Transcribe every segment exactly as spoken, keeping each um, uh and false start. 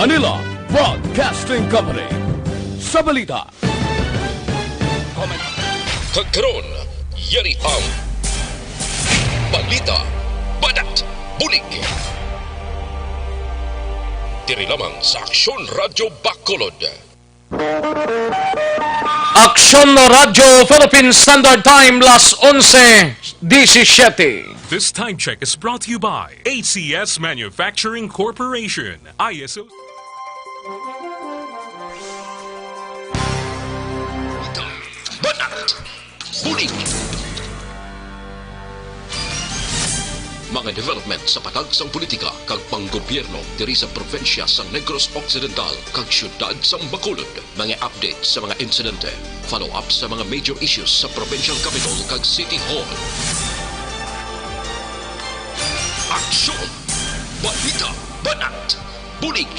Anila Broadcasting Company. Sa balita. Kag karon, yari ang balita, banat, bulig. Diri lamang sa Aksyon Radyo Bacolod. Aksyon Radyo Philippine Standard Time, las onse disisiete. This time check is brought to you by A C S Manufacturing Corporation, I S O. Banat, bulig. Mga development sa patag sang politika kag panggobyerno diri sa probinsya sang Negros Occidental kag siyudad sang Bacolod. Mga update sa mga insidente, follow-up sa mga major issues sa provincial capitol kag city hall. Aksyon! Balita! Banat! Bulig!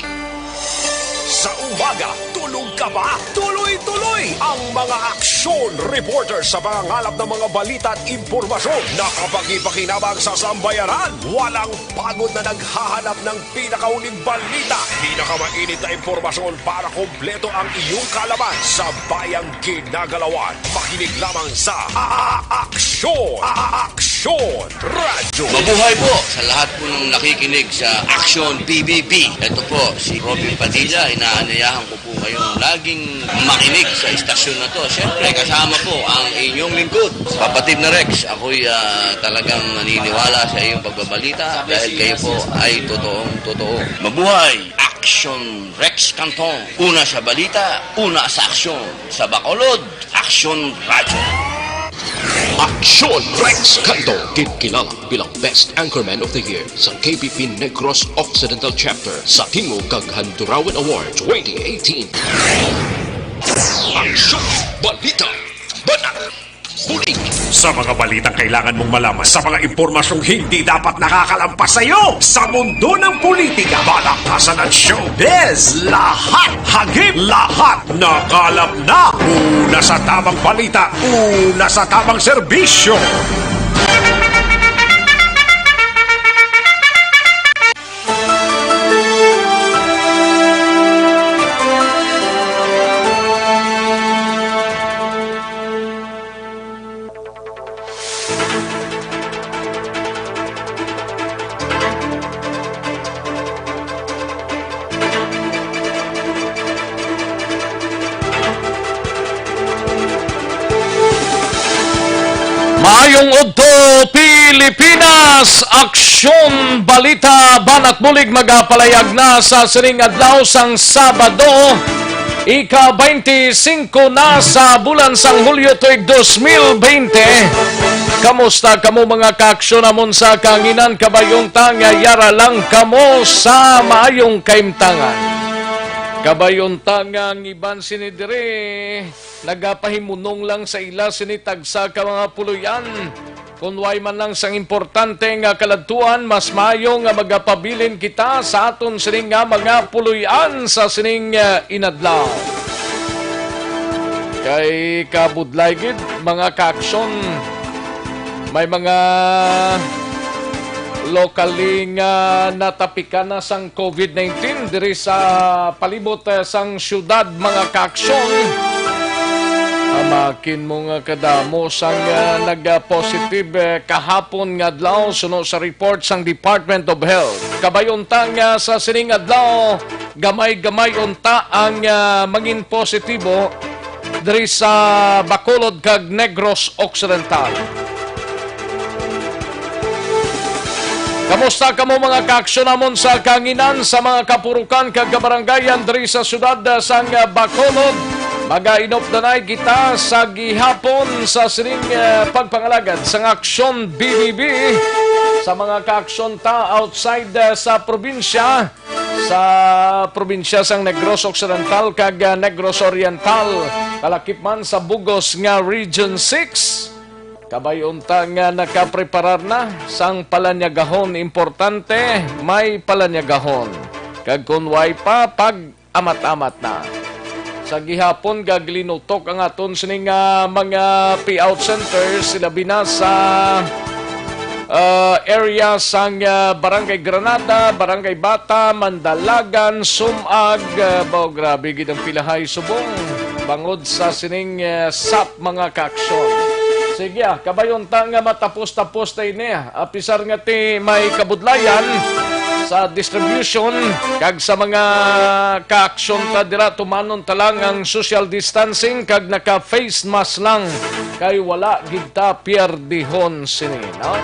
Sa umaga, tulog ka ba? Tuloy-tuloy ang mga aksyon reporter sa pangangalap ng mga balita at impormasyon. Nakapagpakipakinabang sa sambayanan. Walang pagod na naghahanap ng pinakahuling balita. Pinakamainit na impormasyon para kompleto ang iyong kaalaman sa bayang ginagalawan. Makinig lamang sa A-, A-, Aksyon! A-, A-, Aksyon! Radyo. Mabuhay po sa lahat po ng nakikinig sa Aksyon P B B. Ito po si Robin Padilla. Inaanyayahan ko po kayong laging makinig sa istasyon na to. Siyempre, kasama po ang inyong lingkod, Papa Tim na Rex. Ako'y, ah, talagang naniniwala sa iyong pagbabalita dahil kayo po ay totoong totoo. Mabuhay! Aksyon Rex Cantong. Una sa balita, una sa aksyon. Sa Bacolod, Aksyon Radyo. Aksyon Rex Cantong, ginkilala bilang Best Anchorman of the Year sa K B P Negros Occidental Chapter sa Timog kag Handurawan Award twenty eighteen. Aksyon, balita, banat, bulig. Sa mga balitang kailangan mong malaman, sa mga impormasyong hindi dapat nakakalampas sa iyo, sa mundo ng politika, balakasan at showbiz, lahat hagip, lahat nakalap na. Una sa tamang balita, una sa tamang serbisyo. Maayong udto, Pilipinas! Aksyon, balita, banat bulig magapalayag na sa sining adlaw sang Sabado, ika-twenty-five ko na sa bulan sang Hulyo tuig dos mil bente. Kamusta kamo, mga kaaksyon namon sa kahanginan? Kabay unta nga yara lang kamo sa maayong kahimtangan. Kabay unta nga ang iban sini diri nagapahimunong lang sa ila sini tagsa ka mga puloy-an. Kon way man lang sang importante nga kaladtuan, mas maayo nga magapabilin kita sa aton sini nga mga puloy-an sa sining, ah, inadlaw. Kay kabudlay gid, mga kaaksyon, may mga locally nga natapikan na sang COVID nineteen diri sa palibot, eh, sang siyudad, mga kaaksyon. Amakin mo nga kadamo sang, ah, nag-positive, eh, kahapon nga adlaw, suno sa report sang Department of Health. Kabay unta nga sa sining adlaw, gamay-gamay unta ang, ah, mangin positibo diri sa Bacolod kag Negros Occidental. Kamusta kamo, mga kaaksyon namon sa kahanginan, sa mga kapurukan kag kabarangayan diri sa siyudad, ah, sang, ah, Bacolod? Mag-a-end of the night kita sa gihapon sa sining, ah, pagpangalagad sang Aksyon B B B. Sa mga kaaksyon ta outside, ah, sa probinsya, sa probinsya sang Negros Occidental kag, ah, Negros Oriental, kalakip man sa bug-os nga Region six. Kabay unta nga nakapreparar na sang palanyagahon, importante may palanyagahon. Kag kon way pa, pag-amat-amat na. Sa gihapon, gaglinutok ang aton sini nga mga payout centers, labi na sa ah, area sang, ah, Barangay Granada, Barangay Bata, Mandalagan, Sumag. Ah, baw, grabe gid ang pilahay subong bangod sa sining, ah, sap, mga kaaksyon. Sige, ah, kabayon ta nga matapos-tapos ta ini, ah. Apisar nga ti may kabudlayan sa distribution kag sa mga kaaksyon ta dira, tumanon ta lang ang social distancing kag naka-face mask lang kay wala gid ta pierdihon sini, no?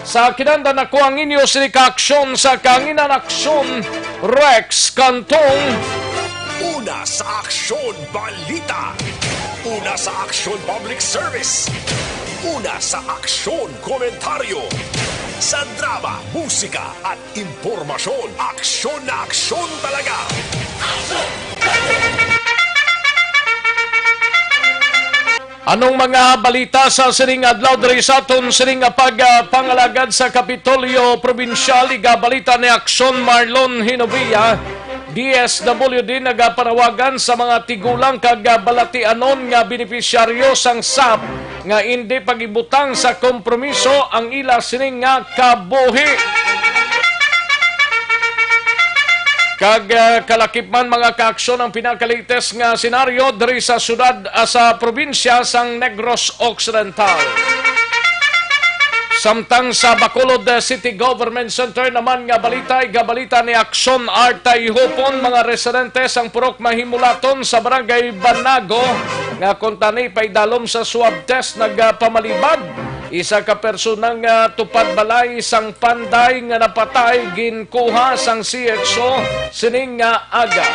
Sa kinanda nako ang inyo sini kaaksyon sa Kaanginan Aksyon, Rex Cantong. Una sa aksyon, balita. Una sa aksyon, public service. Una sa aksyon, komentaryo. Sa drama, musika, at impormasyon, aksyon na aksyon talaga. Anong mga balita sa sining adlaw diri sa aton sining nga pag, ah, pangalagad sa Kapitolyo Probinsyal? Igabalita ni Aksyon Marlon Hinovia. D S W D nagapanawagan sa mga tigulang kag, ah, balatianon nga benepisyaryo sang sap nga indi pag-ibutang sa kompromiso ang ila sining nga kabuhi. Kag, ah, kalakip man, mga kaaksyon, ang pinaka-latest nga senaryo diri sa syudad, ah, sa probinsya sang Negros Occidental. Samtang sa Bacolod, ah, City Government Center naman nga balita, igabalita ni Aksyon Arta Ihupon, mga residente sang Purok Mahimulaton sa Barangay Banago nga kuntani paidalom sa swab test nagapamalibad. Isa ka persona nga tupad balay sang Panday nga napatay ginkuha sang C X O sining nga aga.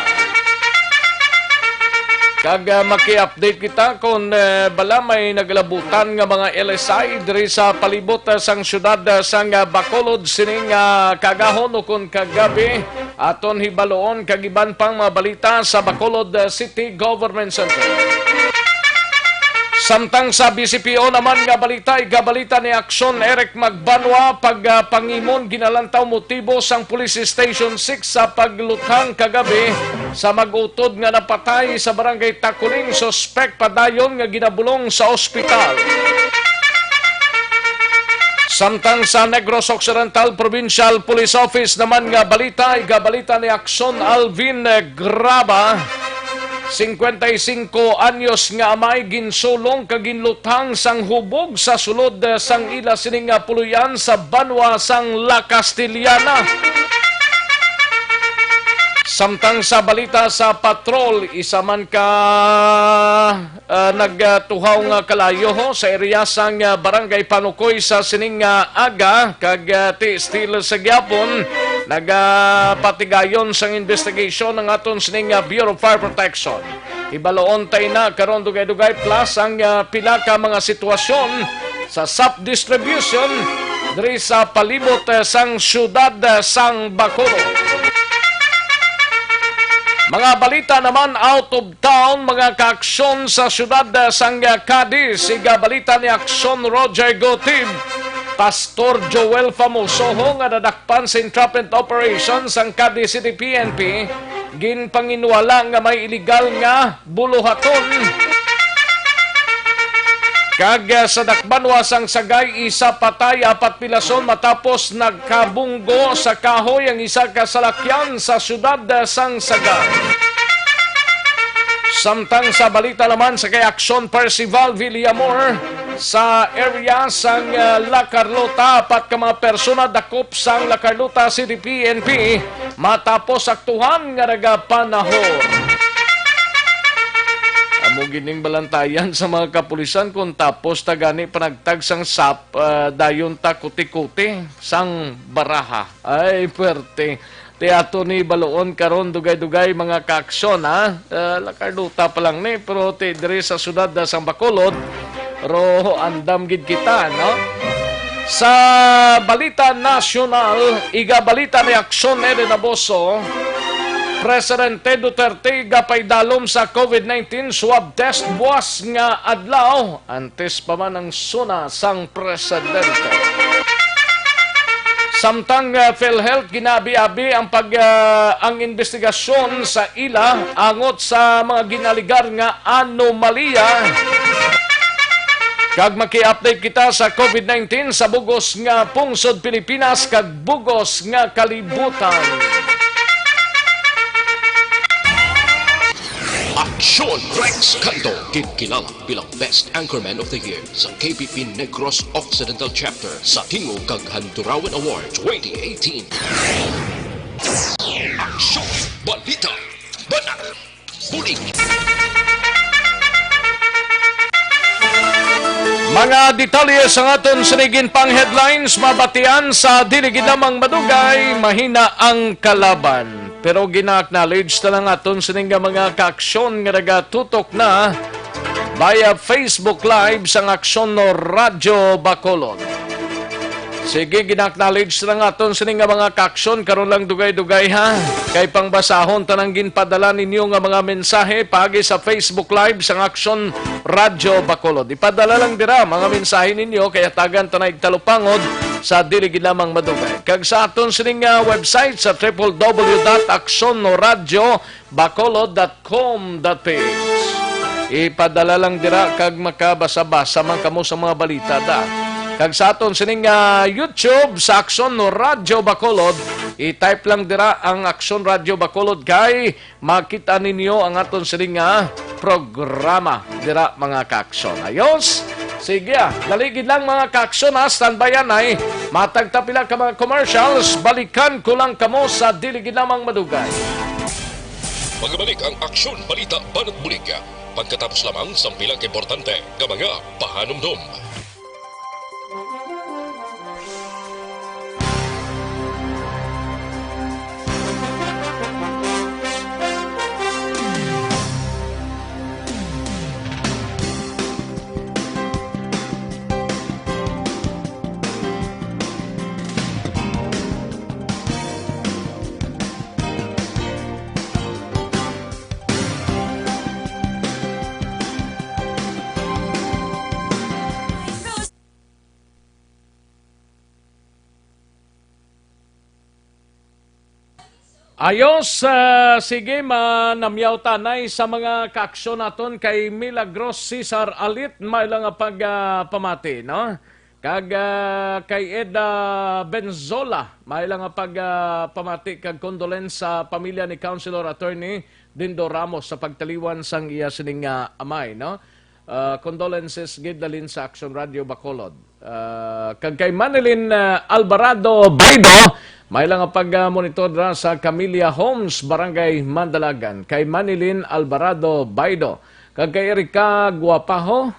Kag, ah, maki-update kita kon, eh, bala may naglabutan nga mga L S I diri sa palibot, ah, sang syudad, ah, sang, ah, Bacolod sining, ah, kaagahon ukon kagabi. Aton hibaluon kag iban pang mga balita sa Bacolod, ah, City Government Center. Samtang sa B C P O naman nga balita, igabalita ni Aksyon Eric Magbanwa, pag, ah, pangimon ginalantaw motibo sang Police Station six sa pagluthang kagabi sa mag-utod nga napatay sa Barangay Taculing. Suspek padayon nga ginabulong sa ospital. Samtang sa Negros Occidental Provincial Police Office naman nga balita, igabalita ni Aksyon Alvin Graba, singkwenta y singko anyos nga amay, ginsulong kag ginluthang sang hubog sa sulod sang ila sini nga puloy-an sa banwa sang La Castellana. Samtang sa balita sa patrol, isa man ka, ah, nagtuhaw nga kalayo, ho, sa area sang, ah, Barangay Panukoy sa sining nga aga, kag, ah, ti still sa gyapon nagapatigayon sang investigation ang aton sining nga Bureau of Fire Protection. Hibaluon ta ina karon, Dugay-Dugay, plus ang, ah, pila ka mga sitwasyon sa sap distribution diri sa palibot, eh, sang siyudad, eh, sang Bacolod. Mga balita naman out of town, mga kaaksyon sa siyudad, eh, sang, eh, Cadiz. Igabalita ni Aksyon Roger Gotib. Pastor Joel Famoso, ho, nga nadakpan sa entrapment operation sang Cadiz City P N P, ginpanginwala nga may iligal nga buluhaton. Kag, ah, sa dakbanwa sang Sagay, isa patay, apat pilason matapos nagkabunggo sa kahoy ang isa ka salakyan sa siyudad, ah, sang Sagay. Samtang sa balita naman sa kay Aksyon Percival Villamor, sa area sang, ah, La Carlota, apat ka mga persona dakop sang La Carlota City P N P matapos aktuhan nga nagapanahon. Amo gining balantayan sa mga kapulisan kung tapos ta gani panagtag sang sap, ah, dayon ta kuti-kuti sang baraha. Ay, puwerte. Ti ato ni baluon karon, Dugay-Dugay, mga kaaksyon, ha? Ah, La Carlota pa lang ni, pero ti diri sa siyudad na sang Bacolod, ro andam gid kita, no? Sa balita nasyonal, igabalita ni Aksyon Eden Aboso, Presidente Duterte gapaidalom sa COVID nineteen swab test buas nga adlaw, antes pa man ang SONA sang presidente. Samtang, ah, PhilHealth, ginabi-abi ang pag, ah, ang investigasyon sa ila angot sa mga ginaligar nga anomalya. Kag maki-update kita sa COVID nineteen sa bugos nga pungsod Pilipinas kag bugos nga kalibutan. Aksyon Rex Canto, ginkilala bilang Best Anchorman of the Year sa K P P Negros Occidental Chapter sa Tingog kag Handurawan Award twenty eighteen. Aksyon, balita, banat, bulig. Mga detalye sa aton sining pang headlines, mabatian sa dili gid lamang madugay, mahina ang kalaban. Pero gina-acknowledge ta lang aton sining nga mga kaaksyon nga nagatutok na via Facebook Live sang Aksyon no Radyo Bacolod. Sige, gina-acknowledge na nga aton sini nga mga kaaksyon. Karon lang dugay-dugay, ha, kay pangbasahon tanang ginpadala ninyo nga mga mensahe paagi sa Facebook Live sang Aksyon Radyo Bacolod. Ipadala lang dira mga mensahe ninyo, kay hatagan ta na igtalupangod sa dili gid lamang madugay. Kag sa aton sini nga website sa triple W dot aksyon no radyo bacolod dot com dot P H. Ipadala lang dira kag makabasa-basa man kamo sa mga balita da. Kag sa aton sining, ah, YouTube sa Aksyon no Radyo Bacolod, i-type lang dira ang Aksyon Radyo Bacolod kay makita ninyo ang aton sining, ah, programa dira, mga kaaksyon. Ayos? Sige, ah, dali gid lang, mga kaaksyon, ha, standby anay. Matag ta pila ka mga commercials, balikan ko lang kamo sa dili gid lamang madugay. Magabalik ang Aksyon Balita Banat Bulig pagkatapos lamang sang pila ka importante nga mga pahanumdom. Ayos, ah, sige, manamyaw tanay sa mga kaaksyon naton kay Milagros Cesar Alit, may lang nga pag, ah, pamati, no? Kag, ah, kay Eda Benzola, may lang nga pag, ah, pamati kag condolence sa pamilya ni Councilor Attorney Dindo Ramos sa pagtaliwan sang iya sining, ah, amay, no? Ah, condolences gid dalin sa Action Radio Bacolod. Ah, kag kay Manilyn, ah, Alvarado Baido, may lang nga pag, ah, monitor dira sa Camilla Homes, Barangay Mandalagan. Kay Manilyn Alvarado Baido. Kag kay Erika Guapaho.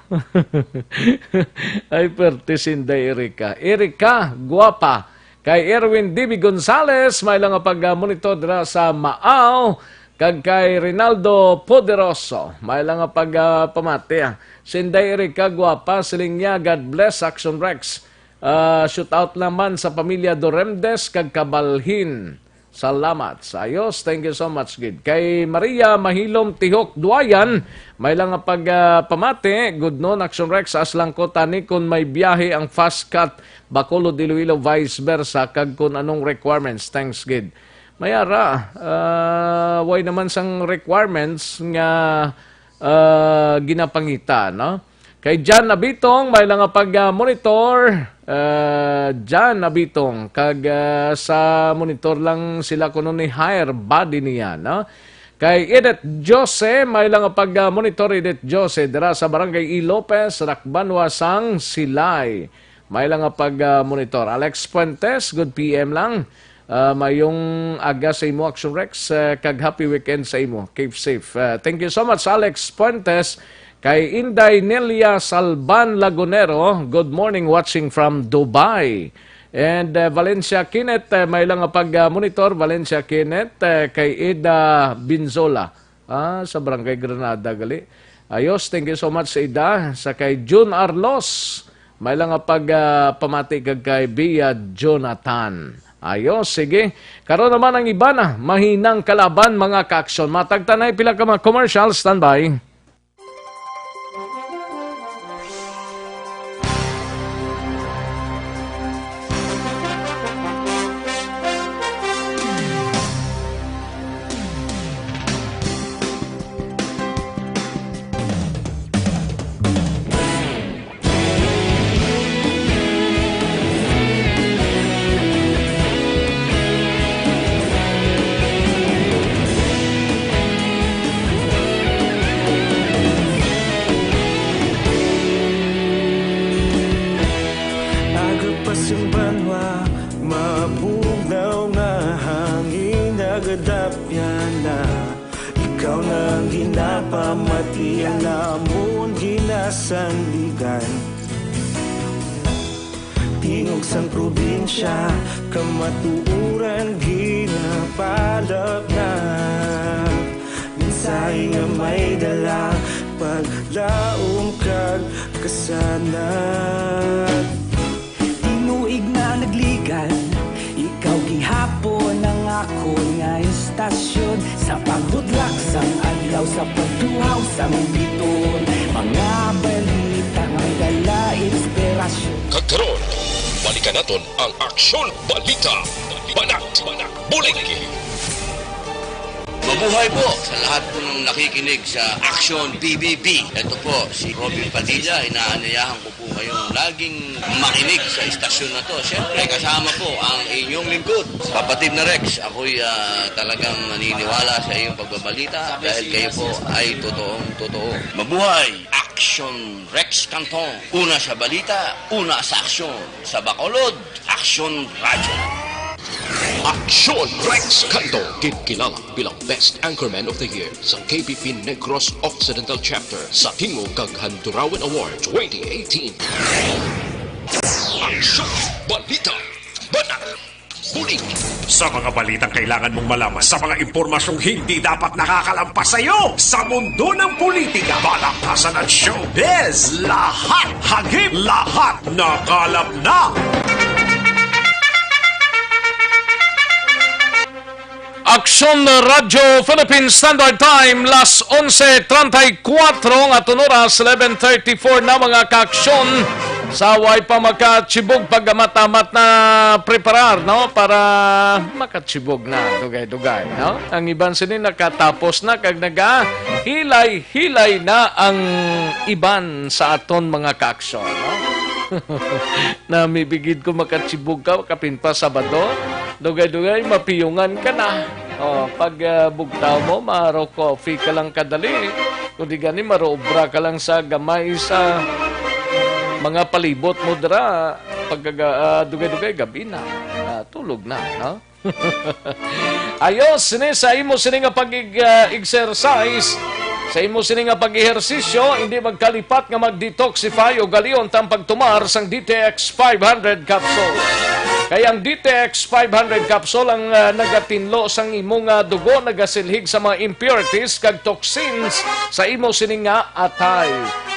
Ay, perte sinday Erika. Erika Guapa. Kay Erwin D B Gonzales, may lang nga pag, ah, monitor dira sa Maaw. Kag kay Rinaldo Poderoso, may lang nga pag, ah, pamati, ah. Sinday Erika Guapa, siling niya, "God bless, Action Rex." Ah, shout out naman sa pamilya Doremdes kag Kabalhin. Salamat. Sa ayos, thank you so much, gid. Kay Maria Mahilom Tihok Duayan, may lang nga pag, ah, pamati, "Good noon, Action Rex, as lang ko tani kung may biyahe ang Fast Cut Bacolod, Iloilo, vice versa, kag kung anong requirements. Thanks, gid." May ara, ah, way naman sang requirements nga, ah, ginapangita, no? Kay John Abitong, may lang nga pag, ah, monitor. Ah, John Abitong, kag, ah, sa monitor lang sila kuno ni hire body niya, no? Kay Edith Jose, may lang nga pag, ah, monitor, Edith Jose, dira sa Barangay E. Lopez, Rakbanwa sang Silay. May lang nga pag, ah, monitor. Alex Fuentes, good P M lang. Ah, mayong aga sa imo, Action Rex, ah, kag happy weekend sa imo. Keep safe. Ah, thank you so much, Alex Fuentes. Kay Inday Nelia Salban Lagunero, good morning, watching from Dubai. And, ah, Valencia Kenneth, ah, may lang nga pag, ah, monitor, Valencia Kenneth, ah, kay Ida Binzola. Ah, sa Barangay Granada gali. Ayos, thank you so much sa ida. Sa kay June Arlos, may lang nga pag, ah, pamati kag kay Bia Jonathan. Ayos, sige. Karon naman ang iba na, mahinang kalaban, mga kaaksyon. Matag ta na pila ka mga commercial, standby. Sanligan. Tingog sang probinsya, kamatuoran ginapalap na. Mensahe nga may dala, paglaom kag kasanag. Tinuig na nagligan, ikaw gihapon ang akon nga istasyon. Sa pagbudlak sang adlaw, sa pagtuhaw sang biton, mga balita nga may dala inspirasyon. Kag karon, balikan naton ang Aksyon Balita. Banat, bulig. Mabuhay po sa lahat po ng nakikinig sa Aksyon B B B. Ito po si Robin Padilla, inaanyayahan ko po kayong laging makinig sa istasyon na to. Siyempre, kasama po ang inyong lingkod, Kapatid na Rex. Ako'y, ah, talagang naniniwala sa iyong pagbabalita dahil kayo po ay totoong totoo. Mabuhay Aksyon Rex Canton. Una sa balita, una sa aksyon. Sa Bacolod, Aksyon Radyo. Aksyon Rex Canto, ginkilala bilang Best Anchorman of the Year sa K B P Negros Occidental Chapter sa Tingog kag Handurawan Award twenty eighteen. Aksyon Balita, Banat, Bulig. Sa mga balitang kailangan mong malaman, sa mga impormasyong hindi dapat nakakalampas sa iyo, sa mundo ng politika, balaktasan at showbiz, lahat, hagip, lahat, nakalap na. Aksyon Radyo Philippine Standard Time, las onse treinta y cuatro, ang aton oras, eleven thirty-four na, mga kaaksyon. Sa way pa makachibog, pag-amat-amat na preparar, no? Para makachibog na, dugay-dugay, no? Ang iban sini nakatapos na, kag nagahilay-hilay na ang iban sa aton mga kaaksyon, no? Namibigid ko makachibog ka, kapin pa Sabado, dugay-dugay, mapiyungan ka na. Oh, pag, ah, bugtaw mo, maro coffee ka lang kadali. Kung di gani, maro obra ka lang sa gamay sa mga palibot mo dira. Pag, ah, dugay-dugay, gabi na. Ah, tulog na, no? Ayos, sini sa imo sini nga pag-, ah, exercise, sa imo sini nga pag-ehersisyo, hindi magkalipat nga mag-detoxify o galion tang pagtumar sang D T X five hundred capsule. Kay ang D T X five hundred capsule ang, ah, nagatinlo sang imo nga dugo, nagasilhig sa mga impurities kag toxins sa imo sini nga atay.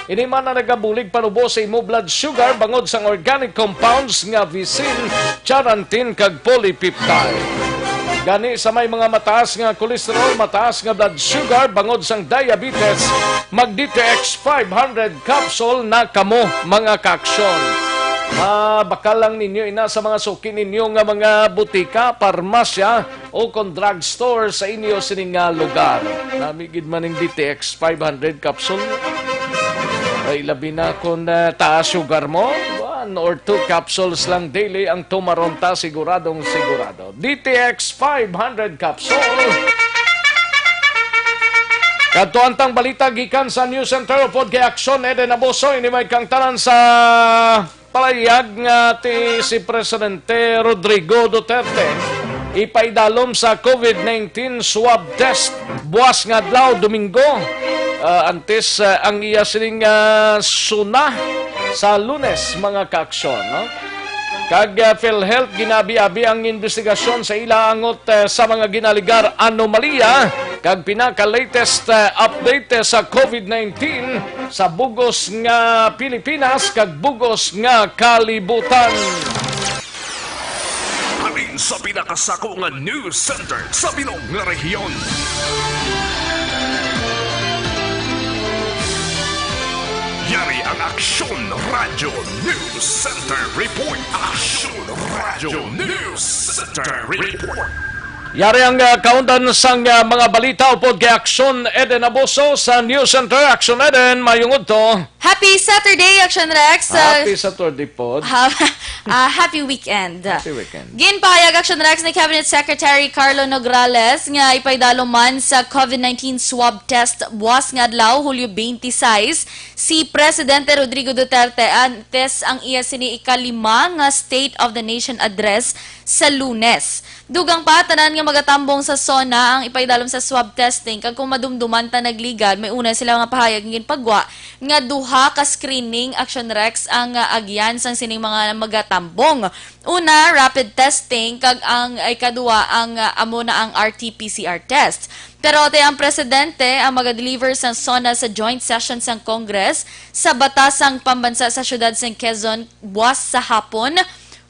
Ini man ang nagabulig panubo sa imo blood sugar bangod sang organic compounds nga visin, charantin, kag polypeptide. Gani, sa may mga mataas nga cholesterol, mataas nga blood sugar, bangod sang diabetes, mag D T X five hundred capsule na kamo, mga kaaksyon. Mabakal lang ninyo ina sa mga suki ninyo nga mga butika, parmasya, o kon drugstore sa inyo sini nga lugar. Nami gid man ning D T X five hundred capsule. Ay, labi na kon, ah, taas sugar mo, one or two capsules lang daily ang tumaron ta, siguradong sigurado. D T X five hundred capsule. Kadto ang tang balita gikan sa News Center, upod kay Aksyon Eden Abuso, ini may kangtanan sa palayag nga ti si Presidente Rodrigo Duterte ipaidalom sa COVID nineteen swab test buas nga adlaw, Domingo, ah, antes, ah, ang iya sining, ah, SONA sa Lunes, mga kaaksyon, no? Kag, ah, PhilHealth, ginabi-abi ang investigasyon sa ila angot, ah, sa mga ginaligar anomalya kag pinaka-latest, ah, update, ah, sa COVID nineteen sa bug-os nga Pilipinas kag bug-os nga kalibutan. Halin sa pinakasako nga news center sa bilog nga rehiyon. Yari ang Aksyon Radyo News Center Report. Aksyon Radyo News Center Report. Yari ang, ah, kaundan sang, ah, mga balita upod kay Aksyon Eden Abuso sa News Center. Aksyon Eden, mayong udto. Happy Saturday, Aksyon Rex. Ah, Happy Saturday pod. ha-, Ah, happy weekend. Happy weekend. Ginpahayag, Action Rex, ni Cabinet Secretary Carlo Nograles nga ipaidalom man sa COVID nineteen swab test buwas nga adlaw, Hulyo twenty-six, si Presidente Rodrigo Duterte antes ang iya sini ikalima nga State of the Nation Address sa Lunes. Dugang pa, tanan nga magatambong sa SONA ang ipaidalom sa swab testing, kag kung madumduman ta nagligad, may una sila nga pahayag nga ginpagwa nga duha ka screening, Action Rex, ang, ah, agyan sang sining mga magatambong. Una, rapid testing, kag ang ikaduha ang, ah, amo na ang R T P C R test. Pero ti ang presidente ang magadeliver sang SONA sa joint session sang Congress sa Batas sang Pambansa sa Siyudad sang Quezon buwas sa hapon,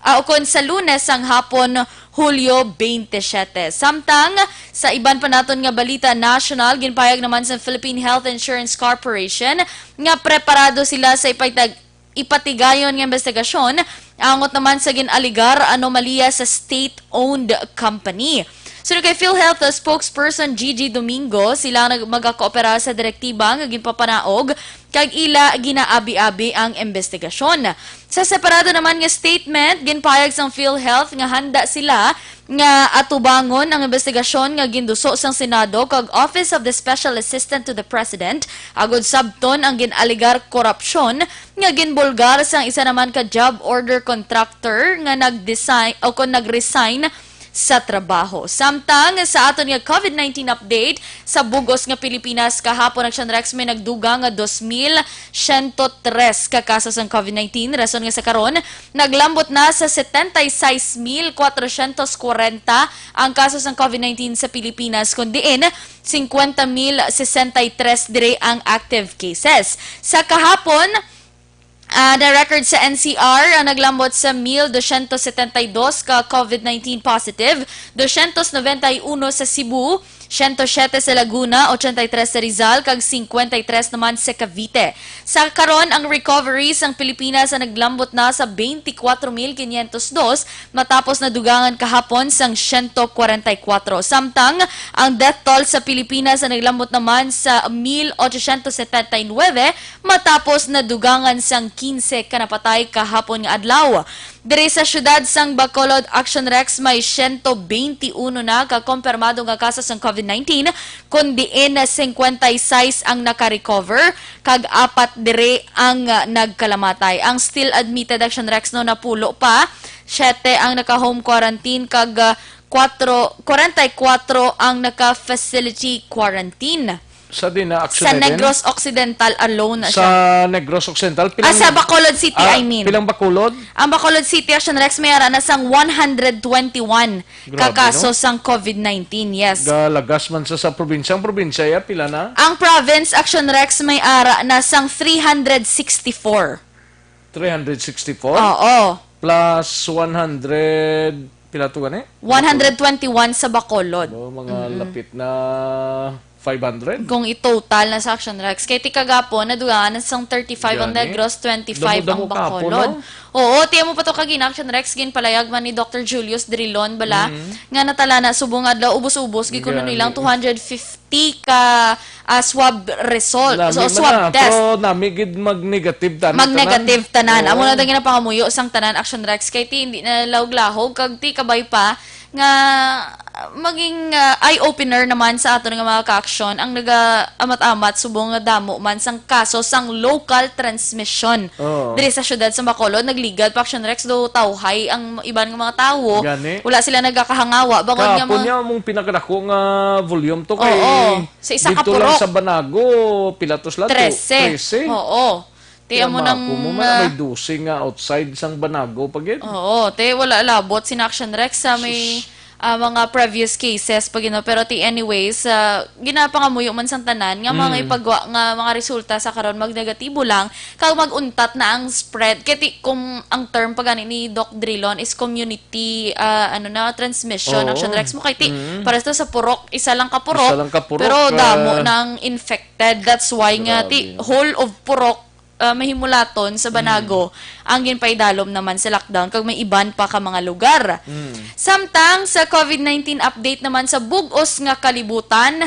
ah, ukon sa Lunes sang hapon, Hulyo twenty-seven. Samtang sa iban pa naton nga balita nasyonal, ginpahayag naman sa Philippine Health Insurance Corporation nga preparado sila sa ipatag-, ipatigayon nga investigasyon angot naman sa gin-alegar anomalya sa state-owned company. Suno kay PhilHealth spokesperson Gigi Domingo, sila ang nag-, magakaopera sa direktiba nga ginpapanaog kag ila ginaabi-abi ang investigasyon. Sa separado naman nga statement, ginpahayag sang PhilHealth nga handa sila nga atubangon ang investigasyon nga ginduso sang Senado kag Office of the Special Assistant to the President agud sabton ang gin-alegar korupsyon nga ginbulgar sang isa naman ka job order contractor nga nag-design o kon nag-resign sa trabaho. Samtang sa aton nga COVID nineteen update, sa bug-os nga Pilipinas kahapon, Action Rex, may nagdugang nga dos mil siyento tres ka kaso sang COVID nineteen, rason nga sa karon naglambot na sa setenta y seis mil kwatrosyentos kwarenta ang kaso sang COVID nineteen sa Pilipinas, kun diin singkwenta mil sesenta y tres diri ang active cases. Sa kahapon, Ah, na-record sa N C R ang naglambot sa mil dosyentos setenta y dos ka COVID nineteen positive, dosyentos nobenta y uno sa Cebu, siyento siyete sa Laguna, ochenta y tres sa Rizal, kag singkwenta y tres naman sa Cavite. Sa karon, ang recovery sang Pilipinas ang naglambot na sa twenty-four mil quinientos dos, matapos nadugangan kahapon sang siyento kwarenta y kuwatro. Samtang, ang death toll sa Pilipinas ang naglambot naman sa mil ochosyentos setenta y nuwebe, matapos nadugangan sang kinse ka napatay kahapon nga adlaw. Diri sa siyudad sang Bacolod, Action Rex, may siyento bente uno na ka kompirmado nga kaso sang COVID nineteen, kun diin na singkwenta y seis ang naka-recover, kag apat diri ang, ah, nagkalamatay. Ang still admitted, Action Rex, no, napulo pa, siyete ang naka-home quarantine, kag, ah, kwatro, kwarenta y kwatro ang naka-facility quarantine. Sa din na, Action Sa Rex? Negros Occidental alone na Sa siya. Negros Occidental, Ah, pilang, sa Bacolod City, ah, I mean. Pilang Bacolod? Ang Bacolod City, Action Rex, may ara na sang one hundred twenty-one Grabe, ka kaso no? sang COVID nineteen, yes. Galagas man sa, sa probinsya. Ang probinsya, ya, pila na? Ang province, Action Rex, may ara na sang three hundred sixty-four. Three hundred sixty-four? Oo. Plus one hundred, pila to gani? One hundred twenty-one sa Bacolod. Oh, mga Mm-mm. lapit na five hundred. Kung i-total na sa Action Rex. Kay ti kagapon, nadugangan na sang thirty-five ang Gani. Negros, twenty-five ang Damo-damo kapo, Bacolod. no? Oo, ti amo pa to kagina, Action Rex, ginpalayag man ni Doctor Julius Drilon bala, Mm. nga natala na subong adlaw, ubos-ubos, gid kuno Gani. nilang two hundred fifty ka, ah, swab result. Lami So, man swab na, test. Pero nami gid mag-negative tanan. Mag-negative tanan. Oo. Amo na daw ginapangamuyo sang tanan, Action Rex, kay ti hindi na lahog-lahog, kag ti kabay pa nga maging, ah, eye-opener naman sa aton nga mga ka-aksyon ang nagaamat-amat subong nga damo man sang kaso sang local transmission Oo. diri sa siyudad sa Bacolod. Nagligad pa, Action Rex, do tawhay ang iban nga mga tawo. Gani. Wala sila nagakahangawa. Bangod nga Kahapon mga niya among pinakadako nga volume to kay Oo. Sa isa ka didto lang purok. sa Banago, pila to sila to? Trese. Trese. Oo. Ti Kaya amo nang, mako mo man, ah, may dose nga outside sang Banago pa gid. Oo, ti wala labot sina Action Rex sa may, Sus. ah, mga previous cases pa gid, no? Pero ti anyways, ah, ginapangamuyo man sang tanan nga mga Mm. ipagwa nga mga resulta sa karon magnegatibo lang, kag mag-untat na ang spread. Kay ti kung ang term pa gani ni Doc Drilon is community, ah, ano na, transmission, Oo. Action Rex, mo kay ti Mm. pares to sa purok, isa lang ka purok, Isa lang ka purok, pero damo ah, nang infected. That's why nga ti Grabe. whole of purok, ah, mahimulaton sa Banago Mm. ang ginpaidalom naman sa lockdown, kag may iban pa ka mga lugar. Mm. Samtang sa COVID nineteen update naman sa bug-os nga kalibutan,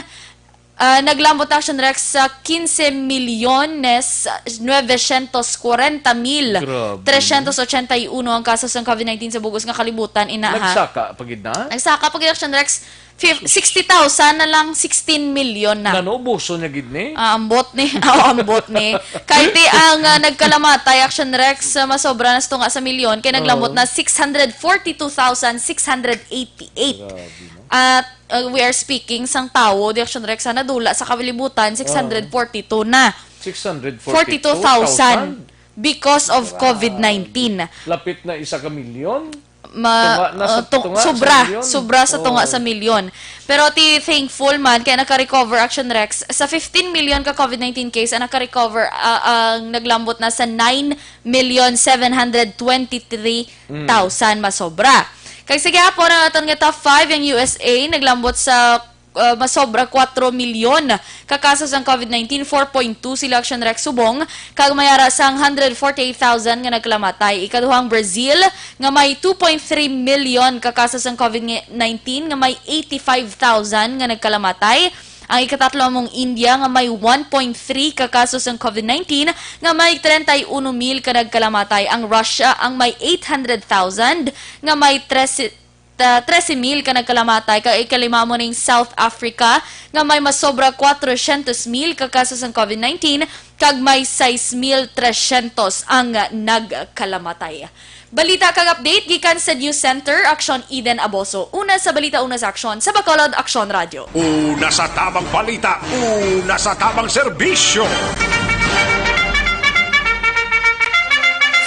Ah, naglambot na, Action Rex, sa quince milyones novecientos cuarenta mil trescientos ochenta y uno ang kaso sang COVID nineteen sa bug-os nga kalibutan, inaha. Nagsaka pa gid na? Nagsaka pa gid, Action Rex. Fif-, sixty thousand na lang, sixteen million na. Nano, ubuson niya gid ni? Ah, ambot ni. Oh, ambot ni. Kay ti ang, ah, nagkalamatay, Action Rex, ah, masobra na sa tunga sa milyon, kay naglambot Oo. na six hundred forty-two thousand six hundred eighty-eight. Grabe, no? At, uh, we are speaking sang tawo, di, Action Rex, ha, nadula sa kalibutan, six hundred forty-two na. Six hundred forty-two thousand? Forty-two thousand because of Grabe. COVID nineteen. Lapit na isa ka milyon? Ma-, Tunga na sa uh, tung-, tunga sa sobra, milyon? sobra sa tunga Oh. sa milyon. Pero ti thankful man, kaya naka-recover, Action Rex, sa fifteen million ka COVID nineteen case, ang naka-recover, ah, ang naglambot na sa nine million seven hundred twenty-three Mm. thousand masobra. Kag sa gihapon, ang aton nga top five, ang U S A, naglambot sa, uh, masobra kuwatro milyon ka kaso sang COVID nineteen, four point two sila, Action Rex, subong, kag may ara sang hundred forty-eight thousand nga nagkalamatay. Ikaduhang Brazil, nga may two point three million ka kaso sang COVID nineteen, nga may eighty-five thousand nga nagkalamatay. Ang ikatatlo among India, nga may one point three ka kaso sang COVID nineteen, nga may treinta y uno mil ka nagkalamatay. Ang Russia ang may eight hundred thousand, nga may trese, ta-, trese mil ka nagkalamatay. Kag ikalima mo ning South Africa, nga may masobra kuwatrocientos mil ka kaso sang COVID nineteen, kag may sais mil trescientos ang nagkalamatay. Balita kag update gikan sa News Center, Aksyon Eden Aboso. Una sa balita, una sa aksyon, sa Bacolod, Aksyon Radyo. Una sa tamang balita, una sa tamang serbisyo.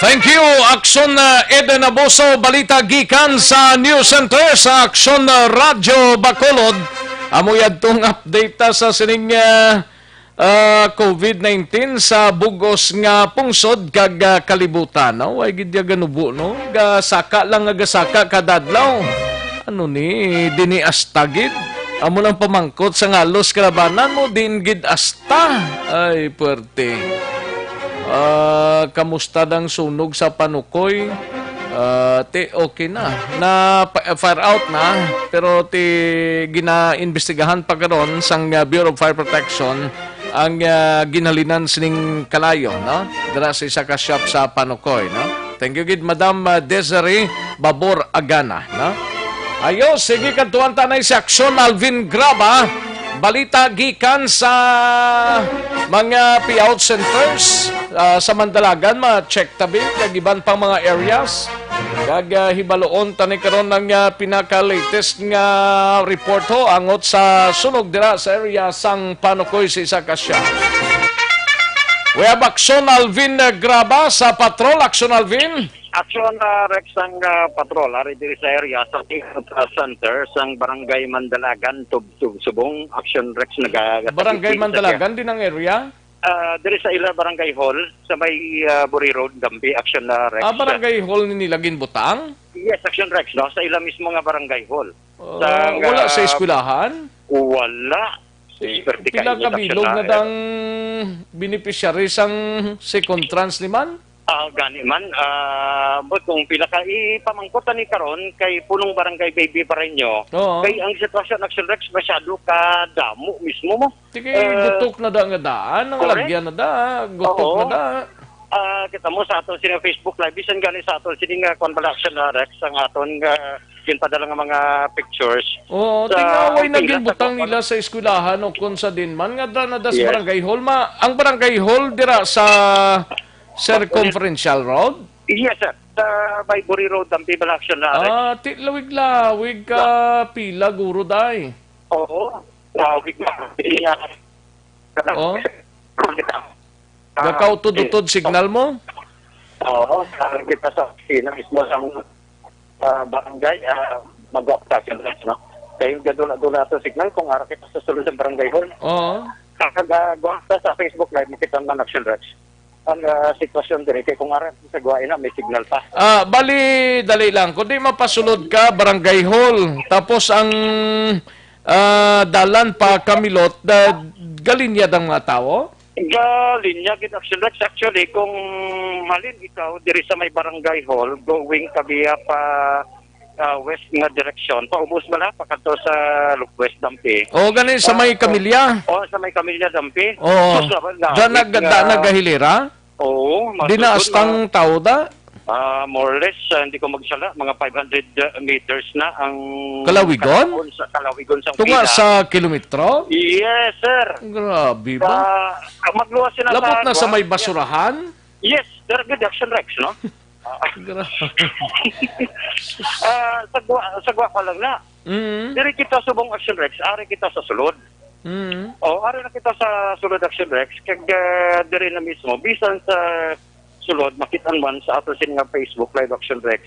Thank you, Aksyon, uh, Eden Aboso. Balita gikan sa News Center sa Aksyon, uh, Radyo Bacolod. Amo yadtong update, uh, sa sining, uh, ah, COVID nineteen sa bug-os nga pungsod kag, ah, kalibutan. No? Way gid ya ganubo, no? Gasaka lang nga gasaka kada adlaw. Ano ni, dini asta gid? Amo lang pamangkot sa ngalos kalabanan mo, din gid asta. Ay, puwerte. Ah, kamusta dang sunog sa Panukoy? Ah, ti, okay na. Na pa-, fire out na, pero ti ginaimbestigahan pa karon sang, ah, Bureau of Fire Protection ang, ah, ginhalinan sining kalayo, no? Dira sa isa ka shop sa Panukoy, no? Thank you gid, Madam, ah, Desiree Babor Agana, no? Ayo, sige, kadtuan ta na si Aksyon Alvin Graba. Balita gikan sa mga payout centers, ah, sa Mandalagan, ma-check tabi, kag iban pang mga areas. Kag, ah, hibaluon ta ni karon ang, ah, pinaka-latest nga report ho angot sa sunog dira sa area sang Panukoy sa isa ka shop. We have Aksyon Alvin, ah, Graba sa patrol. Aksyon Alvin. Aksyon, ah, Rex, ang, ah, patrol ari diri sa area sa Tingog, ah, Center sang Barangay Mandalagan, Tubtub, Subong. Aksyon, Rex, naga-, Barangay Mandalagan din ang area? Ah, diri sa ila barangay hall, sa may, ah, Buri Road, Dambi, Aksyon na Rex. Ah, barangay hall ni nila ginbutang? Yes, Aksyon Rex, no? Sa ila mismo nga barangay hall. Ah, Sa, wala sa ah, eskwelahan? Wala. Eh, Perti pila kainit, ka bilog Aksyon na na Rex. dang beneficiary sang second tranche ni man? Ah, gani man, ah, but kung pila ka ipamangkot ni karon kay punong barangay Baby Pareño, Oo. kay ang sitwasyon, Aksyon Rex, masyado ka damo mismo mo. Sige, Eh, gutok na da nga daan, ang correct. lagyan na da, gutok Oo. na da. Ah, kita mo sa aton sini Facebook Live, bisan gani sa aton sini nga kwan bala, Aksyon na Rex, ang aton nga ginpadala nga mga pictures. Oo, Sa tingaway na pila sa ginbutang kwan nila sa eskwelahan o kung sa din man, nga da na da sa Yes. barangay hall. Ma, ang barangay hall dira sa Circumferential Road? Yes, sir. Sa may Buri Road, ang People Action na Rex. Ah, ti, lawig-lawig ka pila, guro, day. Oo. Lawig na. Hindi nga. Oh? Gakautod-utod signal mo? Oo, sa kita sa opisina mismo sa, ah, barangay, ah, magwapta sila, no? Kaya yung gadula-dula to signal kung ara kita sa sulod sa barangay hall. Oo. Sa, ah, gwapta sa Facebook Live, makita man, Action Rex. Ang, ah, sitwasyon diri kay kung ara sa Guaina may signal pa. Ah, bali, dali lang. Kung di mapasulod ka, barangay hall. Tapos ang, ah, dalan pa Kamilot, da, galinyad ang mga tao? Galinyad gid, Action Rex. Actually, kung halin ikaw diri sa may barangay hall, going ka biya pa ah, west nga direksyon, paubos bala, pakadto sa Lubwes, Dampi. O, gani sa may Ah, Camilla? O, sa may Camilla, Dampi. Oo. Sus, na, na, Diyan nag-, na, na, nagahilira? Oo, Di na masugod astang na. Tao da? Ah, more or less, ah, hindi ko magsala, mga five hundred meters na ang Kalawigon? Kalawigon sa, Kalawigon sa Tunga pila. Sa kilometro? Yes, sir. Grabe ba? Ah, magluwas sila Labot sa na sa may basurahan? Yes, sir, good action, Rex, no? Ah. Grabe. Ah, sagwa, sagwa pa lang na. Mm. Diri kita subong Action Rex, ari kita sa sulod. Mm. O, ari na kita sa sulod Action Rex, kag, ah, diri na mismo, bisan sa sulod, makit-an man sa ato sin nga Facebook Live Action Rex.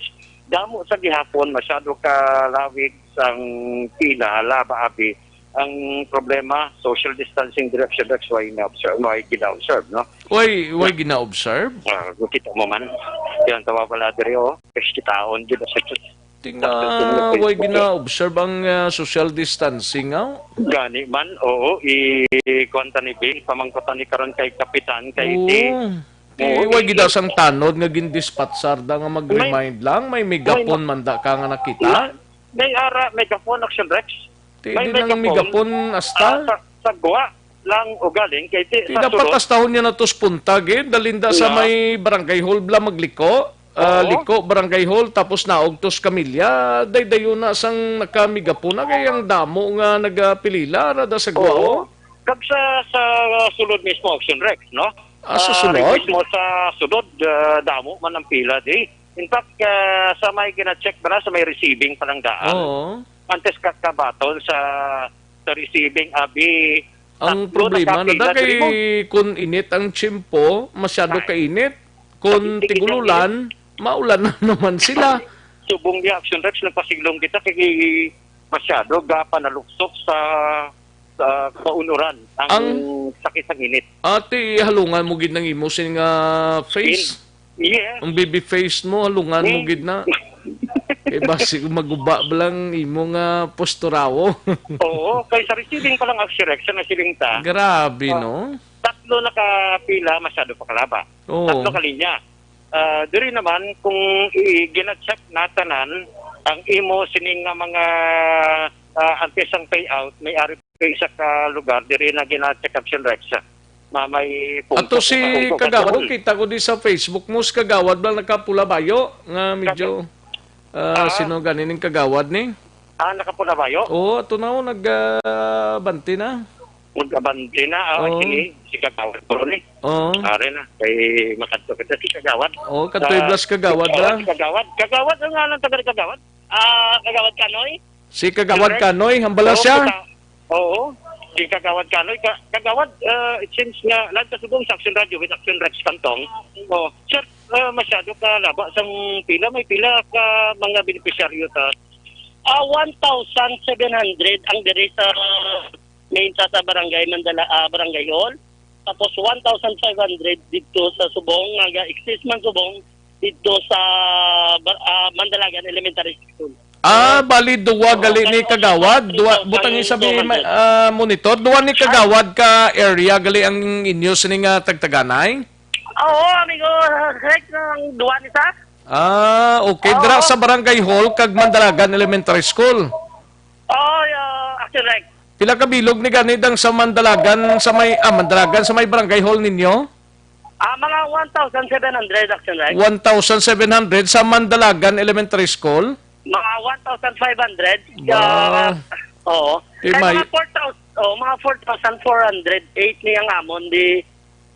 Damo sa gihapon, masyado ka lawig sang pila, laba abi. Ang problema, social distancing diri Action Rex, way na-observe, way gina-observe, no? Way, way gina-observe? Ah, kita mo man. Yan, tawag pala diri, oh. Peste taon, di ba? Tinga, way gina-observe ang, ah, social distancing, ah? Gani man, oo, i-, kuwan ta ni Bing, pamangkutan ni karon kay Kapitan, kay Oo. Di, Di, oo, way i-, gid sang tanod nga gindispatsar da nga mag-remind lang, may megapon man da ka nga nakita? May, may ara, megapon, Action Rex. Di, may di lang megapon. Megapon, asta? Ah, sa, sa guwa lang ugaling, kay ti-, Di sa dapat sulod. Astahon niya na tos punta, gid. Dalin da sa may barangay hall bla magliko. Ah, Oo. Liko, Barangay Hall, tapos naog tos Camilla, daydayon na sang nakamigapon na kay ang damo nga nagapilila ra da sa Oo. Guao. Kag sa, sa sulod mismo, Action Rex, no? Ah, sa Ah, sulod? Mismo sa sulod, ah, damo man ang pila di. In fact, ah, sa may gina-check ba na, sa may receiving pa lang daan. Oo. Antes ka kabaton sa, sa receiving, abi, Ang tatlo problema na nakapila da kay diri mo. Kun init ang tiyempo, masyado Ay. Kainit. Kun Sige, sige, sige. Tigululan, maulan na naman sila. Subong niya, Action Rex, nagpasiglo kita kay masyado ga panaluksok sa, sa kaunuran ang Ang sakit sang init. Ati, halungan mo gid nang imo sini nga face. Yes. Ang baby face mo, halungan mo Hmm. gid na. Kay basi maguba ba lang imo nga posturawo? Oo, kay sa receiving pa lang, Action Rex, sa nasiling ta, Grabe, ah, no? Tatlo na ka pila, masyado pa kalaba. Oo. Tatlo ka linya. Ah, diri naman, kung i-, gina-check na tanan, ang imo sining nga mga, ah, antes ang payout, may ari pa isa ka lugar, diri na gina-check, Action Rex. Ma-, may pungko, Ato si pungko, pungko, Kagawad, pungko. Kita ko di sa Facebook mo, si Kagawad lang nakapula bayo, nga medyo, Kagawad. Ah, Ah. Sino gani ning Kagawad ni? Ah, nakapula bayo? Oo, ato na, oh, nag, ah, banti na. Nag-abante na, ah, Oo. Sige, si Kagawad ko ron eh. Oo. Ari na, kay makadto kita si Kagawad. Oo, kadto Ah, iblas Kagawad, si Kagawad, ah. Si Kagawad. Kagawad, ang ngalan taga Kagawad? Ah, Kagawad Kanoy? Si Kagawad Correct. Kanoy, hambala Oo, siya? kita-, oo. Si Kagawad Kanoy. Ka-, Kagawad, ah, it seems nga, live ka subong sa Action Radio with Action Rex Cantong. Oh, sir, ah, masyado ka laba sang pila. May pila ka mga benepisyaryo ta? Ah, one thousand seven hundred ang diri sa main sa, sa barangay Mandala-, ah, Barangay Hall. Tapos one thousand five hundred dito sa Subong, nga ga-exist man Subong, dito sa bar-, ah, Mandalagan Elementary School. Ah, bali, duwa Oo, gali ni kagawad, duwa, butang isa bi, ma-, ah, monitor, duwa ni kagawad ka area gali ang inyo sini nga tagtaganay? Oo, amigo, correct ang duwa ni sa. Ah, okay. Oo. Dira sa Barangay Hall kag Mandalagan Elementary School. Oo, yeah, correct. Pila ka bilog ni gani dang sa Mandalagan, sa may, ah, Mandalagan, sa may Barangay Hall ninyo? Ah, mga one thousand seven hundred, Action Rex. One thousand seven hundred sa Mandalagan Elementary School? Mga one thousand five hundred. Ba. Ah, oo. Di Kaya may mga four thousand, oh, mga four thousand four hundred eight ni ang amon di,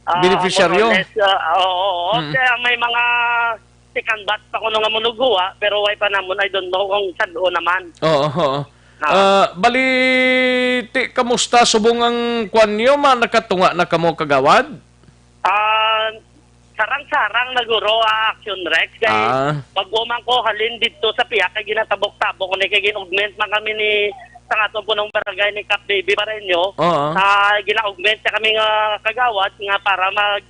ah, Beneficiaryo? More or less, ah, oo, oo. Mm. Kaya may mga second batch pa kuno nga manughuwa, pero way pa namon, I don't know kung sad-o naman. Oo, oo. Ah. Ah, bali, ti, kamusta subong ang kwan niyo? Ma, nakatunga na kamo, kagawad? Ah, sarang-sarang na guro, ah, Action Rex. Kay Ah. Bag-o man ko halin dito sa pihak kay ginatabok-tabok ni kay gin-augment man kami ni sa aton punong barangay ni Cap Baby Pareño. Oo. Ah, gina-augment na kami nga kagawad nga para mag,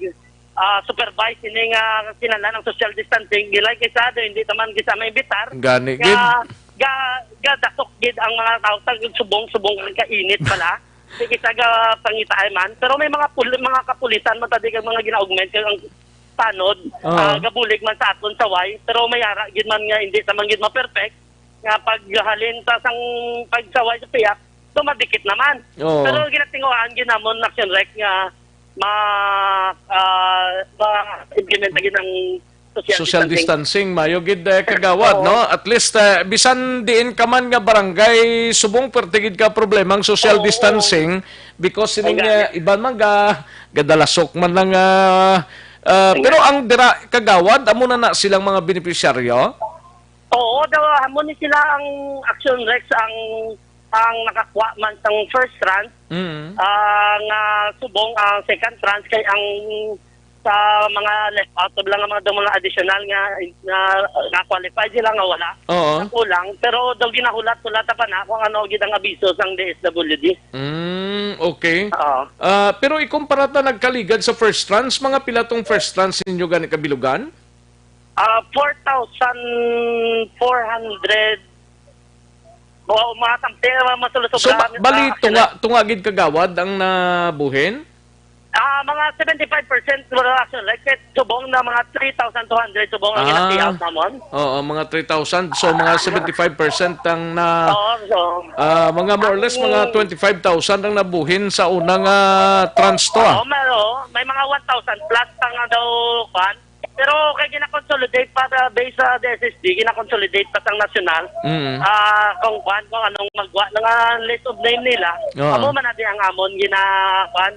ah, supervise ini nga kinahanglan ang social distancing. Gilay kay sa do, hindi naman gisa maimbitar. Gani Nga gid. ga, ga dasok gid ang mga tao, tag subong-subong ang kainit pala. Sige, taga pangitaay man. Pero may mga pul-, mga kapulisan man tadi kag mga gina-augment kag ang tanod, Oo. ah, gabulig man sa aton saway. Pero may ara gid man nga hindi naman gid ma-perfect. nga paghalin ta sang pagsaway sa piyak, tumadikit naman. Oo. Pero ginatinguhaan gyud namon, Action Rec, nga ma, ah, ma-implement gyud ang social Social distancing. distancing, mayo gid, eh, kagawad, Oo. no? At least, eh, bisan diin ka man nga barangay, subong perti gid ka problema ang social Oo. distancing because sining, Ang eh, iban man ga, gadalasok man lang, ah, ah, Ang pero ang dira, kagawad, amo na na silang mga benepisyaryo? Oo, daw, amo ni sila ang Action Rec ang, ang nakakuha man sang first tranche, Mm. ah, nga subong ang second tranche kay ang sa mga left out lang ang mga, mga additional nga, nga, nga qualified sila nga wala. Oo. Ang kulang, pero daw ginahulat-hulata pa na kung ano gid ang abiso sang D S W D. Mm, okay. Oo. Ah, pero ikumpara ta nagkaligad sa first tranche, mga pila tong first tranche ninyo gani kabilugan? Ah, four thousand four hundred. O, mga something, mga masulusog So, ba-, lang, bali, ah, tunga, tunga gid kagawad ang nabuhin? Ah, mga seventy-five percent wala, Action Rec. Kay subong na mga three thousand two hundred subong ang Ah. gina-pay out namon. Oo, mga three thousand. So, mga seventy-five percent ang na, Oo, so, ah, mga more or less, ang mga twenty-five thousand ang nabuhin sa unang, ah, tranche to, ah. Oo, may, oo, may mga one thousand plus pa nga daw, kwan. Pero kay gina-consolidate pa sa base sa D S S D, gina-consolidate pa sang nasyonal. Mm. Ah, kung kwan, kung anong magwa nga list of name nila, Oo. amo man na di ang amon gina-, kwan,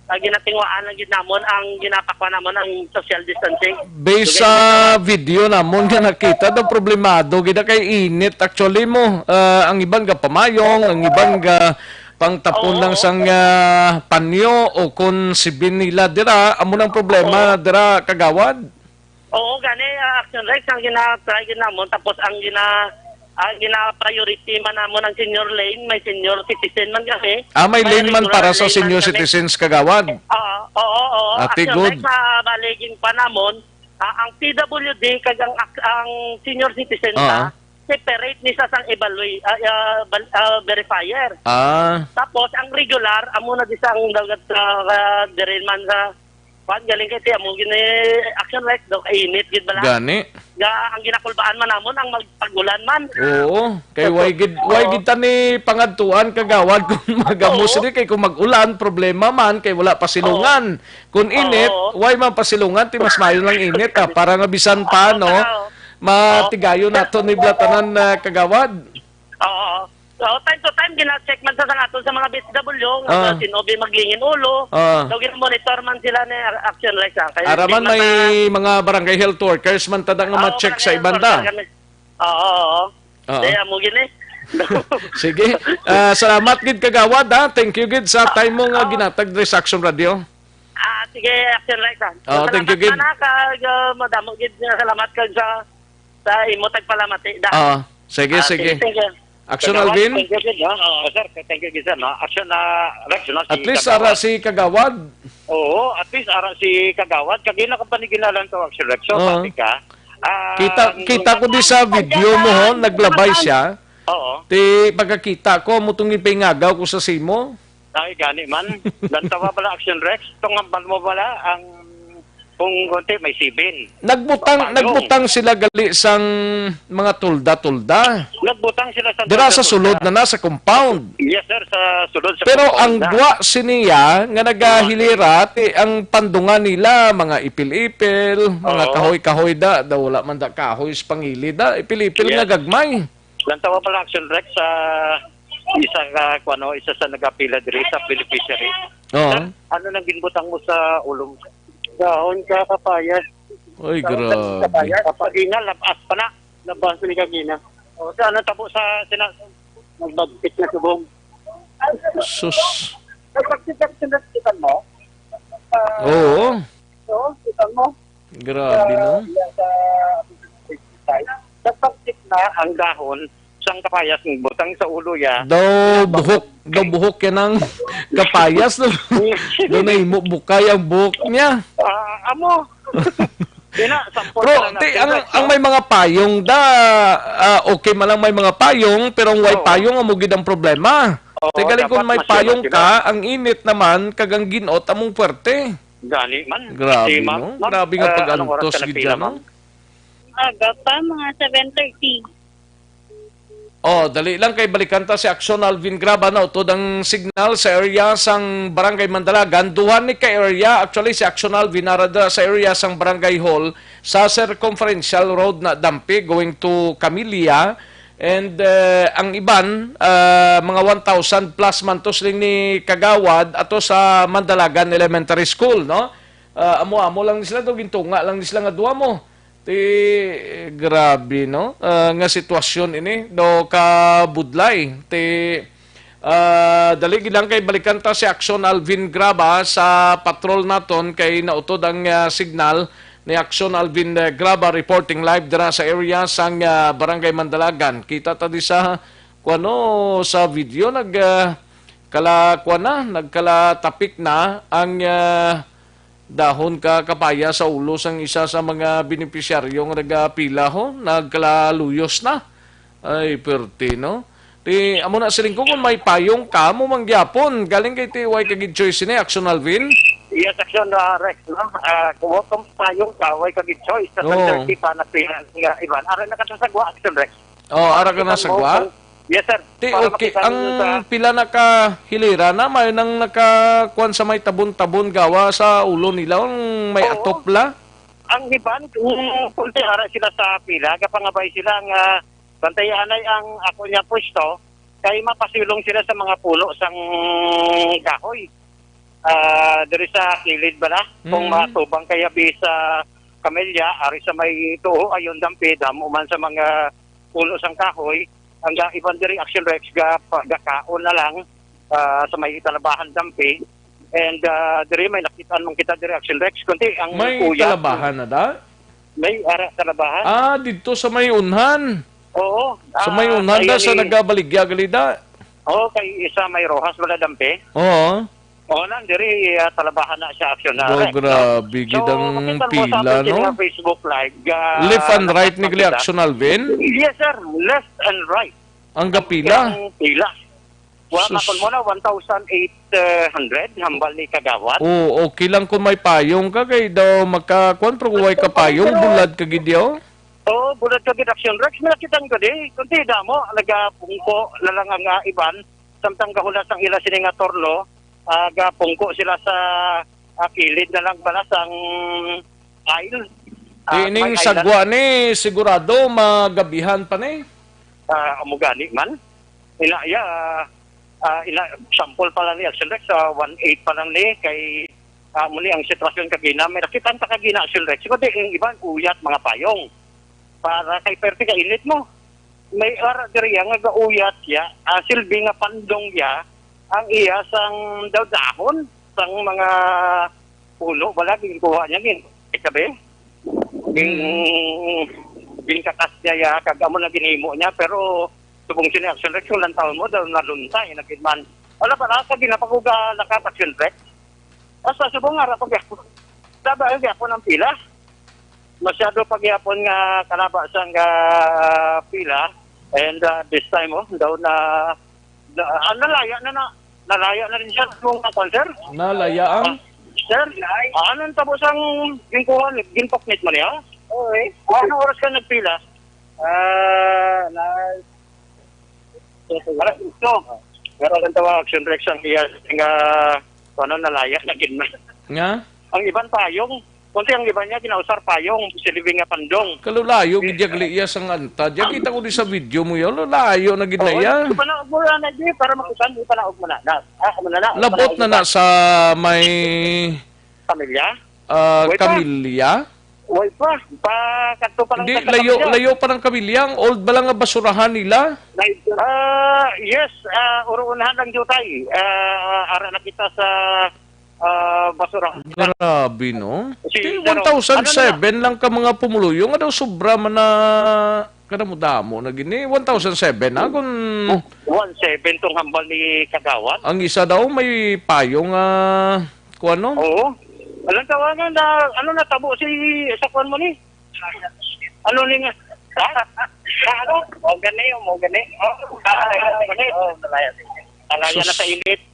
ah, ginatinguhaan lang gid namon ang ginapakuha namon ang social distancing. Based Dugay sa na video namon nga nakita, daw problemado gid kay init actually mo. Ah, ang iban ga pamayong, ang iban ga pangtapon Oo. lang sang, ah, panyo o kon sibin nila dira, amo nang problema Oo. dira, kagawad? Oo, gani, ah, Action Rex, ang gina-try gid namon, tapos ang gina-, ang gina-priority man namon ang senior lane, may senior citizen man kami. Ah, may May lane man regular para sa lane man senior kami. citizens, kagawad? Oo, oo, oo. Ate, Action good. Rex, ah, bali, gin-, pa namon, ah, ang P W D kag ang, ang senior citizen Oo. na, separate ni sa sang evaluate, ah, ah, bal-, ah, verifier. Ah. Tapos, ang regular, amo na di sa ang dagat sa, ah, diri man sa Kwan, galing kay ti, amo gini Action Rex, daw kainit gid bala. Gani. Ga, ang ginakulbaan man namon ang magpag-ulan man. Oo, kay Opo. way gid, way Oo. gid ta ni pangadtuan, kagawad, kung magamos Oo. ni, kay kung mag-ulan, problema man, kay wala pasilungan. Oo. Kung init, Oo. way man pasilungan, ti mas maayo lang init, ha, para nga bisan Oo, pa, no, para, oo. matigayon nato ni blatanan, ah, kagawad. Oo. So, time to time, gina-check man sa, sa aton sa mga B S W, nga Ah. sino bi maglingin ulo. Ah. So, gina-monitor man sila ni Ar-, Action Rex, ah. Kaya Ara di man man may na mga barangay health workers man tada nga Ah, ma-check barangay sa health ibanda. worker kami. Oo, oo. Oo. Kaya mo gini. Sige. Ah, salamat gid, kagawad, ha. Thank you gid sa Ah, time mo nga ah. ginatag diri sa Action Radio. Ah, sige, Action Rex, ah. Oh, thank you, Salamat gid. Sana kag, ah, madamo gid nga salamat kag sa, sa imo tagpalamati, da. Ah, sige, Ah, sige. sige, thank you. Action, Salamat, Alvin? Thank you, gid, no? Oo, sir. Thank you, gid, sir, no? Action, ah, Rex, no? Si At least, ara Kagawad. si Kagawad. Oo, at least, ara si Kagawad. Kag ina ka pa ni ginalan to, Action Rex. So, Oo. pati ka. Ah, Kita, ang kita ko di sa video mo, ho, naglabay siya. Oo. Ti, pagkakita ko, mo tong ipingagaw ko sa simo. Ay, gani man. Lantawa pala, Action Rex. Itong hambal mo pala, ang kung konti, may sibin. Nagbutang, Payong. nagbutang sila gali sang mga tulda-tulda. Nagbutang sila sa Dira sa tulda-tulda. sulod na na sa compound. Yes, sir, sa sulod sa Pero compound ang na. gwa siniya nga nagahilira, ti ang pandungan nila, mga ipil-ipil, mga Oo. kahoy-kahoy da, da wala man da kahoy sa pangilid da, ipil-ipil nga Yes. gagmay. Lantawa pala, Action Rex, sa isa ka, kuwano, isa sa nagapila diri sa beneficiary. Oo. Sir, ano nang ginbutang mo sa ulo mo? Dahon ka kapayas. Oy, Dahon ka grabe. kapayas. Kapag ina, labas pa na. Labas ni kagina. O, sa ano tabo sa sina-, Nagbagtik na subong. Sus. Nagbagtik na subong, kita mo? Ah, Oo. Oo, kita mo? Grabe, no? Sa, sa, Nagpagtik na ang dahon sang kapayas, butang sa ulo ya. Daw buhok, daw buhok yan ang kapayas, no? Daw nahimo bukay ang buhok niya. Ah, amo. Ina, sample Bro, na lang, ti, ang, sir, ang no? may mga payong da, ah, okay man lang may mga payong, pero ang way Oo. payong, amo gid ang problema. Oo, Ti, galing dapat kung may masyado payong sila. ka, ang init naman, kag ang ginot, among puwerte. Gani man. Grabe, Si ma'am, no? ma'am, Grabe nga ah, anong oras pag-antos ka gid napila, dyan, no? ma'am? Aga pa, mga seven thirty. Oh, dali lang kay balikan ta si Action Alvin Graba na utod ang signal sa area sang Barangay Mandalagan. Duha ni ka area, actually si Action Alvin ara dira sa area sang Barangay Hall sa Circumferential Road na Dampi going to Camilla. And uh, ang iban, uh, mga one thousand plus man to siling ni Kagawad ato sa Mandalagan Elementary School, no? Uh, amo-amo lang ni sila to, gintunga lang ni sila nga duha mo. Ti, grabe, no? Ah, nga sitwasyon ini, no, kabudlay. Ti, ah, dali gid lang kay balikan ta si Action Alvin Graba sa patrol naton kay nautod ang, ah, signal ni Action Alvin, eh, Graba reporting live dira sa area sang, ah, Barangay Mandalagan. Kita ta di sa, kuano, sa video nag, ah, kala, kuan na, nagkalatapik na ang, ah, dahon ka kapaya sa ulo sang isa sa mga benepisyaryo nga nagapila, ho, nagkalaluyos na. Ay, perti, no? Ti, amo na siling ko, kung may payong ka, mo mangyapon. Galing kay ti, way ka gid choice ni Action Alvin? Yes, Action, ah, Rex, no? Ah, kung wa kang payong ka, way ka gid choice. Sa Oo. Thirty pa, nagpila nga iban. Ara na ka sa sagwa, Action Rex. Oh, ara ka na Kita mo sagwa? kung, yes, sir. Ti, Para okay, makita ang ninyo sa pila na ka hilira na, may nang nakakuan sa may tabon-tabon gawa sa ulo nila, ang may Oo. atop la? Ang iban, kung, kung ara sila sa pila, kapangabay sila nga, bantayanay ang ako niya pwesto, kay mapasilong sila sa mga puno sang kahoy. Ah, diri sa kilid bala, kung Mm. matubang kay abi sa Kamilya, ari sa may tuo, ayon dampi, damo man sa mga puno sang kahoy, ang ga-, iban diri, Action Rex, ga-, pa-, gakaon na lang, ah, sa may Talabahan dampi. And, ah, diri may nakitaan man kita diri, Action Rex, kundi ang May uyat. Talabahan na da? May ara Talabahan. Ah, dito sa may unhan. Oo. Sa may Ah, unhan da, sa kay nagabaligya, gali da? Oo, kay isa may Rojas, wala dampi. Oo. Oo, nandiri, ah, Talabahan na siya, Action na. Oh, Rex, no? Grabe, So, gid ang makita mo sa pila, atin no? Nga Facebook Live, ah, Left and right ni nakapakita. Action Alvin? Yes, sir. Left and right. Ang gapila? Ang pila. Wa, Sus. Makon mo na, one thousand eight hundred, hambal ni Kagawad. Oh, okay lang kung may payong ka, kay daw makakuan, pero kung way ka payong, Pero bulad ka gid, yo. Oo, bulad ka gid, Action Rex. May nakitan ko di. Kunti damo, nagapungko na lang ang, ah, iban. Samtang gahulas ang ila sini nga turno, ah, gapungko sila sa, ah, kilid na lang bala sang aisle. Ah, Di ining may island. Sagwa ni, sigurado magabihan pa ni. Ah, amo gani man. Ina, ya, ah, ina, sample pa lang ni Action Rex, ah, one eight pa lang ni, kay, ah, muli ang sitwasyon kagina, may nakitan pa kagina, Action Rex. Kundi ang iban, uyat, mga payong. Para kay perte ka init mo. May ara diri nga gauyat ya, ah, silbi nga pandong ya, ang iya sang daw dahon, sang mga puno, wala, ginkuha niya, gin-, ikabi. Gin-, Mm. ginkakas niya ya, kag amo na ginhimo niya, pero subong sini Action Rex, kung lantawon mo, daw naluntay, na gid man. Wala pa, nasa ginapaguga, lakat Action Rex. Basta subong nga, ra pa gyapon. Daba gyapon ang pila. Masyado pa gyapon nga kalaba sang, ah, pila. And, ah, this time, oh, daw na, na, ah, nalaya na na. Nalaya na rin siya. Kung, ah, kwan, sir? Nalaya ang? Ah, sir, ah, anong tabo sang ginkuha ni, ginpaknit man niya? Oo, eh. Anong oras ka nagpila? Ah, na, Alas otso. Pero ang tawa, Action Rex, ang iya nga, ano, nalaya na gid man. Nga? Ang iban payong. Kunti ang iban niya, ginausar payong, silbi nga pandong. Kalulayo, gid yag liya sang anta. Diya kita ko di sa video mo yun, lulayo na gid na Oo, iya. Ipanaog mo na, di, para makita, ipanaog mo na. Na, ah, ano na, Labot na na ipanaog mo sa may, Pamilya? ah, Way pa. Kamilya? Way pa. Pa, kadto pa lang Hindi, sa layo, Kapamilya. Layo pa ng Kamilya. Ang old ba lang nga basurahan nila? Ah, yes, ah, uruunahan lang jutay. Ah, ara na kita sa, ah, basurahan. Grabe, no? Si, Di, pero, one thousand seven ano na? Lang ka mga pumuluyo nga daw sobra man na kadamo-damo na gini. One thousand seven, ha? Kung Oh, one seven tong hambal ni Kagawad. Ang isa daw may payong, ah, kuwan, no? Oo. Alam tawanan na, ano na tabo si, sa kuwan mo ni? Ano ni nga? Ha? Ano? O gani, o gani. O, gani. O, malaya. Malaya na Sus. Sa init.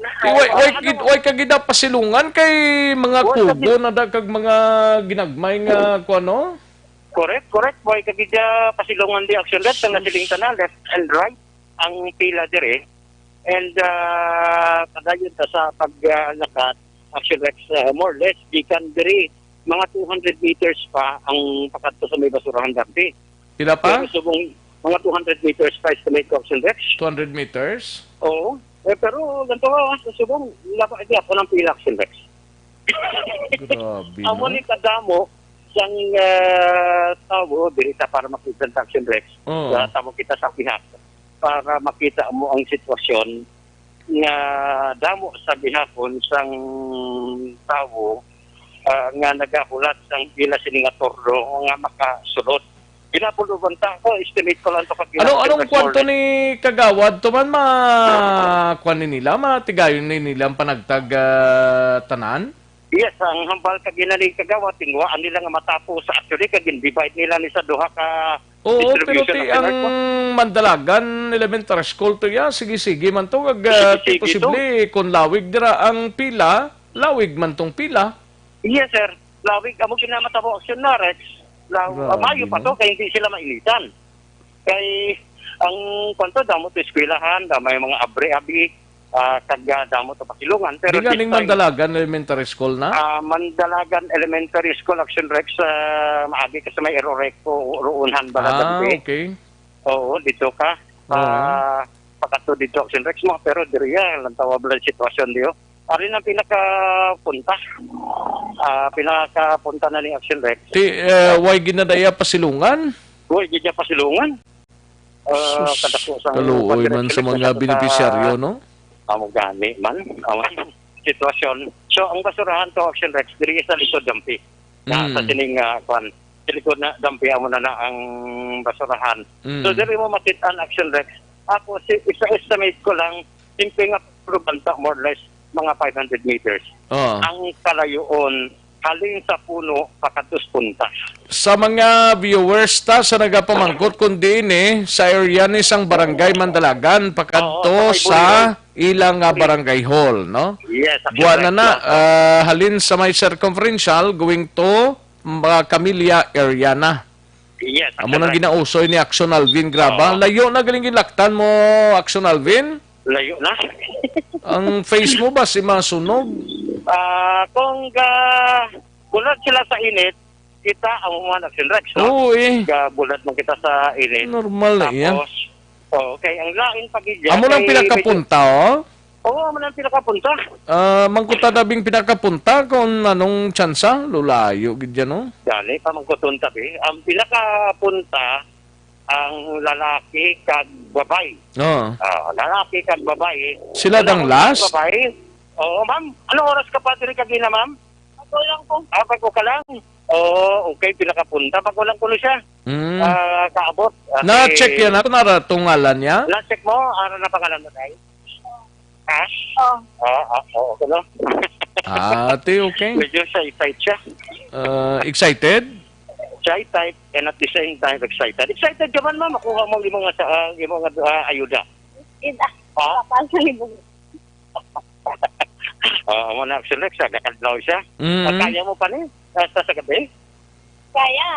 Di, way, way, gid, way ka gid pasilungan kay mga Way ka kubo gid. Na da kag mga ginagmay nga kuan, no? Correct, correct. Way ka gid, ah, pasilungan di, Action Rex, ang nasiling tanan, left and right ang pila dire. And, ah, kadayon ta sa paglakat, Action Rex, ah, more or less, gikan diri, mga two hundred meters pa ang pakadto sa may basurahan dati. Pila pa? Pero subong mga two hundred meters pa, estimate ko, Action Rex. Two hundred meters? Oo. Eh, pero ganito nga, ah, subong, laba, hindi ako ng pila, Action Rex. Grabe, Amo no? ni kadamo sang, ah, tawo diri ta para makita ang Action Rex. Oo. Sa tawo kita sa pihak para makita mo ang sitwasyon nga damo sa gihapon sang tawo, ah, nga nagahulat sang pila sini nga turno nga makasulod. Ginapuluban ta ako, estimate ko lang to pag Ano, ginapin anong this kwanto morning. ni Kagawad to man ma-, kwan ni nila, matigayon ni nila ang panagtag, ah, tanan? Yes, ang hambal kag ginali kagawa, tingwaan nila nga matapos. Actually, kag gin-divide nila ni sa duha ka Oo, pero distribution ti na ang network. Mandalagan Elementary School to ya, sige-sige man to, kag, ah, ti Sige-sige to. posible kung lawig dira ang pila, lawig man tong pila. Yes, sir. Lawig, amo ginamatabo aksyon na, Rex. Law-, Grabe, mayo pa no? to, kay hindi sila mainitan. Kay ang kwanto, damo to eskwelahan, da may mga abri-abi, ah, kag, ah, damo to pasilungan. Pero Di nga this ning time, Mandalagan Elementary School na? ah, Mandalagan Elementary School, Action Rex, ah, maagi ka sa may Eroreco, Ruunhan, Ah, Baladante. okay. Oo, dito ka. Oo. Ah, pakato dito, Action Rex mo, pero diri ya, lantawa bala ang sitwasyon diyo. Ari ang pinakapunta. Ah, pinakapunta na ni Action Rex. Ti, eh, way ginadaya pasilungan? Uy, di niya pasilungan. Ah, Sus, kadako sang kaluoy man sa mga benepisyaryo, no? Amo gani man, amo sitwasyon. So, ang basurahan to, Action Rex, diri sa likod dampi. Na Mm. sa sining, ah, kwan, sa likod na dampi, amo na na ang basurahan. Mm. So, diri mo makita ang Action Rex. Ako, si, isa-estimate ko lang, simple nga pagkuluban ta, more or less, mga five hundred meters. Oo. Ang kalayoon, halin sa puno, pakadto sa punta. Sa mga viewers ta sa nagapamangkot kung diin eh, sa area ni sang Barangay Mandalagan, pakadto Oo, sa may sa Boulevard. ilang, ah, barangay hall, no? Yes, Buwan na na, ah, halin sa may circumferential, going to, mm, ah, Camilla area na. Yes, Amo nang right. ginausoy ni Action Alvin Graba. Oo. Layo na galing ginlaktan mo, Action Alvin? Layo na. Ang face mo ba si masunog? Ah, kung ga-, bulad sila sa init, kita ang mga Action Rex, no? Oo, eh. Ga-, bulad mo kita sa init. Normal na iya. Tapos, oh, okay, ang lain pa gid yan, Amo nang kay pinakapunta, oh. Oo, amo nang pinakapunta. Ah, mangkuta na bing pinakapunta kung anong tsansa, lulayo gid yan, no? Dali, pamangkuton ta, be. Ang pinakapunta, ang lalaki kag babae. Oo. Ah, lalaki kag babae. Sila Lalaki dang kag last? babae. Oo, ma'am. Anong oras ka pa diri kagina, ma'am? Ako lang po. Ah, bago ka lang? Oo, okay, pinakapunta. Bago lang kuno siya. Mm. Ah, kaabot. Ah, Na-check si yan. Ako nara tong ngalan niya? Na-check mo? Ano na pangalan mo, Tay? Ha? Oh. Ah, ah, oo, ano? Ah, ate, okay. Medyo shy type siya. Ah, excited? Shy type and at the same time excited. Excited ka man, ma'am. Makuha mo ang imong, ah, imong, ah, ayuda. Ida. Ha? Kapal sa libog. Ah, amo na, Action Rex, ah, nakadlaw siya. Mm. Ah, kaya mo pa ni? Hasta sa gabi? Kaya.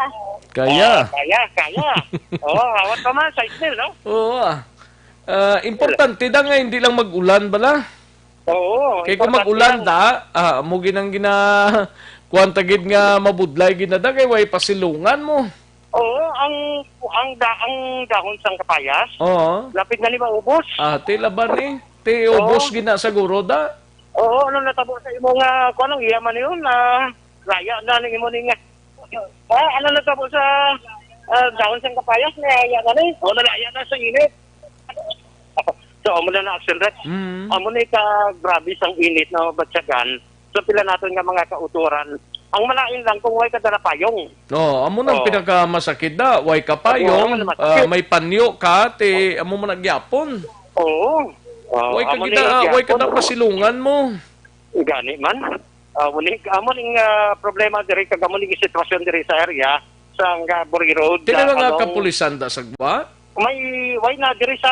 Kaya. Ah, kaya, kaya. Oo, awat pa man, side mill, no? Oo, ah. Ah, importante da nga hindi lang mag-ulan bala. Oo, Kay kung importante mag-ulan lang. da, ah, mo ginang gina-, kuwan ta gid nga mabudlay gid na da, kay way pasilungan mo. Oo, ang, ang da-, ang dahon sang kapayas, Oo. lapit na ni maubos. Ah, ti laban ni. Ti ubos Oo. gid na siguro da. Oo, ano natabo sa imo nga, kung anong iya man yun, ah, laya na ni imo ni nga. Ah, ano natabo sa, ah, dahon sang kapayas, laya na ni? Oo, nalaya na sa init. So, amo na na, Action Rex. Mm. Amo ni ka grabe sang init na mabatyagan. So, pila naton nga mga kautoran. Ang malain lang kung way ka dala payong. No, amo nang Oh. pinakamasakit da, way ka Amo payong, ang masakit. ah, may panyo ka, ti amo man nagyapon. Oo. Oh, Way ka amo ni gina-, way ka gyapon. napasilungan mo. Gani man. Ah, amo ni, amo ning, ah, problema diri kag amo ning sitwasyon diri sa area sa Angaburi Road, Ti na sa mga ano, kapulisan da sa Guba? May, way na diri sa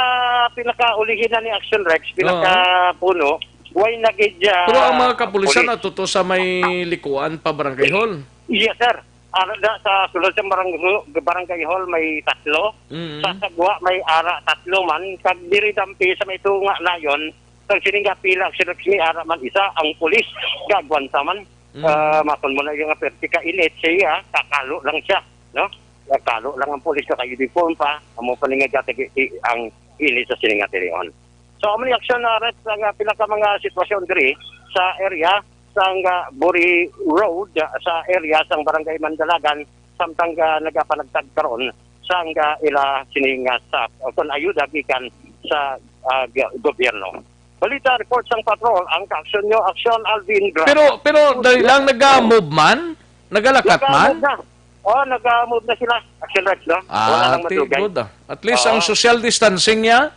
pinakaulihin na ni Action Rex, Oo. pinakapuno. Way na gid, ah, Pero ang mga kapulisan pulis. natuto sa may likuan pa barangay hall. Yes, sir. Ara da sa sulod sa barang-, barangay hall may tatlo. Mm. Sa Sagwa may ara tatlo man. Kag diri dampi sa may tunga layon, kag sini nga pila ang sinurok ni ara man isa, ang pulis gagwanta man. Mm. Ah, makon mo na yung perti ka init siya, kakalo lang siya, no? Kakalo lang ang pulis, naka-uniform pa. Amo pa ni nga jatag i-, ang init sa sini nga tirion. So, amo ni aksyon na ret sa nga pila ka mga sitwasyon diri sa area sang, ah, Buri Road, ah, sa area sang Barangay Mandalagan, samtang, ah, nagapanagtag karon sang, ah, ila sini nga staff o kon ayuda gikan sa, ah, g-, gobyerno. Balita report sang patrol, ang kaaksyon nyo, aksyon Alvin Grab. Pero, pero dali lang, naga-move man? Nagalakat man? Nag-move na. Oh, nag-move na sila. Action Rex, no? Wala Ah, nang ti-, madugay. Good, ah. At least ang Oo. social distancing niya?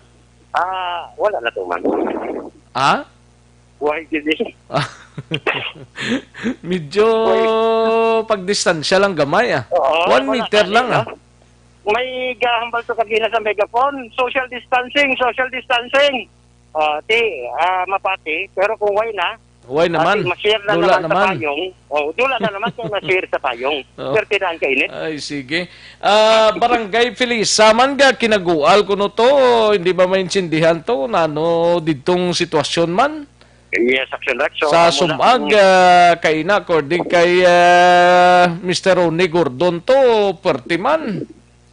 Ah, wala na to, man. Ha? Why did he? Ah. Medyo Wait. pagdistansya lang gamay, ah. Oo, One wala meter na lang, rin, ah. no? May gahambal to kagina sa megaphone. Social distancing, social distancing. Ah, ti, ah, mapati. Pero kung why na, Why ah, naman? ti, ma-share na Dula naman sa naman. payong. Oh, dula na naman kung ma-share sa payong. Oh. Perti na ang kainit. Ay, sige. Ah, Barangay Felisa, man ga kinagual kuno to, hindi ba maintindihan to? Nano didtong sitwasyon man? Yes, Action Rex. So, Sa amo na Sumag, ang ah, kaina, according kay, ah, Mister Ronnie Gordon to, perti man.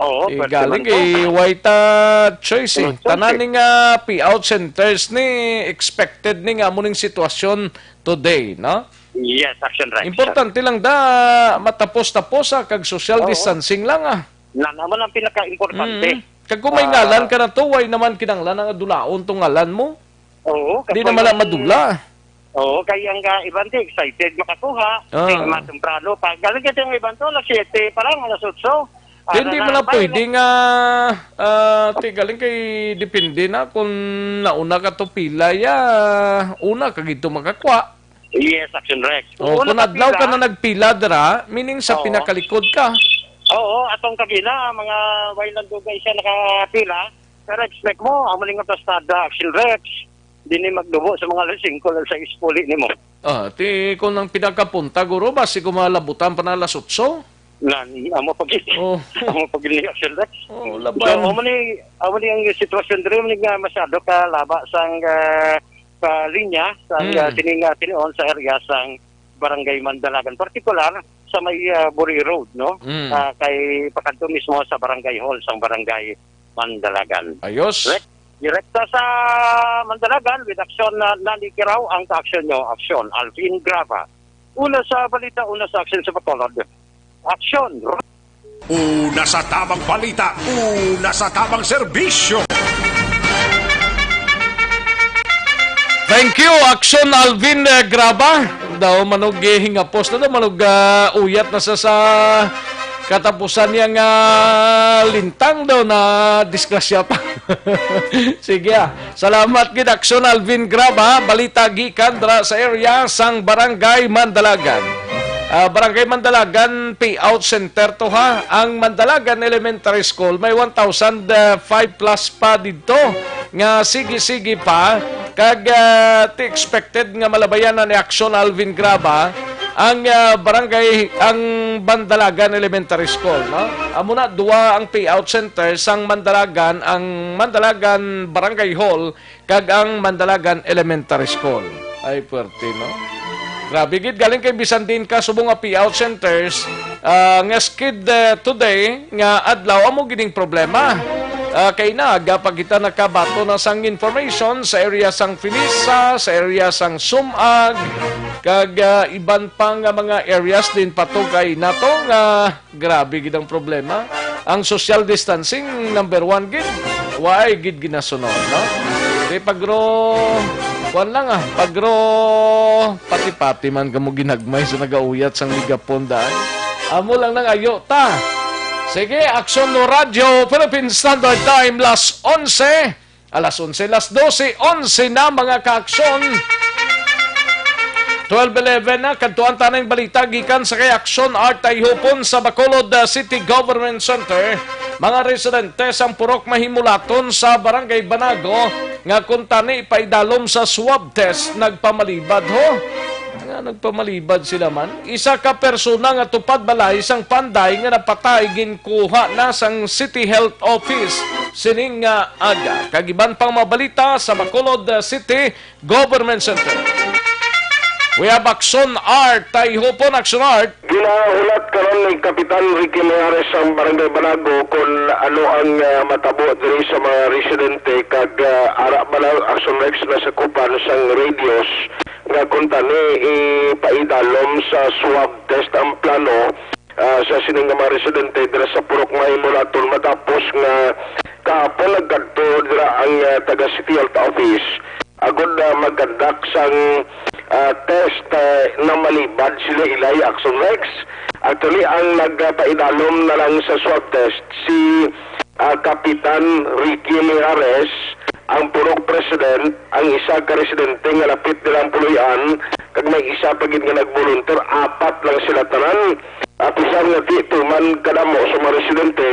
Oo, Eh, perti galing man to. kay White, ah, Choice, eh. White Choice, Tanan eh. ni nga payout centers ni expected ni nga amo ning sitwasyon today, no? Yes, Action Rex. Importante lang da matapos-tapos, ah, kag social Oo. distancing lang, ah. Nan, amo ang pinaka-importante. Mm. Kag kung may Ah. ngalan ka na to, why naman kinanglan nga dulaon tong ngalan mo? Oo, Di kapoy naman na lang madula. Oo, kay ang, ah, iban di excited makakuha. Ah. Di matemprano pa. Galing kasi ang iban to, alas siyete pa lang, alas otso. Hindi Ano man na, na pwede na. nga, ah, ti, galing kay depende na kung nauna ka to pila, ya, una ka gid to makakuha. Yes, Action Rex. Oh, Kung kung una ka adlaw ka pila, na nagpila dira, meaning sa Oo. pinakalikod ka. Oo, atong kagina, mga way lang dugay siya nakapila. Pero expect mo, amo ning otostrada, Action Rex. Di ni magdubo sa mga alas singko lang sa ispuli nimo. Ah, ti, kung ang pinakapunta, guro, basi kung malabutan pa na alas otso. Nan, amo pa gid. Oh. Amo pa gid ni Action Rex. Oh, So, laban. amo ni, amo ni ang sitwasyon diri, amo ni nga masyado ka laba sang, ah, sa linya, sang, Mm. ah, sining, ah, tinion sa area sang Barangay Mandalagan, partikular sa may, ah, Buri Road, no? Mm. Ah, kay pakadto mismo sa Barangay Hall sang Barangay Mandalagan. Ayos. Direk-, direkta sa Mandalagan with action na nanikiraw ang kaaksyon nyo. Aksyon, Alvin Grava. Una sa balita, una sa aksyon sa Bacolod. Aksyon. Una sa tamang balita, una sa tamang serbisyo. Thank you, Action Alvin, eh, Graba. Daw manog, eh, hingapos na daw, manog, ah, uyat na sa, sa katapusan niya nga lintang daw na disgrasya pa. Sige, ah. Salamat gid, Action Alvin Graba. Balita gikan dra sa area sang Barangay Mandalagan. Ah, Barangay Mandalagan, payout center to, ha. Ang Mandalagan Elementary School may one thousand five plus pa didto nga sige-sige pa. Kag, ah, ti expected nga malabayan na ni Action Alvin Graba ang, ah, barangay, ang Mandalagan Elementary School, no? Amo na, duwa ang payout center sang Mandalagan, ang Mandalagan Barangay Hall kag ang Mandalagan Elementary School. Ay, puwerte, no? Grabe gid, galing kay bisan din ka subong nga payout centers, ah, nga skid, eh, today nga adlaw, amo gid ning problema. Ah, kay naaga pa kita nakabaton na sang information sa area sang Felisa, sa area sang Sumag, kag, ah, iban pa nga mga areas din pa to kay nato nga Grabe gid ang problema. Ang social distancing, number one gid. Waay gid ginasunod, no? Di pagro, kuwan lang, ah, pagro, pati-pati man kamo ginagmay sa nagauyat sang ligapon daan. Amo lang nang ayo ta. Sige, Aksyon no Radyo, Philippine Standard Time, las onse. Alas onse, las dose, onse na, mga kaaksyon. Twelve eleven na, kadtuan ta ning balita gikan sa kay Aksyon Art Tayhupon sa Bacolod, uh, City Government Center. Mga residente sang Purok Mahimulaton sa Barangay Banago nga kuntani paidalom sa swab test nagpamalibad, ho. Nga Nagpamalibad sila man. Isa ka persona nga tupad balay sang Panday nga napatay ginkuha na sang City Health Office sining nga aga. Kag iban pang mabalita sa Bacolod, uh, City Government Center. We have Action Art. Taihupon, Action Art. Ginahulat karon ni Kapitan Ricky Mijares ang Barangay Banago kung ano ang, ah, matabo diri sa mga residente kag, ah, ara ba na, Action Rex, nasakupan sang radios nga kung tani ipaidalom sa swab test ang plano, ah, sa sining nga mga residente dira sa Purok Mahimulaton matapos nga kahapon nagkadto dira ang, ah, taga City Health Office agod, ah, mag-conduct sang, ah, test, ah, na malibad sila ilay, Action Rex. Actually, ang nagpaidalom na lang sa swab test si, ah, Kapitan Ricky Mijares, ang purok president, ang isa ka residente nga lapit nilang puloy-an, kag may isa pa gid nga nag-volunteer, apat lang sila tanan. Ah, bisan nga di tuman kadamo sa mga residente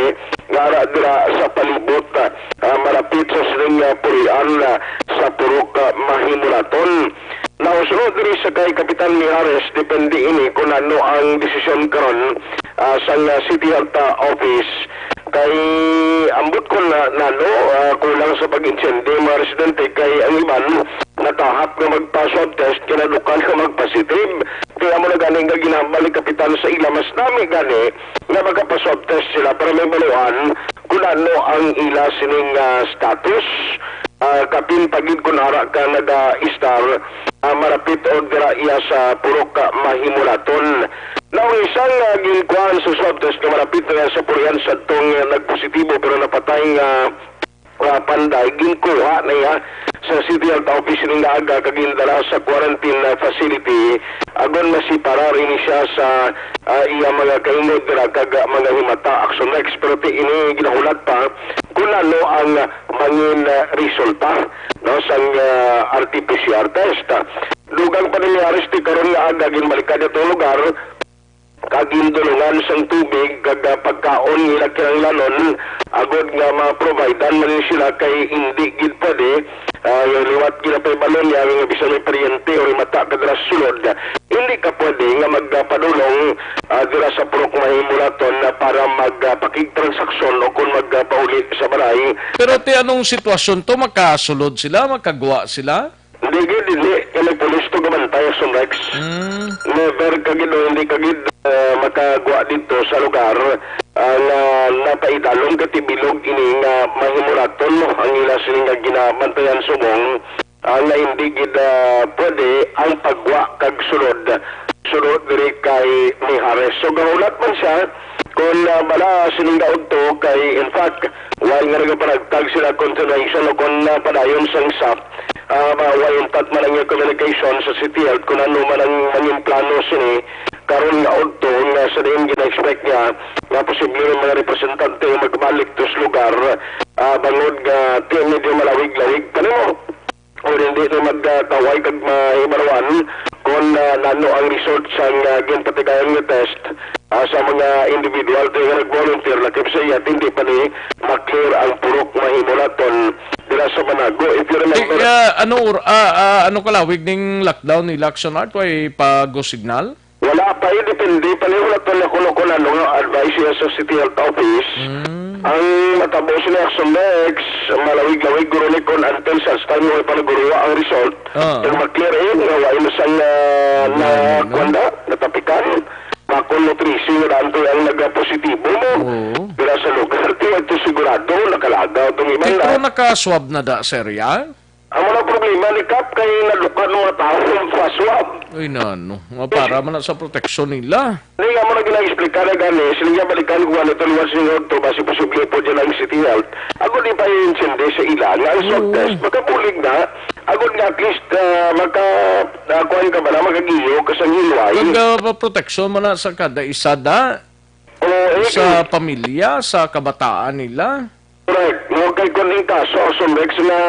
nga ara dira sa palibot, ah, malapit sa sining, ah, puloy-an, ah, sa Purok, ah, Mahimulaton. Now, sunod diri sa kay Kapitan Mijares, depende ini kung ano ang desisyon karon, ah, sang, ah, City Health, ah, Office. Kay ambot ko na, nano, ah, kulang sa pag-intindi ang mga residente kay ang iban natahap nga magpa-swab test, kinadukan nga magpositive. Kaya mo na gani nga ginambal ni Kapitan sa ila, mas nami gani nga magapa-swab test sila para may baluan kung ano ang ila sining, ah, status. Ah, kapin pa gid kung ara ka naga-istar, ah, marapit o dira iya sa Purok, ah, Mahimulaton. Now, isang, ah, ginkuhaan sa swab test nga marapit na sa puloy-an sadtong, ah, nagpositibo pero napatay nga, ah, panday, ginkuha na iya sa City Health Office ning aga kag gindala sa quarantine, ah, facility agon masiparar ini siya sa, ah, iya mga kaingod dira kag, ah, mga himata. Action Rex, pero ti ini ginahulat pa kung ano ang mangin, ah, resulta, no, sang, ah, R T P C R test. Dugang pa ni Mijares ti karon nga aga ginbalikan atong lugar kag gindulungan sang tubig kag, ah, pagkaon nga ila kinahanglanon agod nga ma-providean man ni sila kay indi gid pwede, ah, liwat ginapahibalo niya nga bisan may paryente o may mata ka dira sa sulod, hindi ka pwede nga magpadulong, ah, dira sa Purok Mahimulaton na para magpakigtransaksyon o kon magpauli sa balay. Pero ti anong sitwasyon to? Makasulod sila? Makagwa sila? Hindi gid, hindi. Kay may pulis to gabantay, Action Rex. Mm. Never ka gid o hindi ka gid, ah, makagwa dito sa lugar, ah, nga napaidalom ka ti bilog ini nga Mahimulaton, no? Ang ila sini nga ginabantayan subong, ah, nga hindi gid, ah, pwede ang pagwa kag sulod, sulod diri kay Mijares. So, gahulat man siya kung, ah, bala sining gaudto kay, in fact, while nga nagapanagtag sila continuation o kung, ah, padayon sang sap, ah, ma-, way intact man ang iyang communication sa City Health kung ano man ang mangin plano sini karon nga udto nga sa diin gina-expect niya nga posible ang mga representante nga magbalik to sa lugar, ah, bangod nga ti medyo malawig-lawig pa nimo. O hindi na magkataway kag mahibaluan kung, ah, nano ang result sang, ah, ginpatigayon nga test, ah, sa mga individual nga nag-volunteer lakip sa iya, hindi pa ni ma-clear ang Purok Mahimulaton dira sa Banago. If you remember, ah, ano or-, ah, ah, ano kalawig ning lockdown ni Action Art? Way pa go signal? Wala pa, eh, depende pa ni, wala pa na kuno kung ano nga advice niya sa City Health Office. Mm. Ang matabo sini Action Rex, malawig-lawig guro ni kung until such time nga wala pa naguruwa ang result. Ah. Pero ma-clear, eh, nga wala na sang, ah, na, Ano, no? kuwan na, natapikan. Bakon mo tracing nga daan to ang nagapositibo mo. Oo. Pero sa lugar, ti, ito sigurado, nakalagaw tong iban Ti, na. Pero naka-swab na da, sir, ya? Ang mga problema ni Kap kay nadukan mga tao sa swab. Ay, nano. Nga para man na sa proteksyon nila. Hindi nga mo na gina-explicar na gani, sila nga balikan ko ano ito liwas ninyo to, basi posible po dyan ang City Health. Ako di pa i-intindi sa ila, nga ang swab Oo. test, makabulig na, agod nga at least, ah, maka, ah, kuwan ka ba na, makagiyo ka sa hilway. Nag, ah, proteksyon man na sa kada isa da, Oo, eh, sa eh. pamilya, sa kabataan nila. Correct. No, kay kung in kaso, Action Rex, nga,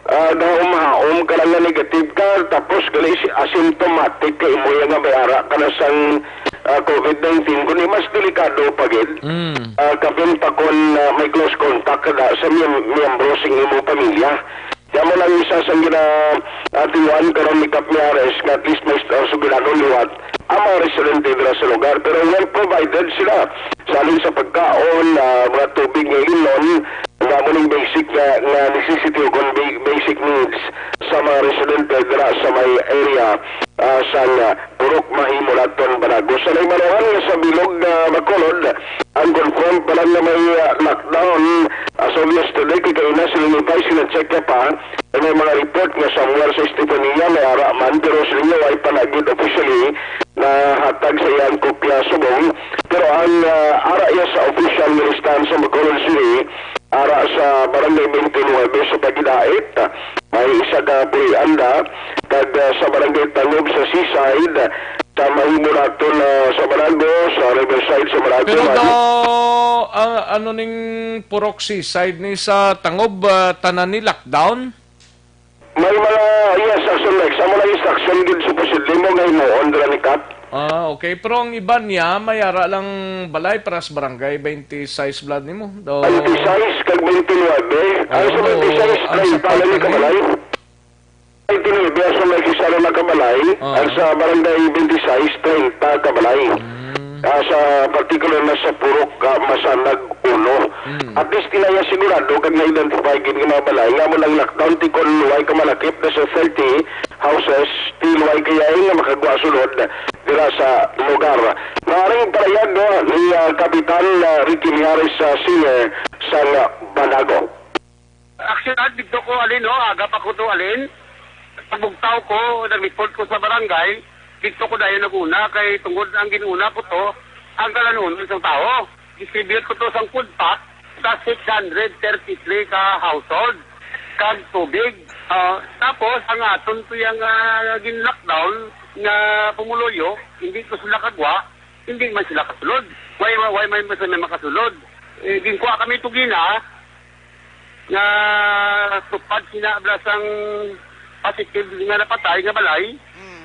ah, nahaom-haom ka lang nga negative ka, tapos gali si asymptomatic ka, imo yan nga may ara ka na sang, ah, COVID nineteen, kundi mas delikado pa gid. Mm. Ah, kapin pa kung, ah, may close contact ka na sa miyem-, miyembro sa imong pamilya. Kaya mo lang isa sa gina-, atinguan karon ni Kap Mijares nga at least may st-, sugilano liwat ang mga residente dira sa lugar. Pero well provided sila sa alin sa pagkaon, ah, mga tubig nga inom, nga mo ning basic nga, nga necessity o kon ba-, basic needs sa mga residente dira sa may area, ah, sa, ah, Purok Mahimulaton, Banago. Sa naimanuhan nga sa bilog, ah, Bacolod, ang confirmed pa lang nga may, ah, lockdown as of yesterday, kay kaina sila ni Vice na check pa. May mga report nga somewhere sa Estefania may ara man, pero sa inyo ay pa na gid officially nahatag sa iyang kopya subong. Pero ang, ah, ara iya sa official nga listahan sa Bacolod City, ara sa Barangay twenty-nine sa Pagidait, may isa ka pulianda, kag, ah, sa Barangay Tangob sa Seaside, sa Mahimulaton, ah, sa Banago, sa Riverside sa Banago, Pero man. Daw, ah, ano ning Purok Seaside ni sa Tangob, ah, tanan ni lockdown? May mga, yes, Action Rex. Amo lang instruction gid supposedly mo nga himuon dira ni Kap. Ah, okay. Pero ang iban niya, may ara lang balay para sa barangay, twenty-six blood nimo. Do... Twenty-six kag twenty-nine. Ang sa Oo, twenty-six, ang sa treinta lang ni pagkani? Kabalay. Twenty-nine, ang sa may isa na nakabalay. Oo. Ang sa barangay twenty-six, treinta kabalay. Mm. Ah, sa particular na sa Purok, ah, Masanag uno. Mm. At least, tinaya sigurado kag na-identify gid nga mga balay nga mo lang lockdown, ti kon way ka malakip na sa thirty houses, ti way kaya nga makagwa sulod dira sa lugar. Maring parayag, no, ni, ah, Kapitan, ah, Ricky Mijares, ah, Senior, sang, ah, Banago. Actually, dito ko alin, no, aga pa ko to alin. Pagbugtaw ko, nag-report ko sa barangay, dito ko dayon naguna, kay tungod ang ginuna ko to, ang kalanunon sang tawo. Distribute ko to sang food pack sa six hundred thirty-three ka household, kag tubig. Ah, tapos, ang aton to yung, ah, gin-lockdown nga pumuluyo, hindi ko sila kagwa, hindi man sila kasulod. Why, why, why man sila makasulod? Eh, ginkuha kami to gina, nga tupad sina bala sang positive nga napatay nga balay. Mm.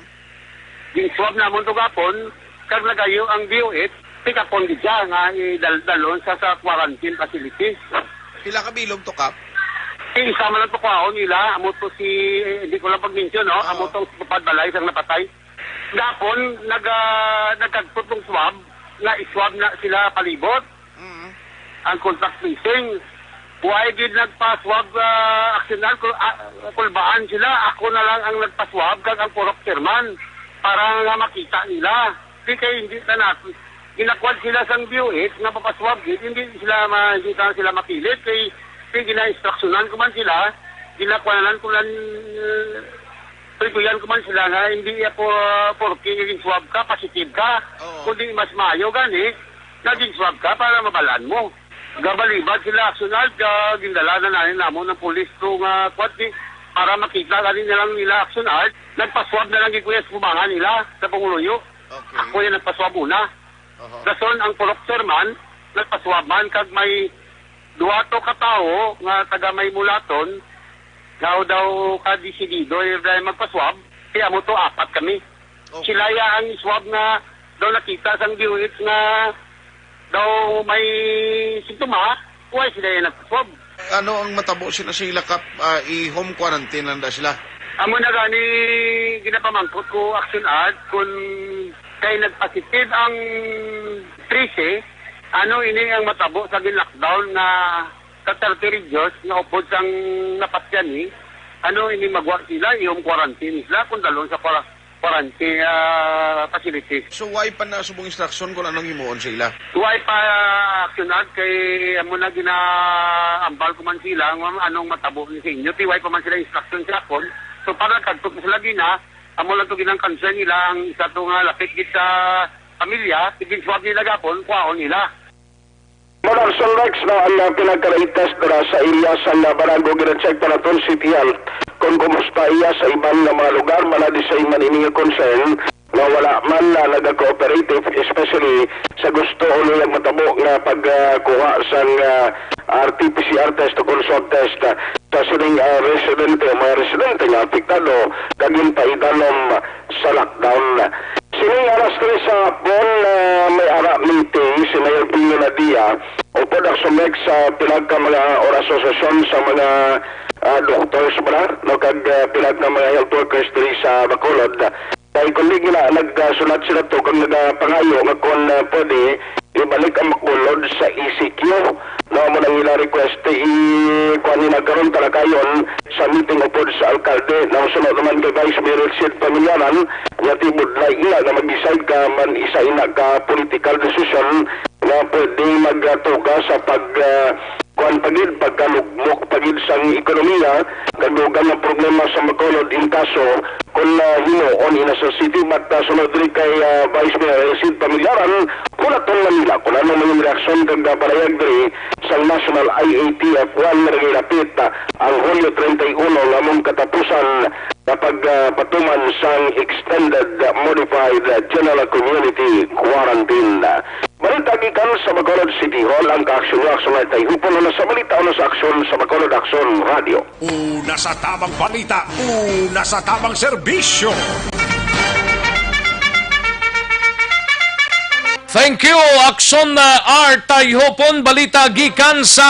Gin-swab namon to gapon, kag nagayo ang D O H, pick-upon gid siya nga idal-, dalon sa, sa quarantine facility. Pila ka bilog to, Kap? Isa man lang to kwaon nila, amo to si, eh, hindi ko lang pag-mention, no? Oo. Amo tong tupad balay sang napatay. Gapon, nag-, ah, nagkagpot ng swab, nga iswab na sila palibot. Mm. Ang contact tracing. Why gid nagpaswab, ah, aksyonan? Kul-, ah, kulbaan sila. Ako na lang ang nagpaswab kag ang purok chairman para nga makita nila. Di kay hindi na natin. Ginakwad sila sang D O H nga papaswab gid. Hindi sila ma-, hindi na sila mapilit kay, kay gina-instructionan ko man sila. Ginakwananan ko lang, eh, tuguyan ko man sila nga hindi ako, ah, porke naging swab ka, positive ka. Oo. Kundi mas maayo gani, naging swab ka para mabalaan mo. Gabalibad sila, action art, ah, gindala na namin namon ng pulis to nga kwat, di, para makita gani nilang nila action art. Nagpa-swab na lang gid kuya sa pumangan nila sa Panguluyo. Okay. Ako yung nagpa-swab una. Oho. Dason ang purok chairman, nagpa-swab man, kag may duha to ka tawo nga taga may mulaton, daw, daw ka desidido, eh, dahil magpa-swab, kaya mo to, apat kami. Okay. Sila ya ang swab nga daw nakita sang D O H nga daw may sintoma, why sila ya nagpa-swab? Ano ang matabo sila sa ila, Kap? Ah, i-home quarantine lang da sila? Amo na gani ginapamangkot ko, action ad, kung kay nagpositive ang trese, ano ini ang matabo sa gin-lockdown nga sa thirty regions nga upod sang napatyan ni? Ano ini, magwa sila, i-home quarantine sila kung dalon sa kwara-, quarantine, ah, facility. So, why pa na subong instruction kung anong himuon sa ila? Why pa, ah, action ad kay amo na ginaambal ko man sila nga anong matabo ni sa inyo. Ti why pa man sila instruction sa akon? So, para kadto sila gina, amo lang to ginang concern nila, ang isa to nga lapit gid sa pamilya, sige, swab nila gapon, kwaon nila. Ma'am Arson Rex, no, ang, ah, pinaka-latest dira sa area sa, ah, Banago, gina-check pa naton City Health kung kumusta iya sa iban nga mga lugar, man na di sa iman ini nga concern nga wala man, ah, naga-cooperate, especially sa gusto o luyag matabo nga pagkuha sang, ah, R T P C R test o kon swab test, ah, sa sining, ah, residente, mga residente nga apektado kag ginpaidanom sa lockdown. Sining alas tres sa hapon, ah, may ara meeting si Mayor Pino Nadia Upod Action Rex sa pila ka mga, or asosasyon sa mga, ah, doctors ba na, no, kag, ah, pila ka mga health workers diri sa Bacolod. Kay kung di gina nagsulat sila to kag nagapangayo nga kung, ah, pwede ibalik ang Bacolod sa E C Q, no, amo nang ila request, i-, kuan nila karon talakayon sa meeting upod sa alkalde. Nang sunod naman kay Vice Mayor Elcid Pamillaran, nga tibod na ila nga mag-decide ka man isa ina ka political decision nga pwedeng magatuga sa pag, ah, kuan pa gid, pagkalugmok pa gid sang ekonomiya, kag dugang nga problema sa Bacolod in kaso kung, ah, himuon ina sa city. But, ah, sunod diri kay, ah, Vice Mayor Elcid Pamillaran, hulaton man nila kung ano man yung reaksyon kag, ah, panayag diri sang National I A T F one nga nagahilapit, ah, ang Hulyo treinta y uno nga among katapusan sa pag, ah, patuman sang extended, ah, modified, ah, general community quarantine. Balita gikan sa Bacolod City Hall, ang kaaksyon-aksyon ay tayhupon na sa balita o sa aksyon sa Bacolod Aksyon Radio. Una sa tamang balita, una sa tamang serbisyo. Thank you, Aksyon, uh, R. Tayhopon, balita gikan sa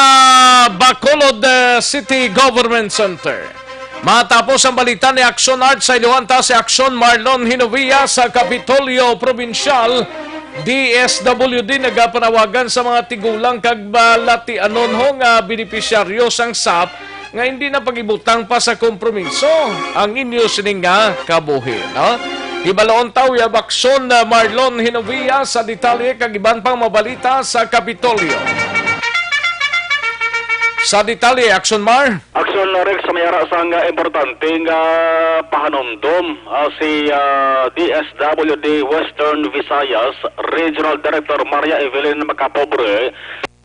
Bacolod, uh, City Government Center. Matapos ang balita ni Aksyon Art, sa iluhan ta si Aksyon Marlon Hinovia sa Kapitolyo Probinsyal, D S W D nagapanawagan sa mga tigulang kag balatianon ho nga benepisyaryo sang sap nga hindi na pag-ibutang pa sa kompromiso ang inyo sining nga kabuhi, no? Hibaloon ta uyab Aksyon, uh, Marlon Hinovia sa detalye kag iban pang mabalita sa Kapitolyo. Sa detalye, Aksyon Mar. Aksyon Rex, sa may ara sang, ah, importante nga pahanumdom, ah, si, ah, D S W D Western Visayas Regional Director Maria Evelyn Macapobre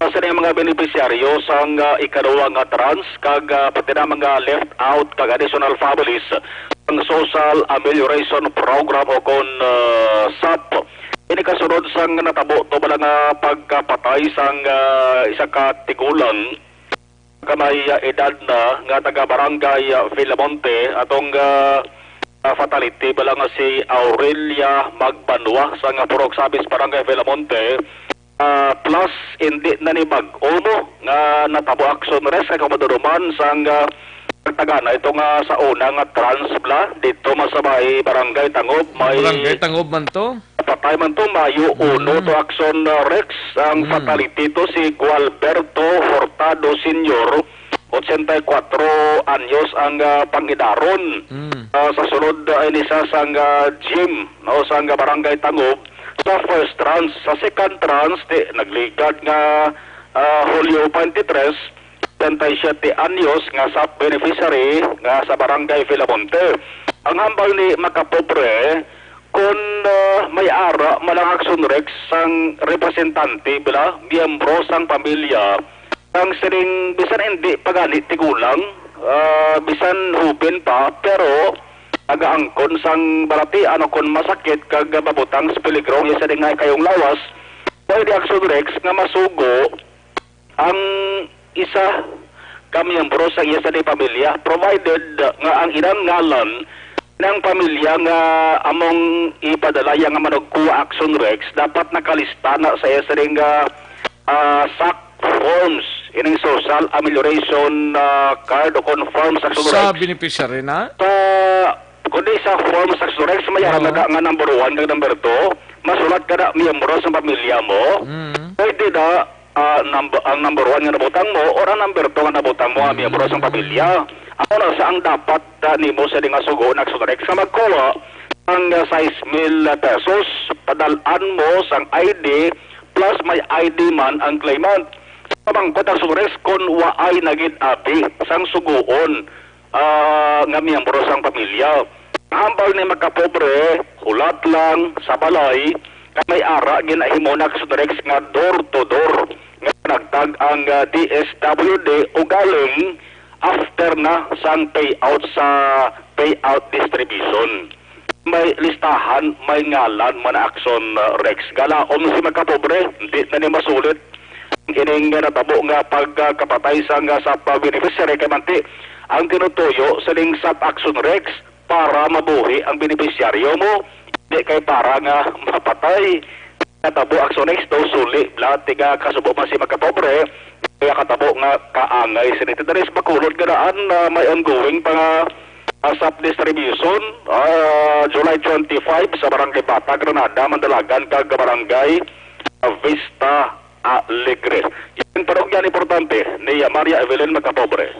sa sining mga benepisyaryo sang, ah, ikaduha nga tranche kag, ah, pati na mga left out kag additional families sang Social Amelioration Program o kon, ah, sap. Ini kasunod sang natabo to bala nga pagkapatay sang, ah, isa ka tigulang ka may, ah, edad na nga taga Barangay, ah, Villamonte, atong, ah, ah, fatality bala nga si Aurelia Magbanwa sa nga Purok Sabis, Barangay Villamonte, ah, plus hindi na ni bag-o mo nga natabo action rest kay kamaduruman sang, ah, pagtagana ito nga sa una nga trans bala dito masabay Barangay Tangob may Barangay Tangob man to? Patay man to, Mayo uno Mm. to action, uh, Rex. Ang Mm. fatality to si Gualberto Hurtado Senior, ochenta y cuatro anyos ang, uh, pangidaron. Mm. Uh, sa sulod, uh, ini sa sang, uh, gym, no, sang, uh, Barangay Tangob sa first tranche. Sa second tranche, ti, nagligad nga, uh, Hulyo twenty-three, treinta y siete anyos nga sap beneficiary nga sa Barangay Villamonte. Ang hambal ni Macapobre, kon, ah, may ara man ang Action Rex sang representante bala, miyembro sang pamilya, sang sining bisan hindi pa gani tigulang, ah, bisan hubin pa, pero nagaangkon sang balatian o kon masakit kag mabutang sa peligro ang iya sining nga kayong lawas, pwede Action Rex nga masugo ang isa ka miyembro sa iya sa pamilya, provided nga ang ilang ngalan ng pamilya nga among ipadalaya nga manugkuha Action Rex dapat nakalista na sa iya sining, ah, ah, sac forms, ining social amelioration, ah, card o kon forms Action Sa Rex. Beneficiary na? Sa, kundi sa forms Action Rex, may Oo. Nga, nga number one kag number two, masulat ka na miyembro sa pamilya mo. Mm. Pwede na, ah, number, ang number one nga nabutang mo or ang number two nga nabutang mo nga miyembro sang pamilya. Amo na sa ang dapat, ah, nimo sa nga sugo na Action Rex nga magkuha ang, ah, sais mil pesos, padal-an mo sang I D plus may I D man ang claimant. Sa pamangkot Action Rex, kung waay na gid abi sang sugoon, ah, nga miyembro sang pamilya. Hambal ni Macapobre, hulat lang sa balay, kay may ara ginahimo na Action Rex nga door to door nga nagtag ang, ah, D S W D ugaling after na sang payout sa payout distribution. May listahan, may ngalan man Action, ah, Rex. Galaom si Macapobre, hindi na ni masulit ining natabo nga pagkapatay sang, ah, sap beneficiary kay manti ang tinutuyo sining sap Action Rex para mabuhi ang benepisyaryo mo, di kay para nga mapatay. Katabo, Aksyon Next, daw suli bala, tiga kasubo pa si Makapobre, kaya katabo nga kaangay sini. Diri sa Bacolod nga daan, ah, may ongoing pa nga, ah, sap distribution, ah, July twenty-five sa Barangay Bata, Granada, Mandalagan, kag Barangay, ah, Vista Alegre. Yan, pero yan importante ni Maria Evelyn Makapobre.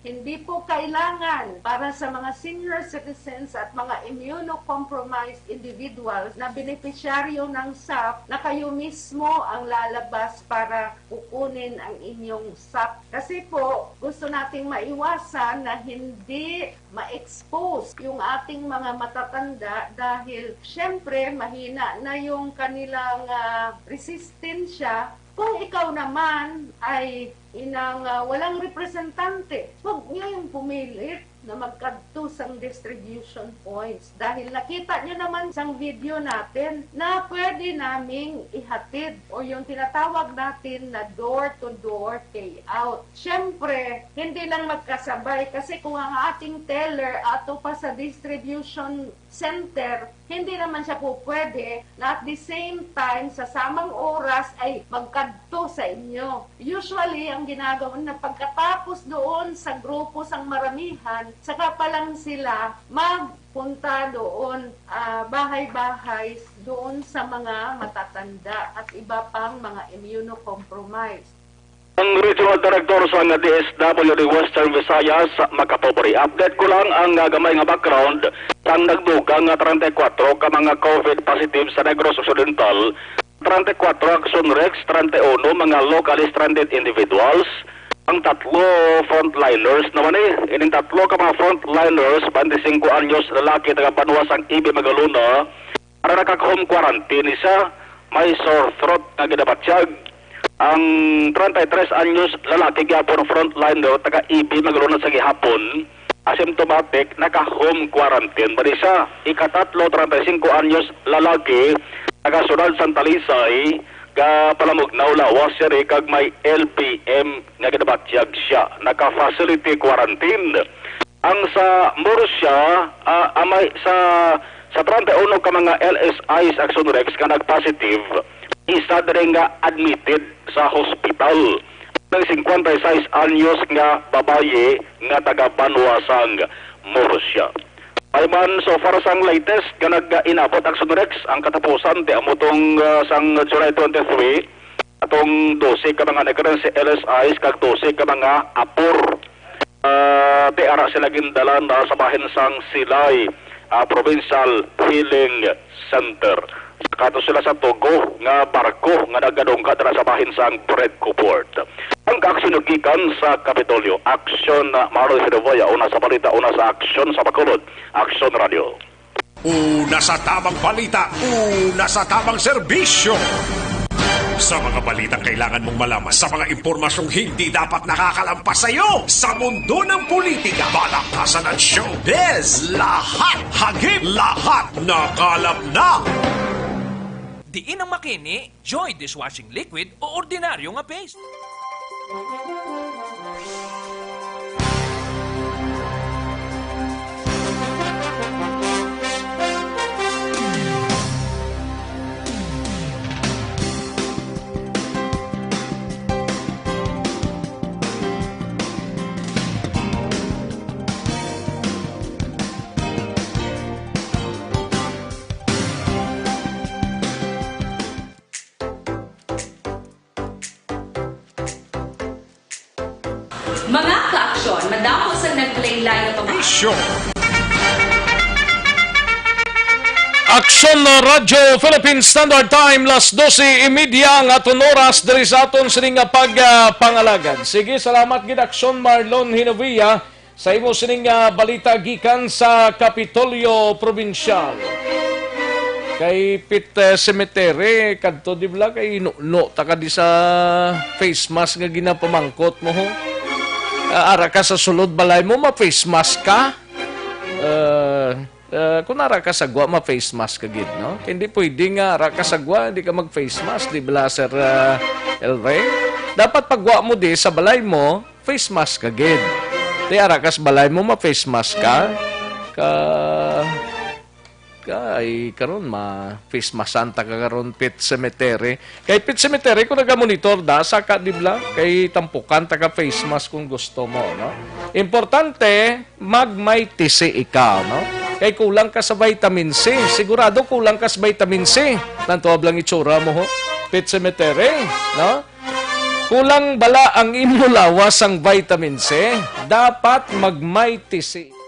Hindi po kailangan para sa mga senior citizens at mga immunocompromised individuals na benepisyaryo ng sap na kayo mismo ang lalabas para kukunin ang inyong sap. Kasi po, gusto nating maiwasan na hindi ma-expose yung ating mga matatanda dahil, syempre, mahina na yung kanilang, ah, resistensya. Kung ikaw naman ay inang, ah, walang representante, huwag niyo yung pumilit na magkadto sang distribution points. Dahil nakita niyo naman sang video natin na pwede naming ihatid o yung tinatawag natin na door-to-door payout. Siyempre, hindi lang magkasabay kasi kung ang ating teller ato pa sa distribution center, hindi naman siya po pwede na at the same time, sa samang oras ay magkadto sa inyo. Usually, ang ginagawa na pagkatapos doon sa grupo sang maramihan, saka pa lang sila magpunta doon, ah, bahay-bahay doon sa mga matatanda at iba pang mga immunocompromised. Ang Regional Director sang D S W D Western Visayas, Makapobre. Update ko lang ang, ah, gamay nga background sang nagdugang nga treinta y cuatro ka mga COVID positive sa Negros Occidental, treinta y cuatro Aksyon Rex, treinta y uno mga locally stranded individuals, ang tatlo frontliners naman eh. Ining tatlo ka mga frontliners, twenty-cinco anyos, lalaki taga banwa sang Ibi, Magalona, para naka-home quarantine isa, may sore throat nga ginabatyag. Ang treinta y tres anyos lalaki gyapon, frontliner, taga Ibi, Magalona sa gihapon, asymptomatic, naka-home quarantine. Bali siya, ikatatlo, treinta y cinco anyos lalaki, taga Siyudad sang Talisay, ga Palamugnaw, lawas siya ri kag may L P M nga ginabatyag siya. Naka-facility quarantine. Ang sa Murcia, ah, amay sa, sa treinta y uno ka mga L S Is, Aksyon Rex, nga nag-positive, isa diri nga admitted sa hospital. Ang cincuenta y seis anyos nga babayi nga taga banwa sang Murcia. Ay man, so far sang latest nga nag-inabot, Aksyon Rex, ang katapusan ti amo tong, ah, sang July twenty-three, atong dose ka mga nagkaroon sa L S Is kag dose ka mga apor. Ah, ti ara sila gindala na sa bahin sang Silay, ah, Provincial Healing Center. Kato sila sa tugo nga barko nga nagadungga dira sa bahin sang Bredco Port. Ang kaaksyon gikan sa Kapitolyo. Aksyon, ah, Marlon Sidovoya, una sa balita, una sa aksyon sa Bacolod. Aksyon Radio. Una sa tamang balita, una sa tamang serbisyo. Sa mga balitang kailangan mong malaman, sa mga impormasyong hindi dapat nakakalampas sa iyo, sa mundo ng politika, balakasan at showbiz, lahat hagip, lahat nakalap na. Diin ang makini, Joy dishwashing liquid o ordinaryo nga paste? Mga kaaksyon, madamo sa naglain-lain nga pag- Isyu. Aksyon na Radyo Philippine Standard Time, las dose y media nga aton oras diri sa aton sining nga pag, ah, pangalagad. Sige, salamat gid, Aksyon Marlon Hinovia. Sa imo sining, ah, balita gikan sa Kapitolyo Probinsyal. Kay Pit, eh, Cemetery, kadto di bala kay nuno ta ka di sa face mask nga ginapamangkot mo, ho? Ah, ara ka sa sulod balay mo, ma-face mask ka? Ah, ah, kung ara ka sa gwa, ma-face mask ka gid, no? Hindi pwede nga ara ka sa gwa, hindi ka mag-face mask, di bala, Sir, ah, Elvin? Dapat pag gwa mo di sa balay mo, face mask ka gid. Ti ara kas balay mo, ma-face mask ka. Ka, Kay karon ma-face mask-an ta ka karon, Pet Cemetery. Kay Pet Cemetery, kung nagamonitor da, saka, di ba? Kay tampukan ta ka face mask kung gusto mo, no? Importante, mag-may tisi ikaw, no? Kay kulang ka sa vitamin C. Sigurado kulang ka sa vitamin C. Nantuhab lang itsura mo, ho. Pet Cemetery, no? Kulang bala ang imo lawas sang vitamin C? Dapat mag-may tisi.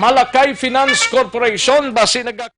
Malakay Finance Corporation, basi naga-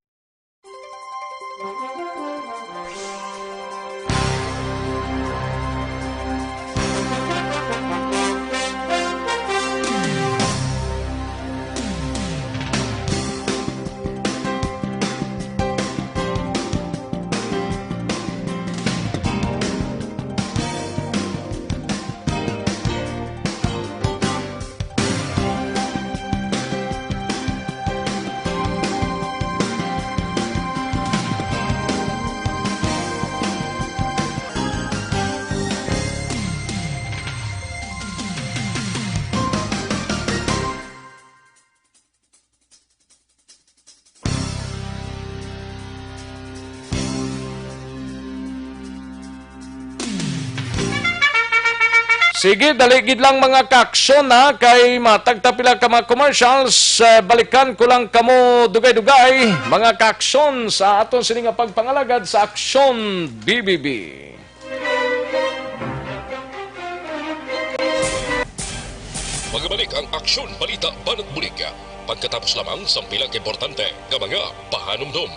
Sige, dali gid lang, mga kaaksyon, ha, kay matag ta pila ka mga commercials. Eh, balikan ko lang kamo dugay-dugay, mga kaaksyon, sa aton sini nga pagpangalagad sa Aksyon B B B. Magbalik ang Aksyon Balita Banat Bulig pagkatapos lamang sang pila ka importante nga mga pahanumdom.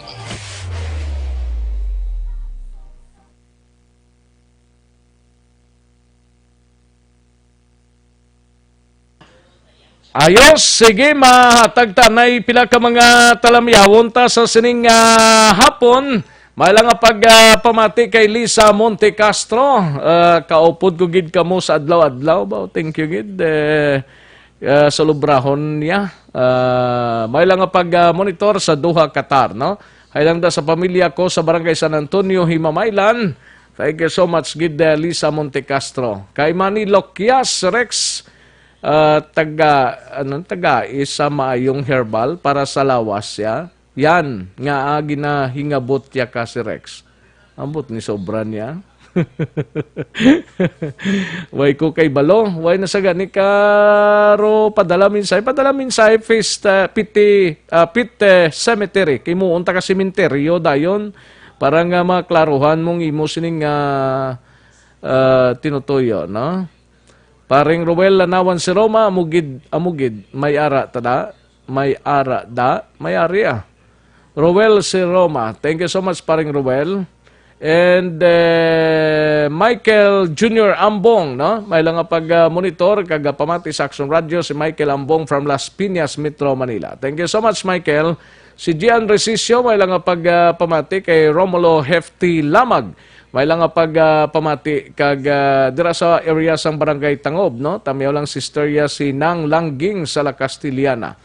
Ayos, sige, mahatag ta nay pila ka mga talamyawon ta sa sining, ah, hapon. May lang nga pag, ah, pamati kay Lisa Monte Castro. Ah, kaupod ko gid kamo sa adlaw-adlaw ba? Thank you gid. Eh, ah, sa lubrahon niya. Ah, may lang nga pag, ah, monitor sa Doha, Qatar, no? Hay lang da sa pamilya ko sa Barangay San Antonio, Himamaylan. Thank you so much gid, eh, Lisa Monte Castro. Kay Manny Loquias Rex, ah, taga, ano, taga isa maayong herbal para sa lawas siya. Yan, nga, ah, ginahingabot ya ka si Rex. Ambot ni sobra niya. Way ko kay balo, way na sa gani karo padala minsay, padala minsay fist, ah, piti, ah, pit, eh, cemetery. Kay muunta ka sementeryo dayon para nga maklaruhan mong imo sining, ah, ah, tinutuyo, no? Paring Ruel, lanawan si Roma, amugid, amugid, may ara ta da, may ara da, may ari, ah. Ruel si Roma. Thank you so much, paring Ruel. And, eh, Michael Junior Ambong, no? May lang nga pag, ah, monitor kag, ah, pamati sa Action Radio si Michael Ambong from Las Piñas, Metro Manila. Thank you so much, Michael. Si Gian Resisio, may lang nga pag, ah, pamati kay Romulo Hefty Lamag. May lang nga pag, ah, pamati kag, ah, dira sa area sang Barangay Tangob, no? Tamyaw lang sister ya si Nang Langging sa La Castellana.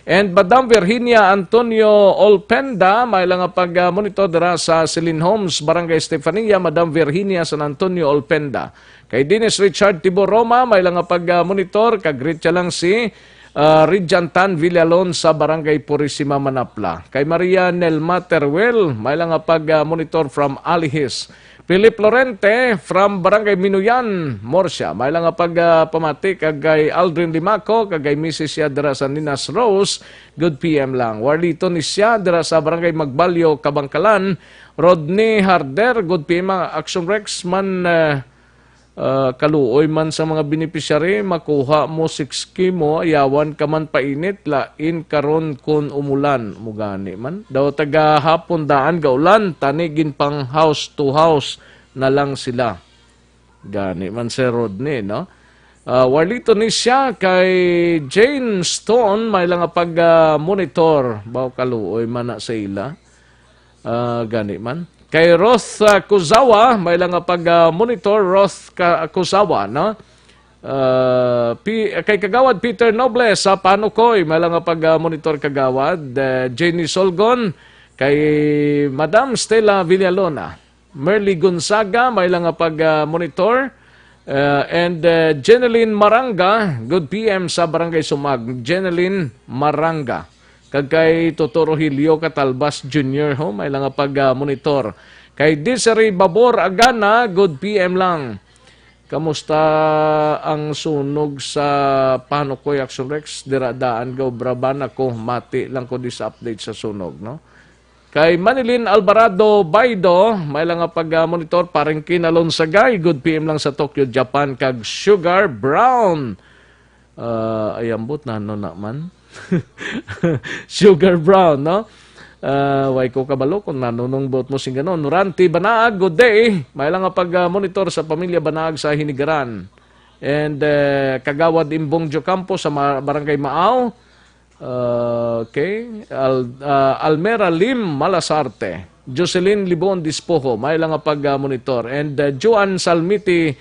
And Madam Virginia Antonio Olpenda, may lang nga pag, ah, monitor dira sa Celine Homes, Barangay Estefania, Madam Virginia San Antonio Olpenda. Kay Dennis Richard Tibo Roma, may lang nga pag, ah, monitor, kag reach lang si, ah, Rijantan Villalon sa Barangay Purisima, Manapla. Kay Maria Nelma Teruel, may lang nga pag, ah, monitor from Alihis. Philip Lorente from Barangay Minuyan, Murcia. May lang nga pag, ah, pamati kag kay Aldrin Limaco, kag kay misis siya dira sa Ninas Rose, good P M lang. Warlito ni siya dira sa Barangay Magbalyo, Kabangkalan. Rodney Harder, good P M ang Action Rex man, ah, ah, kaluoy man sa mga beneficiary, makuha mo six chemo, ayawan ka man painit, lain karon kun umulan. Mo gani man. Daw taga hapon daan gaulan, tani ginpang house to house na lang sila. Gani man, Sir Rodney, no? Ah, Warlito ni siya kay Jane Stone, may lang nga pag, ah, monitor. Baw kaluoy man na sa ila. Ah, gani man. Kay Roth, ah, Kuzawa, may lang nga pag, ah, monitor, Roth ka, Kuzawa, no? Ah, Pi-, kay Kagawad Peter Noble sa Panukoy, may lang nga pag, ah, monitor, Kagawad. Ah, Jenny Solgon, kay Madam Stella Villalona. Merly Gonzaga, may lang nga pag, ah, monitor. Ah, and, ah, Jeneline Maranga, good P M sa Barangay Sumag. Jeneline Maranga. Kag kay Toto Rogelio Catalbas Junior, ho, may lang nga pag, ah, monitor. Kay Desiree Babor Agana, good P M lang. Kamusta ang sunog sa Panukoy, Action Rex? Dira daan ga obra ba? Nako, mati lang ko di sa update sa sunog, no? Kay Manilin Alvarado Baido, may lang nga pag, ah, monitor, paring Kinalon Sagay, good P M lang sa Tokyo, Japan, kag Sugar Brown. Ah, ay, ambot, nano na man. Sugar Brown, no? Ah, way ko kabalo kung nano nung buot mo sing ganon. Ranti Banaag, good day. May lang nga pag, ah, monitor sa pamilya Banaag sa Hinigaran. And, eh, Kagawad Imbong Jocampo sa Ma-, Barangay Maaw. Ah, okay. Al-, ah, Almera Lim Malasarte. Jocelyn Libon Dispojo, may lang nga pag, ah, monitor. And, ah, Juan Salmiti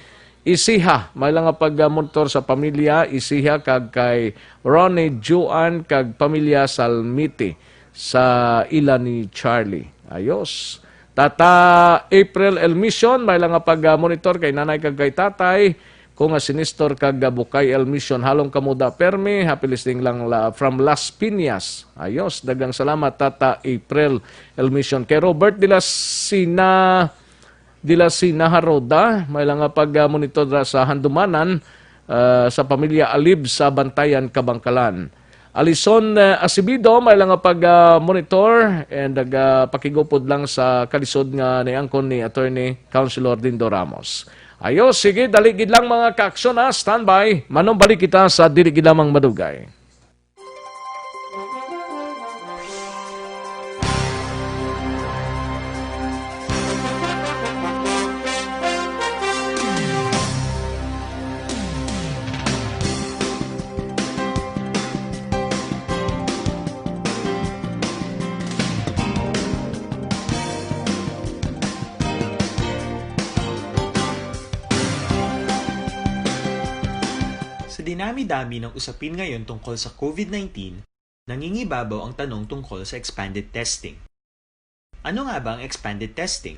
Isiha, may lang nga pag, ah, monitor sa pamilya Isiha kag kay Ronnie Juan kag pamilya Salmiti sa ila ni Charlie. Ayos. Tata April Elmission, may lang nga pag, ah, monitor kay nanay kag kay tatay. Ko nga si Nestor kag, ah, Bukay Elmission, halong kamo da permi, happy listening lang la, from Las Piñas. Ayos, daghang salamat, Tata April Elmission. Kay Robert de la Sina, de la Sina Haroda, may lang nga pag, ah, monitor ra sa Handumanan, ah, sa pamilya Alib sa Bantayan, Kabangkalan. Alison, eh, Acevedo, may lang nga pag, ah, monitor and nagapakigupod lang sa kalisod nga niangkon ni Attorney Councilor Dindo Ramos. Ayo, sige, dali gid lang, mga kaaksyon, ha. Standby. Manumbalik kita sa dili gid lamang madugay. Sa dinami-dami ng usapin ngayon tungkol sa COVID nineteen, nangingibabaw ang tanong tungkol sa expanded testing. Ano nga ba ang expanded testing?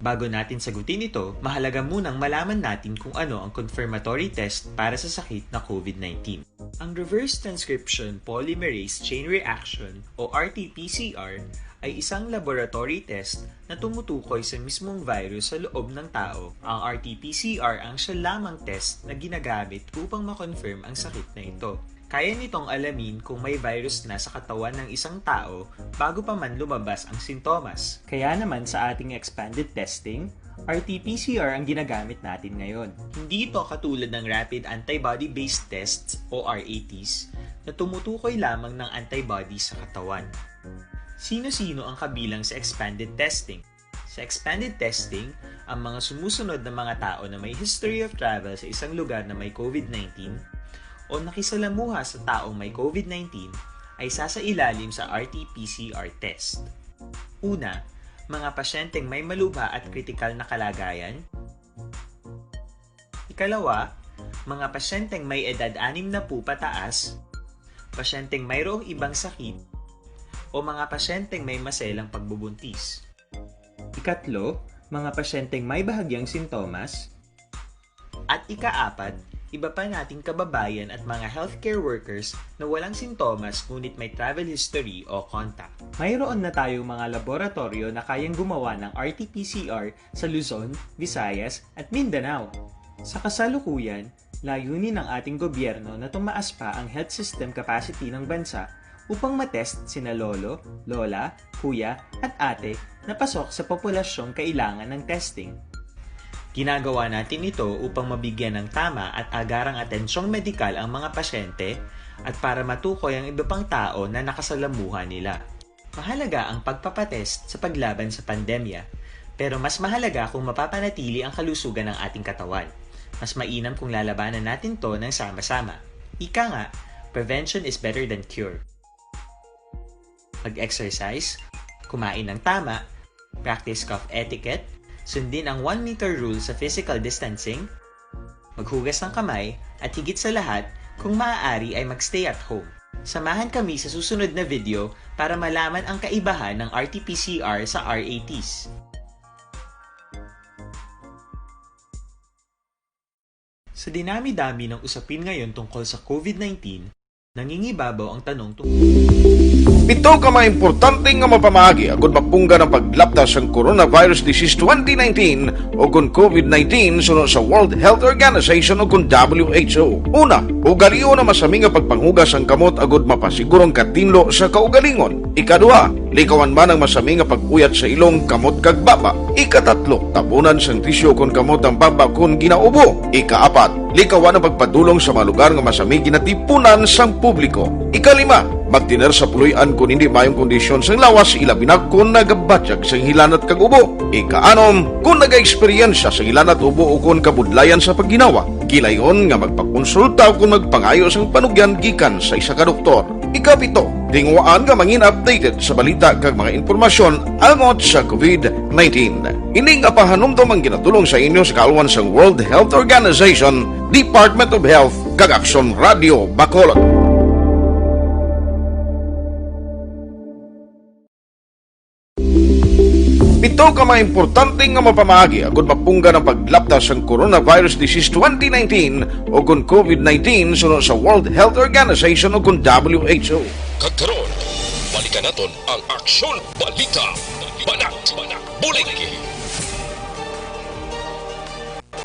Bago natin sagutin ito, mahalaga munang malaman natin kung ano ang confirmatory test para sa sakit na COVID nineteen. Ang reverse transcription polymerase chain reaction o R T P C R ay isang laboratory test na tumutukoy sa mismong virus sa loob ng tao. Ang R T P C R ang siya lamang test na ginagamit upang ma-confirm ang sakit na ito. Kaya nitong alamin kung may virus na sa katawan ng isang tao bago pa man lumabas ang sintomas. Kaya naman sa ating expanded testing, R T P C R ang ginagamit natin ngayon. Hindi ito katulad ng rapid antibody-based tests o R A Ts na tumutukoy lamang ng antibody sa katawan. Sino-sino ang kabilang sa expanded testing? Sa expanded testing, ang mga sumusunod na mga tao na may history of travel sa isang lugar na may COVID nineteen o nakisalamuha sa taong may COVID nineteen ay sasailalim sa R T P C R test. Una, mga pasyenteng may malubha at kritikal na kalagayan. Ikalawa, mga pasyenteng may edad anim na po pataas, pasyenteng mayroong ibang sakit, o mga pasyenteng may maselang pagbubuntis. Ikatlo, mga pasyenteng may bahagyang sintomas. At ikaapat, iba pa nating kababayan at mga healthcare workers na walang sintomas ngunit may travel history o contact. Mayroon na tayong mga laboratoryo na kayang gumawa ng R T P C R sa Luzon, Visayas, at Mindanao. Sa kasalukuyan, layunin ng ating gobyerno na tumaas pa ang health system capacity ng bansa upang matest sina lolo, lola, kuya, at ate na pasok sa populasyong kailangan ng testing. Ginagawa natin ito upang mabigyan ng tama at agarang atensyong medikal ang mga pasyente at para matukoy ang iba pang tao na nakasalamuha nila. Mahalaga ang pagpapatest sa paglaban sa pandemya, pero mas mahalaga kung mapapanatili ang kalusugan ng ating katawan. Mas mainam kung lalabanan natin 'to ng sama-sama. Ika nga, prevention is better than cure. Mag-exercise, kumain ng tama, practice cough etiquette, sundin ang one meter rule sa physical distancing, maghugas ng kamay, at higit sa lahat, kung maaari ay mag-stay at home. Samahan kami sa susunod na video para malaman ang kaibahan ng R T P C R sa R A Ts. Sa dinami-dami ng usapin ngayon tungkol sa COVID nineteen, nangingibabaw ang tanong tungkol Pito ka mga importante nga mapamaagi agud mapunggan ang paglapta sang coronavirus disease twenty nineteen o kon COVID nineteen suno sa World Health Organization o kon W H O. Una, ugalion ang masami nga pagpanghugas sang kamot agud mapasiguro ang katinlo sa kaugalingon. Ikaduha, likawan man ang masami nga pag-uyat sa ilong, kamot kag baba. Ikatatlo, tabunan sang tisyu kon kamot ang baba kon ginaubo. Ikaapat, likawan ang pagpadulong sa mga lugar nga masami ginatipunan sang publiko. Ikalima, magtener sa puloy-an kon hindi maayong kondisyon sang lawas, ilabi na kon nagabatyag sang hilanat kag ubo. Ikaanom, kon nagaeksperyensya sang hilanat, ubo o kon kabudlayan sa pagginawa, gilayon nga magpakonsulta o kon magpangayo sang panugyan gikan sa isa ka doktor. Ikapito, tinguhaan nga mangin updated sa balita kag mga impormasyon angot sa COVID nineteen. Ini nga pahanumdom ang ginatulong sa inyo sa kaalwan sang World Health Organization, Department of Health, kag Aksyon Radio Bacolod. Pito ka mga importante nga mapamaagi agud mapunggan ang paglapta sang coronavirus disease twenty nineteen o kon COVID nineteen suno sa World Health Organization o kon W H O. Kag karon, balikan naton ang Aksyon Balita. Banat, banat, bulig.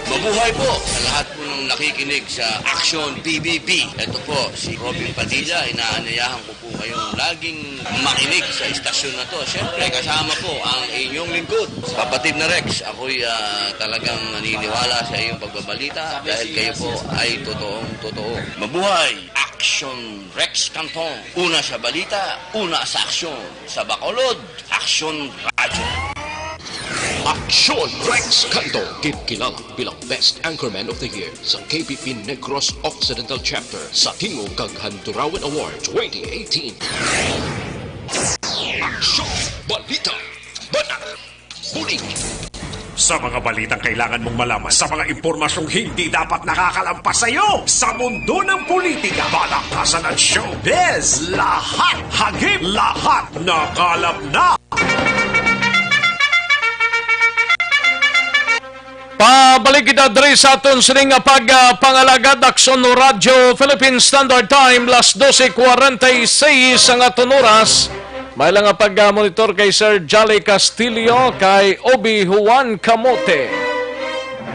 Mabuhay po sa lahat po ng nakikinig sa Action P B B. Ito po si Robin Padilla. Inaanyayahan ko po kayong laging makinig sa istasyon na to. Siyempre, kasama po ang inyong lingkod, Kapatid na Rex. Ako'y, ah, talagang naniniwala sa iyong pagbabalita dahil kayo po ay totoong totoo. Mabuhay! Action Rex Canton. Una sa balita, una sa aksyon. Sa Bacolod, Aksyon Radyo. Aksyon Rex Canto, ginkilala bilang Best Anchorman of the Year sa K P P Negros Occidental Chapter sa Tingog kag Handurawan Award twenty eighteen. Aksyon Balita, Banat, Bulig. Sa mga balitang kailangan mong malaman, sa mga impormasyong hindi dapat nakakalampas sa iyo, sa mundo ng politika, balakasan at showbiz, lahat, hagip, lahat, nakalap na. Pabalik kita diri sa aton sining nga pag, ah, pangalagad. Aksyon Radyo Philippine Standard Time, las doce cuarenta y seis ang aton oras. May lang nga pag, ah, monitor kay Sir Jolly Castillo, kay Obi Juan Camote.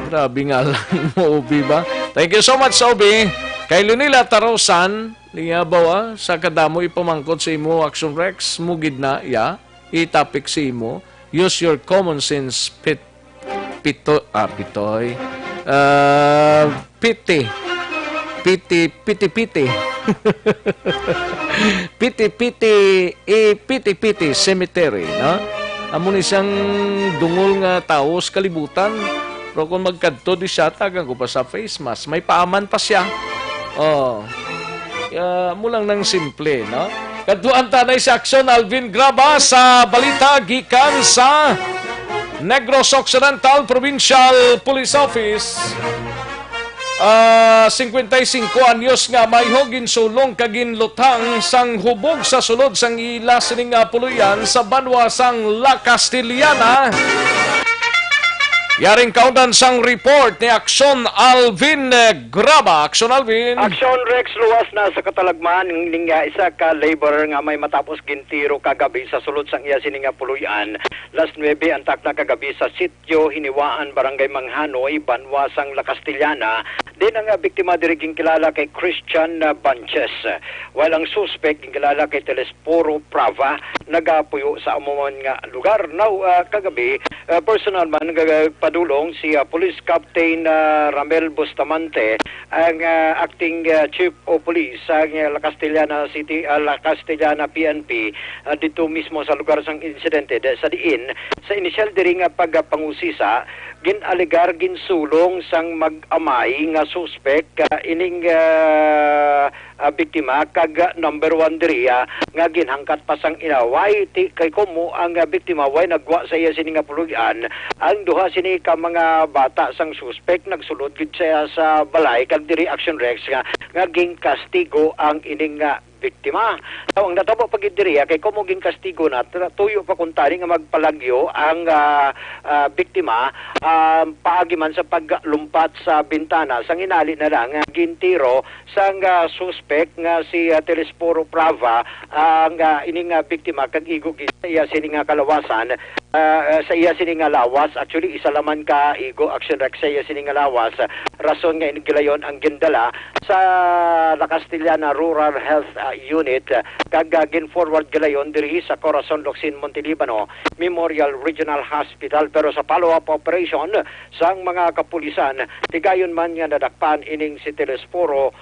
Grabe nga lang mo, Obi, ba? Thank you so much, Obi. Kay Lunila Tarosan, lingabaw, ah, sa kadamo ipamangkot sa imo, Action Rex, mugid na, ya. I-topic sa imo, use your common sense, pit, pito, ah, pitoy. Ah, piti. Piti, piti, piti. Piti, piti, i piti, piti, cemetery, no? Amo ni sang dungol nga tawo sa kalibutan. Pero kung magkadto di siya, tagan ko pa sa face mask. May paaman pa siya. Oh. Ah, amo lang nang simple, no? Kadtuan ta na si Aksyon Alvin Graba sa balita gikan sa Negros Occidental Provincial Police Office. Ah, cincuenta y cinco anyos nga mayho ginsulong kag ginluthang sang hubog sa sulod sang ila sining nga puloy-an sa banwa sang La Castellana. Yaring kaundan sang report ni Aksyon Alvin, eh, Graba. Aksyon Alvin. Aksyon Rex, luwas na sa katalagman ning, ah, isa ka laborer nga may matapos gintiro kagabi sa sulod sang iya sini nga puloy-an. Las nuebe ang takna kagabi sa Sitio Hiniwaan, Barangay Manghanoy, banwa sang La Castellana. Din ang, ah, biktima diri ginkilala kay Christian, ah, Banches, while ang suspek ginkilala kay Teles Puro Prava nagapuyo sa amo man nga lugar. Now, ah, kagabi, ah, personal man nagapadulong si, ah, Police Captain, ah, Ramel Bustamante, ang, ah, acting, ah, chief of police sa, ah, La Castellana City, ah, La Castellana P N P, ah, dito mismo sa lugar sang insidente. Da-, sa diin, sa inisyal diri nga pagpangusisa, gin-alegar ginsulong sang mag-amay nga suspek, ah, ining, ah, ah, biktima kag, ah, number one diri, ah, nga ginhangkat pa sang inaway ti kay komo ang, ah, biktima way nagwa sa iya sini nga puloy-an. Ang duha sini ka mga bata sang suspek nagsulod gid sa, sa balay kag diri, Action Rex, nga, nga ginkastigo ang ining, ah, biktima. Now, ang natabo pa gid diri, ah, kay komo ginkastigo na, tra-, tuyo pa kuntani nga magpalagyo ang, ah, ah, biktima, ah, paagi man sa paglumpat sa bintana, sang inali na lang nga gintiro sang, ah, suspek nga si, ah, Telesforo Prava, ang, ah, ini nga biktima kag igo gid sa iya sini nga kalawasan, ah, ah, sa iya sini nga lawas. Actually, isa laman ka igo, Action Rex, sa iya sini nga lawas, ah, rason nga ini gilayon ang gindala sa La Castellana Rural Health, ah, Unit, ah, kag, ah, gin-forward gilayon diri sa Corazon Locsin Montelibano Memorial Regional Hospital. Pero sa follow-up operation sang mga kapulisan, tigayon man nga nadakpan ining si Telesforo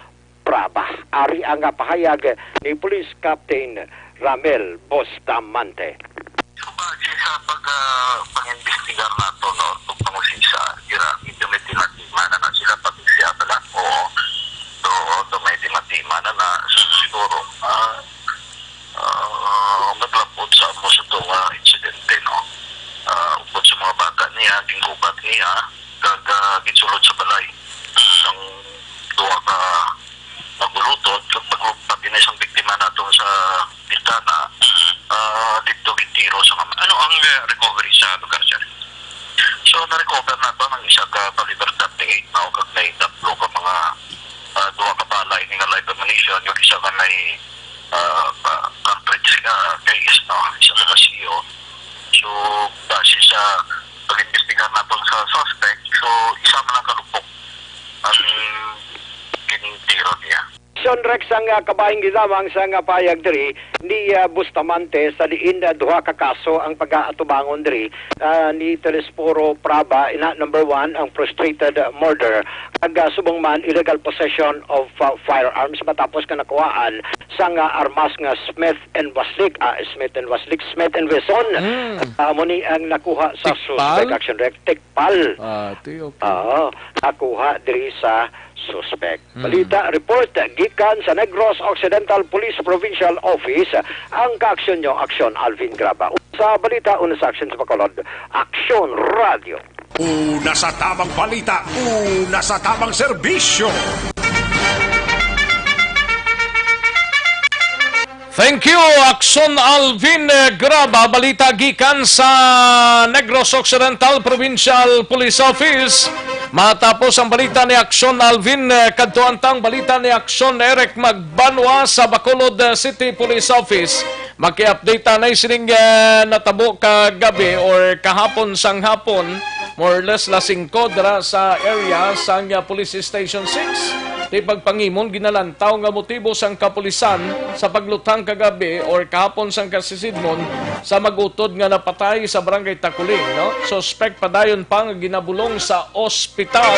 Praba. Ari ang, ah, pahayag ni Police Captain Ramel Bustamante. So, base sa pag, ah, pag-imbestigar nato, no, itong pangusisa, dira, medyo may timatima na na sila, pag siya pala, oo. So, so may timatima na na. So, siguro, ah, ah, naglapot sa amo sa itong, ah, insidente, no? Ah, upod sa mga bata niya, ginggubat niya, kag, ah, ginsulod sa balay. Ang duha ka magulutod, kag paglupad din isang biktima nato sa bintana, ah, dito gintiro sa kamay. Ano ang, eh, recovery sa lugar, sir? So, na-recover nato ang isa ka caliber thirty-eight, no, kag may tatlo ka mga, ah, duha ka bala, ini nga live ammunition, yung isa ka may, ah, ka-, cartridge nga case, no, isa ka C O. So, base sa pag-imbestigar nato sa suspect, so, isa man ang kalupok ang gintiro niya. Action Rex, ang, ah, kabahin gid lamang sa nga pahayag diri ni, ah, Bustamante, sa diin, ah, duha ka kaso ang pag-aatubangon diri, ah, ni Telesforo Praba, ina, number one, ang frustrated murder, kag, ah, subong man, illegal possession of, ah, firearms matapos nga nakuhaan sang, ah, armas nga Smith and Wesson, ah, Smith and Wesson, Smith and Wesson. Mm. Ah, amo ni ang nakuha sa Tikpal? Suspect, Action Rex. Tikpal. Ah, ti, okay. Oo, nakuha diri sa suspect. Mm. Balita report gikan sa Negros Occidental Police Provincial Office, ang kaaksyon nyo, Aksyon Alvin Graba. Sa balita, una sa aksyon sa Bacolod, Aksyon Radio. Una sa tamang balita, una sa tamang serbisyo. Thank you, Akson Alvin, eh, Graba. Balita gikan sa Negros Occidental Provincial Police Office. Matapos ang balita ni Akson Alvin, eh, kadto ang tang balita ni Akson Eric Magbanwa sa Bacolod, eh, City Police Office. Maki-update tanay sining, eh, natabo kagabi or kahapon sang hapon, more or less las singko dira sa area sang, ah, Police Station six. Ti pagpangimon ginalantaw nga motibo sang kapulisan sa pagluthang kagabi or kahapon sang kasisidmon sa mag-utod nga napatay sa Barangay Takuling, no? Suspek padayon pa nga ginabulong sa ospital.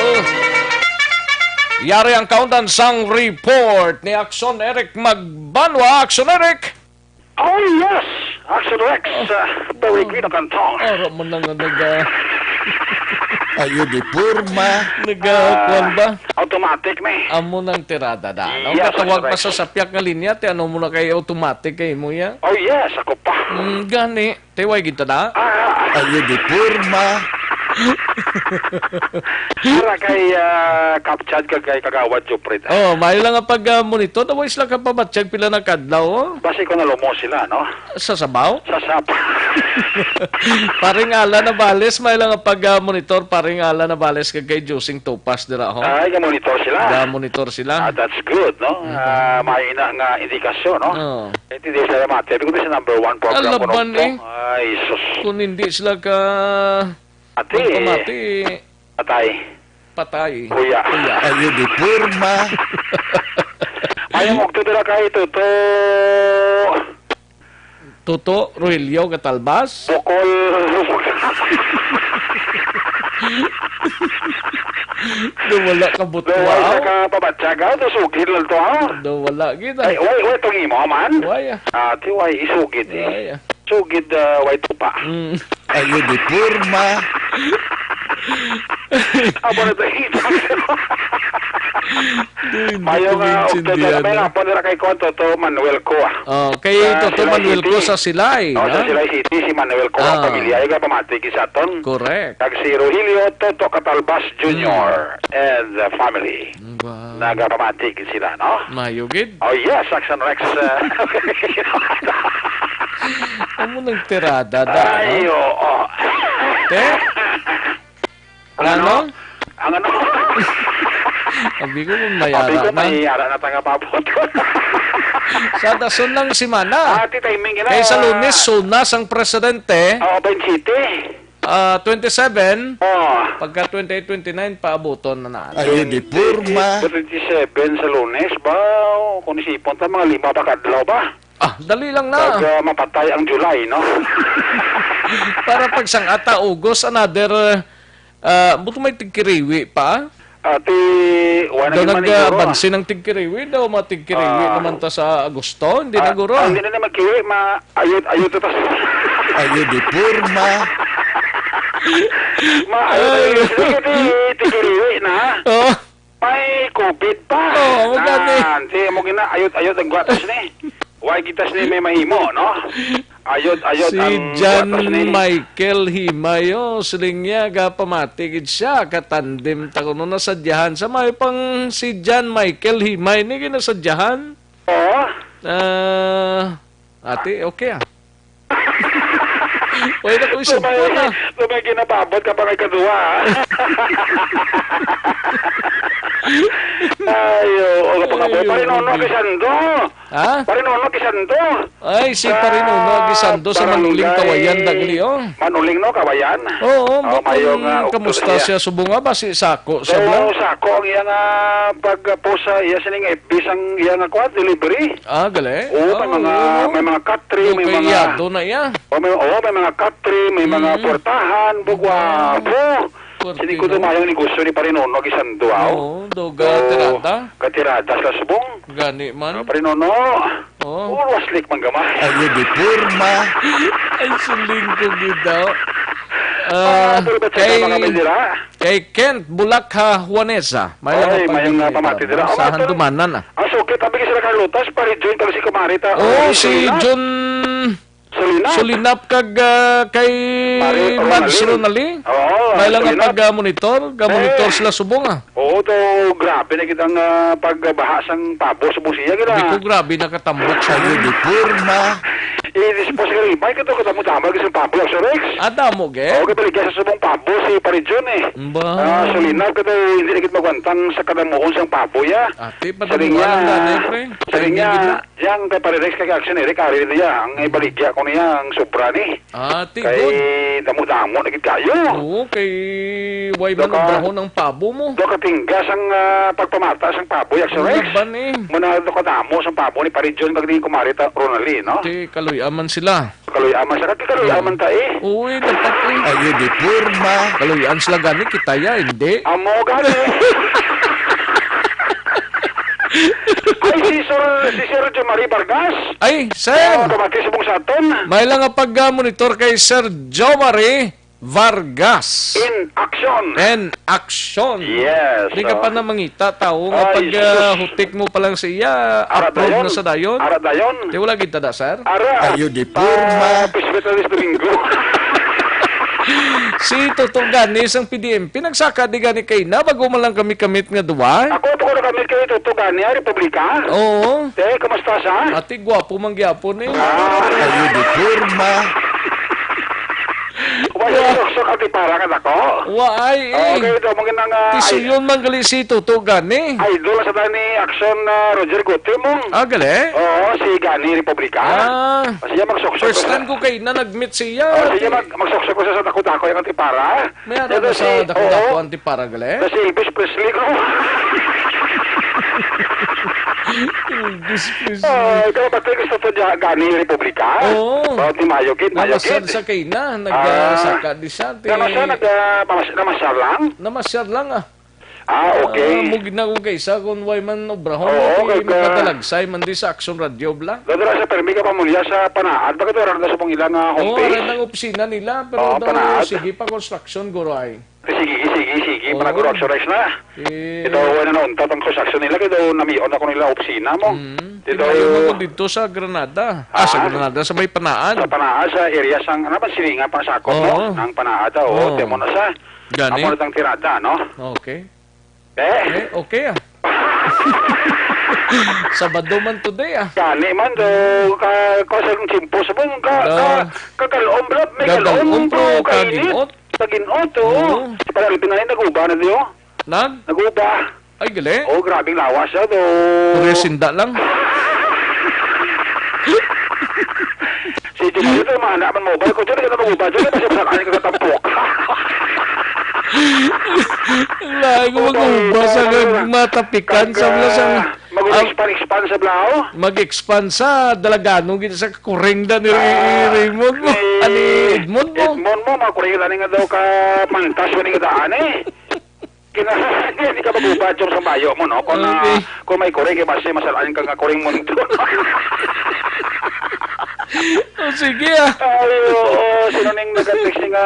Yari ang kaundan sang report ni Akson Eric Magbanwa. Akson Eric! Oh, yes! Action Rex, uh, Barry Quino Cantong. Ara mo na nga nag, ah, Ayo di porma. Nag, ah, kuwan ba? Automatic, me. Amo nang tirada da, no? Yes, Katawag pa Rex. Sa sapyak nga linya, ti ano mo na kay automatic kay mo ya? Oh, yes, ako pa. Mm, gani. Ti way gid ta na? Ah, Ayo di porma. Para kay, ah, Kapchad kag kay Kagawad Juprit. Oh, maayo lang nga pag, ah, monitor. Daw sila ka pamatsyag pila na kadlaw, oh. Basi ko nalumo sila, no? Sa sabaw? Sa sap. Paring Ala Navales, maayo lang nga pag, ah, monitor. Paring Ala Navales kag kay Josing Topas dira, ho. Ay, ga-monitor sila. Ga-monitor sila. Ah, that's good, no? Mhm. Ah, may ina nga indikasyon, no? Oh. Eh, hindi sila mati. Because this is number one program Alaban, ko nung eh. Ay, sus. Kung hindi sila ka Ate. Magpamati. Patay. Patay. Kuya. Kuya. Ayo di porma. Ayong ugto dira kay Toto. Toto Rogelio Catalbas? Bukol. Do wala ka butwa, Daw wala aw? Ka pabatyaga, do sugid lang to, aw? Do wala gid, ah. Ay, way, way, tong imo, man? Way, ah. Ah, ti way, isugid, eh. Way, ah. Sugid, ah, way tupa. Mm. Ayo di porma. Amo na to, hita. Di, di Mayo ko nga, maintindihan, October, may ah. Hapon nila kay kuwan, Toto Manuel ko, ah. Oh, kay Sa Toto Silay Manuel City. Ko sa Silay, Oh, sa no? Silay City, si Manuel ko, ang Ah. Pamilya, yung pamati, sa aton. Correct. Kag si Rogelio Toto Catalbas Junior Mm. and the family. Wow. Nagapamati gid sila, no? Mayo gid. Oh, yes, Action Rex, uh, Amo nang tirada da, Ay, no? Oo. Te? Ang ano? Ano? Ang ano? Abi ko kung may Abi ara ko na. May ara na tanga papot. Sa dason lang simana. Ah, ti timing gina. Kay sa Lunes, sunas ang presidente. Oo, twenty-seven. Ah, twenty-seven. Oh. Pagka twenty-eight, twenty-nine, paabuton na na. Ayo, di porma. Twenty-seven sa Lunes ba? O, kung isipon ta, mga lima pa kadlaw ba? Ah, dali lang na. Pag, ah, mapatay ang July, no? Para pag sang ata, August, another, ah, buto may tigkiriwi pa? Ah, ti, wala Daw naman siguro. Nag-abanse ng tigkiriwi daw, mga tigkiriwi Ah. Naman ta sa Agosto, hindi na Ah, guro. Ah, hindi na naman kiwi, ma-, ayot, ayot ito. Ayot di porma. Ma-, ayot, Ay. Ayot, ayot, tigkiriwi na. Oh. May covid pa. Oh, magani. Nan, ti, mo gina, ayot, ayot ang guwatas ni. Why kita sini may mahimo, no? Ayod, ayod Si ang John kwartos ni Michael Himay, oh, siling niya, gapamati gid siya, katandem ta kuno nasadyahan. Sa may pang si John Michael Himay, ni ginasadyahan? Oo. Ah, ate, okay, ah. Wala na ko isip Lumay, ko na. Lumay ginapabot ka pa kay kadua, ah. Ay, oo, kapag Ay, Pare Nono, oo. Kisando. Ha? Pare Nono Quisando. Ay, si Sa Pare Nono Quisando sa Manuling, barangay Kawayan, dagli, oh. Manuling, no, Kawayan? Oo, Oh, bukon mayo nga, kamusta ukto siya, siya? Subong nga ba si Sako siya, Daw bla? Sako ang iya nga pagpusa, iya sining F B sang iya nga kuwan, delivery. Ah, gali? Oo, may Ah, mga, oo. May mga katri, may mga Kayado na iya. Oh, may, oh, may mga katri, may mga Mm. Portahan, bugwapo. Wow. Puwerte, Sini ko no? Dumayang negosyo ni Pare Nono, Quisando, aw. Oo, daw ga-, Oh, tirada. Gatirada sa subong. Gani man. Ah, Pare Nono. Oh. Oh, waslik man gamay. Ayo di porma. Ay, siling ko gid daw. Ah, Ah, pero ba't kay, sa mga may dira? Kay Kent Bulakha Juanesa. May Ay, lang may nga pamati dira. Sa Oh, handumanan na. Ah, so, kita bigay sila Carlotas, Pare Jun, kag si Kumari ta. Oh, Oh, si sila. Jun. Sulinap. Sulinap kag, ah, kay Mari Mads Ronalyn. Ronalyn. Oo, May lang nga Sulinap. pag, ah, monitor, ga-monitor Eh. sila subong, ah. Oo, to, grabe na kitang, ah, pagbaha sang pabo sa Busia, gina. Di ko grabe nakatambok sa Ayo, di porma. Eh, dispose ka rin. May kato, katamo-tamo, sa pabo, sa Rex. Ah, damo, ge? Oo, kabaligya sa subong pabo, si Parijon, eh. Ba? Ah, Sulinap, kato, hindi na kita magwantang sa kadamuon sang pabo, ya. Ate, Sa linya, padamuhan lang, dali, pre. sa linya, Timing gid na. Yang kay Pare Rex, kay Action Eric, ari niya, ang ibaligya ko niya, ang sobra ni. Ah, ti, Kay good. damo-damo na gid kayo. Oo, kay way man Doka, obrahon ang pabo mo. Doka tingga sang, ah, pagpamata sang pabo, Action Ang Rex. laban eh. Muna doka damo sang pabo ni Pare John, kag ni Kumari ta, Ronaldin, no? Ti, kaluy-aman sila. Kaluy-aman sa, kag kaluy-aman ta eh. Oo, eh, dapat eh. Ayo di porma. Kaluy-an sila gani, kita ya, hindi. Amo gani. Ay, si Sir, si Sir Jomari Vargas. Ay, sir! Oh, kabati sa mong saton. May lang nga pag-monitor kay Sir Jomari Vargas. In action. In action. Yes, Di ka oh. pa na mangita, tao, nga Ay, pag, ah, sus. hutik mo pa lang sa iya, Ara approve dayon. na sa dayon. Ara dayon. Di wala kita da, sir? Ara. Ayo di Ah, porma. Presbyterio Domingo. Si Toto gani sang P D M P, nagsaka di gani kay na, bago man lang kami kamit nga duwa. Ako, ako na kami kay Toto gani, ah, Republika. Oo. Te, kumusta sa? Ate, gwapo man gyapon eh. Ah. Ayo di porma. Wala Wa- yung sok-sok at iparangan ako. Wa ay eh. Okay, ito, mungkin ang, ah, Tisuyon man gali si Toto gani. Idol sa dani action, ah, Roger Guti mo. Ah, gali? Oo, si Gani Republika. Ah. Siya magsok-sok First ko sa time ko kay na nag-meet siya. Oh, sige, Ate. mag-, magsok-sok ko sa, sa dako-dako yung atipara. May ano Dito na sa si, dako-dako oo. ang tipara, gali? Na si Elvis Presley ko. Elvis Presley. Ah, ikaw ba tayo gusto to dya, Gani Republika? Oo. Bawat ni Mayo Gid, Mayo Namasyal Gid. sa kay na, Ah. nagsaka di siya, Kano siya, ti- nag-, ah, pamas-, namasyal lang? Namasyal lang, ah. Ah, okay. Ah, mugid na ko kay isa kung way man obrahon Oo, mo, kay ti ka- makadalagsay man di sa Action Radio, bla? Dadala sa permi ka pamulya sa Panaad. Bakit wala na sa mong ilang, ah, Oo, homepage? aran ang opisina nila, pero Oo, daw Panaad. sige pa construction, guro ay. Sige, sige, sige. Oo. Panaguro, Action Rex na. Eh. Ito, wala na nauntat ang construction nila. Kaya daw namion ako nila opisina mo. Mm. Ito, Tinayo mo ko dito sa Granada. Ah, sa Ah? Granada, sa may Panaad. Sa Panaad, sa area sang, ano ba, silingan pa sa sakop, Oo. no? Ang Panaad, ah, oo, Oo. tiyan mo na sa. Gani? Amo na tang tirada, no? Okay. Eh? Eh, okay, ah. Sabado man today, ah. Gani man, do, ka, ka sa tiyempo, sa mong ka, ka, Ah. kagalom, bro, may Gagalom, galom, bro, bro, kainit. kaginot. Kaginot, oo. Oo. Sa Palampin na rin, nag-uba na diyo. Nag? Nag-uba. Ay, gali. Oh, grabing lawas siya, do. Puro sinda lang. Si Jumari, ito, mahana man mobile ko. Diyan, ito, mag-uba. Diyan, ito, siya, saan ka katapok? Ang layo ko Uba, mag-uba uba, sa uba. matapikan, sa mga sang, Mag-expand, ah, expand sa blaw? Mag-expand sa dalagano, gid sa kuring da ni Ah, Raymond mo. ni Ani, Edmond mo. Edmond mo, mga kuring da ni nga daw ka mantas mo ni nga daan, eh. Kina-, hindi ka mag-uba, Jom, sa bayo mo, no? Kung, ah, Okay. kung may kuring, eh, basi masalaan ka nga kuring mundo. Oh, sige, ah. Ay, oo. Sino ning nag-text ni nga,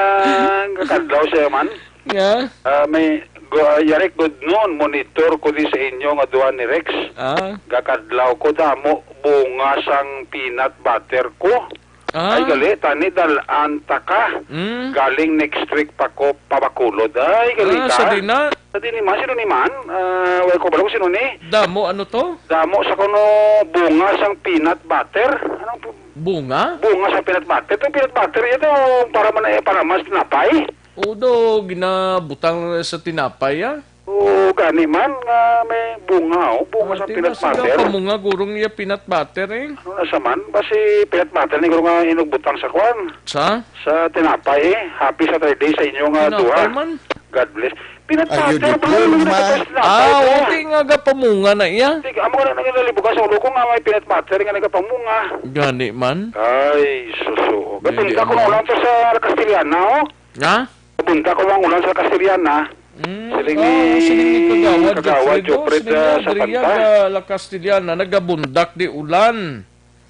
nga kadlaw siya man? Nga? Ah, may, go-, ah, Yarek, good noon. Monitor ko di sa inyo nga duha ni Rex. Ah. Gakadlaw ko, damo bunga sang peanut butter ko. Ah. Ay, gali, tani, dal-an ta ka. Mm. Galing next week pa ko pa Bacolod. Ay, gali Ah, ka. sa di na? Sa di ni man, sino ni man? Ah, wala ko balo kung sino ni. Damo, ano to? Damo sa kuno bunga sang peanut butter. Anong pu-, Bunga? Bunga sa peanut butter. Ito peanut butter, ito para man, eh, para mas tinapay. O, do, ginabutang sa tinapay, ah. Oo, gani man nga may bunga, oh. Bunga sa Ate, peanut mas butter. Ikaw pa mo nga, gurong iya peanut butter, eh. Ano na sa man? Basi peanut butter ni gurong nga inugbutang sa kwan. Sa? Sa tinapay, eh. Happy Saturday sa inyo nga Tinapay duha. man? God bless. Peanut Ayo, butter, di bro, porma. ano na sa tinapay, Ah, bro? okay nga, gapamunga na iya. Sige, amo na nang nalibugan sa ulo ko nga may peanut butter nga nagapamunga. Gani man. Ay, suso. Hindi, Gatunda ko amo. na ulan to sa Castellana, oh. Ha? Punta ko lang ulan sa Castellana. Mm, Siling ah, ni siling ni Kagawad Kagawad Jofredo, Jofred, siling ni ah, sa Adria Panta. Ga-, La Castellana, nagabundak di ulan.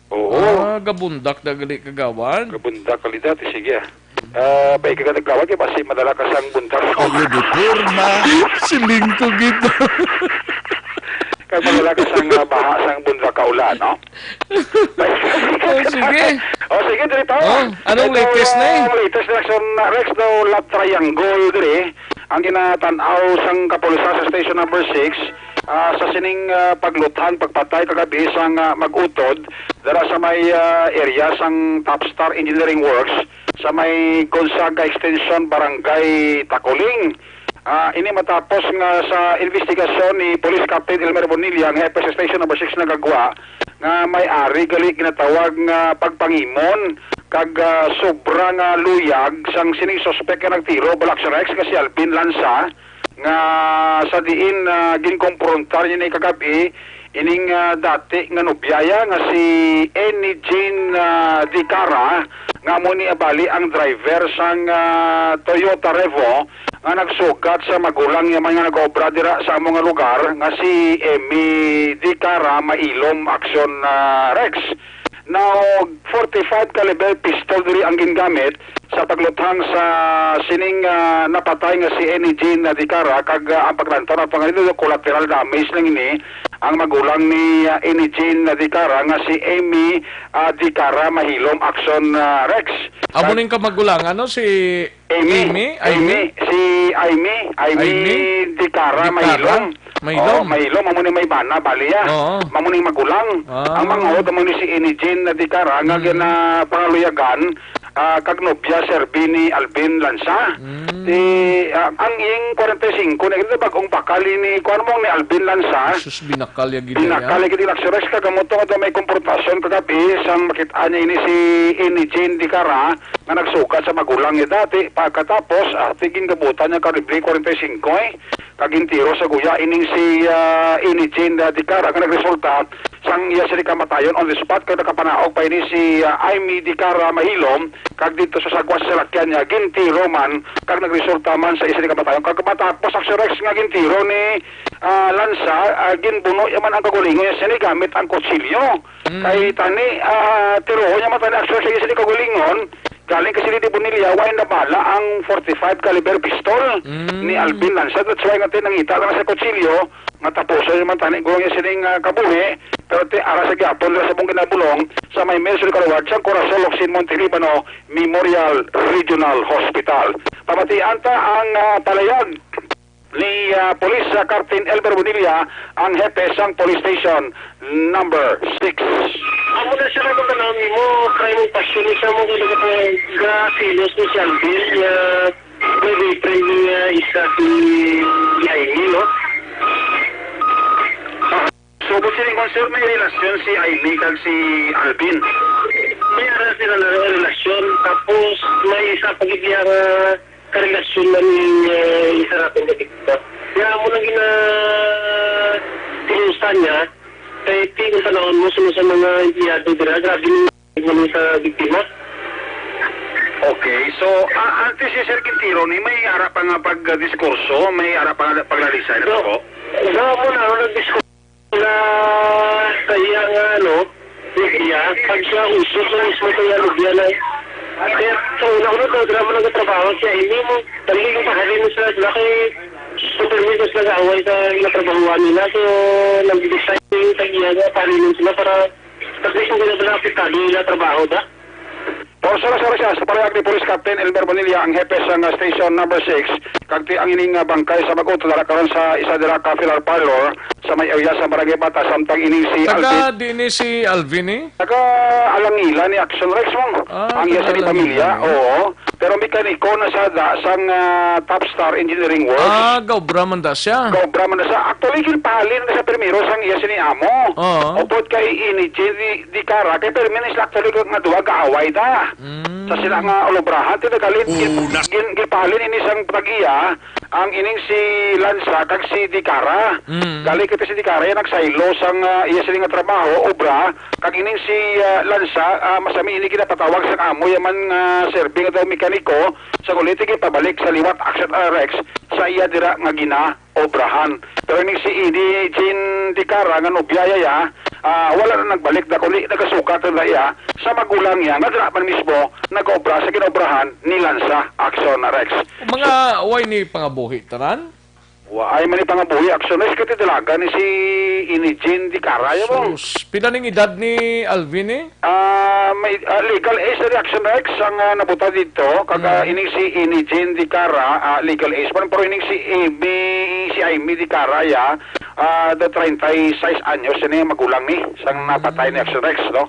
Oo. Ah, gabundak na gali, Kagawad. Gabundak kalidad, eh, sige, ah. Ah, bay ka Kagawad, kay basi madala ka sang bundak. Ayo di porma. Siling ko gid. Kag magalaga sang, ah, baha sang bundok kaulan, no? Oh, sige. Oh, sige, diri pa. Oh, anong Ito, latest na eh? Ang latest na action, ah, Rex, daw love triangle diri ang ginatan-aw sang kapulisan sa station number six, ah, sa sining, ah, pagluthang, pagpatay kagabi sang, ah, mag-utod dara sa may, ah, area sang Topstar Engineering Works sa may Gonzaga Extension, Barangay Tacoling. Ah, ini matapos nga sa investigasyon ni Police Captain Elmer Bonilla, ang hepe sa Station Number Six, nagagwa nga may ari gali ginatawag nga pagpangimon kag, ah, sobra nga luyag sang sining suspek nga nagtiro, Balax Rex, nga si Alvin Lanza, nga sa diin, ah, ginkomprontar niya ni kagabi ining, ah, dati nga nobyaya nga si Annie Jane, ah, Dicara, nga amo ni abali ang driver sang, ah, Toyota Revo nga nagsugat sa magulang niya man nga nag-obra dira sa amo nga lugar nga si Emmy Dicara Mailom, action, ah, Rex. Now, forty-five caliber pistol diri ang gingamit sa pagluthang sa sining, ah, napatay nga si Annie Jane Dicara, kag, ah, ang paglantaw nato nga dito, collateral damage lang ini ang magulang ni, ah, Annie Jane Dicara nga si Emmy, ah, Dicara Mahilom, action, ah, Rex. Amo ning kamagulang, ano, si Amy, Amy, Amy, Amy. Si Amy, Amy Amy Dicara Dicara Mahilom. Mahilom. Oh, Mahilom, amo ni may bana, bali, ah. Oo. Amo ni magulang. Ah. Ang manghod amo ni si Annie Jane Dicara nga Mm. ginapangaluyagan, ah, kag nobya serbi ni Alvin Lanza. Mm. Di, ah, ang ing forty-five na ito, bag-ong pakal ni, kuwan mo, ni Alvin Lanza. Sus, binakal ya gid ya. Binakal ya gid ni Laxo Rex, kag amo to nga may komportasyon kagabi sang makit-an niya ini si Annie Jane Dicara nga nagsugat sa magulang niya dati. Pagkatapos, ah, tigin gabutan niya kalibre forty-five, eh. Kag gintiro sa guya ining si, ah, Annie Jane, ah, Dicara nga nagresulta sang iya sini kamatayon on the spot, kag nakapanaog pa ini si, ah, Amy Dicara Mahilom, kag dito sa sagwa sa salakyan niya, gintiro man, kag nagresulta man sa isa ni kamatayon. Kag matapos ang Rex nga gintiro ni, ah, Lanza, ah, ginbuno niya man ang kagulingon niya sini gamit ang kutsilyo. Mm. Kay tani, ah, tiroon niya man tani, actually, sa isa ni kagulingon, galing kasi ni Bonilla, way nabala ang forty-five caliber pistol Mm. ni Alvin Lanza. That's why nga tinangita lang sa kutsilyo, nga tapuson naman tani, gulong niya sining, ah, kabuhi, pero ti ara sa gyapon nila sa mong ginabulong sa may Mills Boulevard sa Corazon, Locsin, Monte Libano Memorial Regional Hospital. Pamatian ta ang, ah, palayag ni, ah, Police, ah, Captain Elmer Bonilla, ang hepe sang Police Station Number Six. Amo na sila kung tanaw nimo, kay mo pasyon ni sa mo kung nagkakasilos ni si Alvin, ah, may boyfriend niya isa si Yaini, no? So, kung sila concern, may relasyon si Aimee kag si Alvin. May ara sila na relasyon, tapos may isa pa gid iya nga karelasyon na ni, eh, isa natin ka TikTok. Kaya mo nang gina-, tinusa niya, kay ti-, kung panahon mo, sino sa mga empleyado dira, grabe ni ano sa biktima. Okay, so, ah, antes si Sir Quintero ni may ara pa nga pagdiskurso, may ara pa nga paglalisay na po? Sa mo na, ano, nagdiskurso na sa iya nga, ano, media, pag siya usok na mismo sa iya media na. Kaya sa una ko na daw, drama nagtrabaho siya, hindi mo, dali yung pahalin mo sila, sila kay super media sila sa away sa natrabahuan nila. So, nag-decide yung sa iya nga, pahalin sila para at least hindi na sila apektado yung trabaho da. Por sa oras siya, sa palayag ni Police Captain Elmer Bonilla, ang hepe sa nga Station Number Six, kag ti ang ining, ah, bangkay sa mag-utod dara karon sa isa dira ka funeral parlor sa may area sa Barangay Bata, samtang ining si Taga Alvin. Di ni si Alvin, eh? Taga Alangila ni Action Rex mo. Ah, Ang iya taga sa ni pamilya, Alangila. Oo. Pero mekaniko na sa da, sang, ah, Top Star Engineering Works. Ah, gaobra man da siya. Gaobra man da siya. Actually, ginpahalin na sa primero sang iya sini amo. Oo. Upod kay ini, J D Dicara, kay permi ni sila actually nga duha gaaway da. Mm. Sa sila nga ulubrahan, tinagalin, Oh, gin-, nas- gin-, ginpahalin ini sang pag-iya, ang ining si Lanza kag si Dicara. Mm. Gali kay si Dicara, iya nagsaylo sang, ah, iya sini nga trabaho, obra, kag ining si, ah, Lanza, ah, masami ini ginapatawag sang amo, iya man nga serbi nga daw mekaniko, sa kulit, tigipabalik sa liwat, action, ah, Rex, sa iya dira nga ginaobrahan. Pero ning si Amy Jane Dicara nga nobya ya, ah, wala na nagbalik, da kundi nagasugat na iya sa magulang niya nga dira man mismo nag-obra sa ginaobrahan ni Lanza, action, Rex. Mga way ni pangabuhi tanan? Wa ay man ni pangabuhi, Action Rex, kay ti dalaga ni si Inijin Dicara, ya, bong. Sus, pila ning edad ni Alvin, eh? Ah, may, ah, legal age na ni Action Rex ang, ah, nabutad dito. Kag, ah, Mm. ining si Inijin Dicara, ah, legal age pa rin, pero ining si Amy, si Amy Dicara, ya, ah, the treinta y seis anyos, ini ang magulang ni, sang napatay ni Action Rex, no?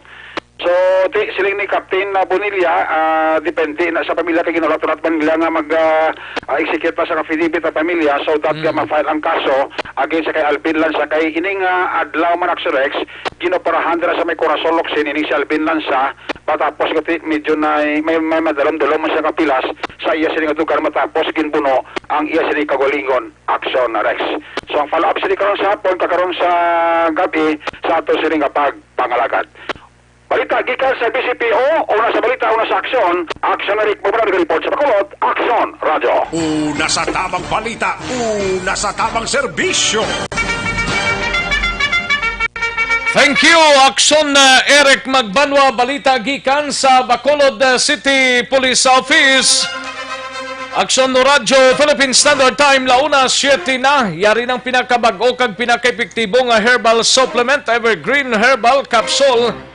So, ti, siling ni Captain, ah, Bonilla, ah, depende na sa pamilya kay ginulat-ulat man nila nga mag, ah, ah, execute pa sa affidavit ang pamilya, so that nga Mm. ma-file ang kaso against sa kay Alvin Lanza. Kay ining, ah, adlaw man, Action Rex, ginoperahan dira sa may Corazon, Locsin, ining si Alvin Lanza, matapos ko ti, medyo na, may, may madalom-dalom man siya kapilas sa iya sini nga lugar matapos ginbuno ang iya sini kaugalingon, Action Rex. So, ang follow-up sini karon sa hapon, kag karon sa gabi, sa ato sini nga pagpangalagad. Balita gikan sa B C P O, una sa balita, una sa aksyon. Aksyon na rin, muna nag-report sa Bacolod, Aksyon Radyo. Una sa tamang balita, una sa tamang serbisyo. Thank you, Aksyon, uh, Eric Magbanwa. Balita gikan sa Bacolod, uh, City Police Office. Aksyon no Radyo, Philippine Standard Time, la una siete na. Yari ng pinakabag-o kag pinakaepektibo nga herbal supplement, Evergreen Herbal Capsule.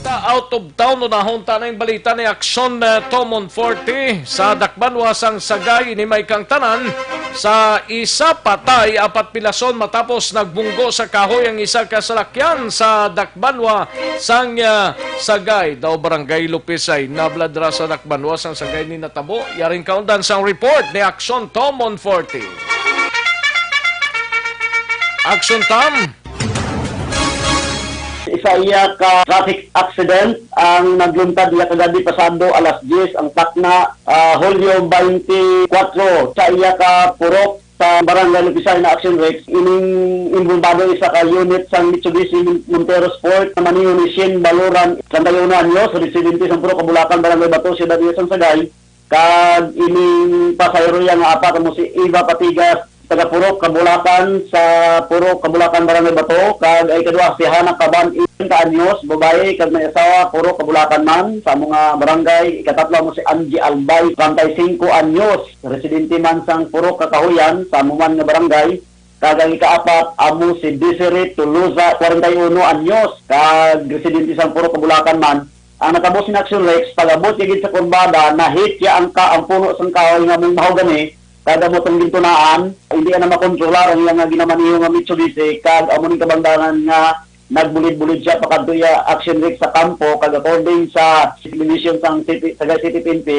Ta out of town, unahon ta na yung balita ni Aksyon, eh, Tomon Forte. Sa Dakbanwa sang Sagay, ini may kang tanan, sa isa patay, apat pilason matapos nagbunggo sa kahoy ang isa ka salakyan sa Dakbanwa sang, ah, Sagay. Daw Barangay Lupisay, nabladra sa Dakbanwa sang Sagay ni natabo. Yaring kaundan sang report ni Aksyon Tomon Forte. Aksyon Tam. Isa iya ka traffic accident ang nagluntad niya kagabi pasado alas diyes ang takna, ah, Hulyo twenty-four, sa iya ka purok sa Barangay Lupisay na Action Rex. Ining involbado isa ka unit sang Mitsubishi Montero Sport na maneho ni Shin Baloran, treinta y uno anyos, residente sang Purok Kabulakan, Barangay Bato, Siyudad Sagay. Kag ining pasahero iya nga apat amo si Eva Patigas, taga Purok Kabulakan, sa Purok Kabulakan, Barangay Bato, kag ang ikaduha si Hana Caban, treinta anyos, babayi, kag may asawa, Purok Kabulakan man, sa amo nga barangay. Ikatatlo amo si Angie Albay, treinta y cinco anyos, residente man sang Purok Kakahuyan, sa amo man nga barangay. Kag ang ikaapat amo si Desiree Tolosa, kwarenta y uno anyos, kag residente sang Purok Kabulakan man. Ang natabo sina Action Rex, pag-abot niya gid sa kurbada, na-hit niya ang ka-, ang puno sang kahoy nga may mahogany, kag amo tong gintunaan, hindi na makontrolar ang iya nga ginamaneho nga Mitsubishi, kag amo ning kabangdangan nga nagbulid-bulid siya pakadto iya Action Rex sa kampo, kag according sa division sang city, sa City P N P,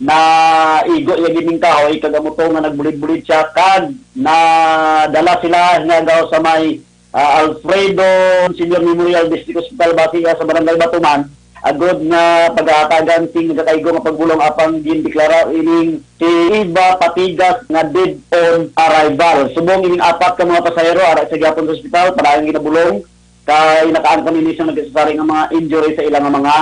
naigo iya gid ning kahoy, kag amo to nga nagbulid-bulid siya, kag nadala sila nga gaw sa may, ah, Alfredo Senior Memorial District Hospital, basi iya sa Barangay Batuman, agod nga pagahatagan sing nagakaigo nga pagbulong, apang gindeklara ining si Eva Patigas nga dead on arrival. Subong ining apat ka mga pasahero, ara sa gihapon sa ospital, padayon ginabulong, kay nakaangkon ini sang nagkasasari nga mga injury sa ilang mga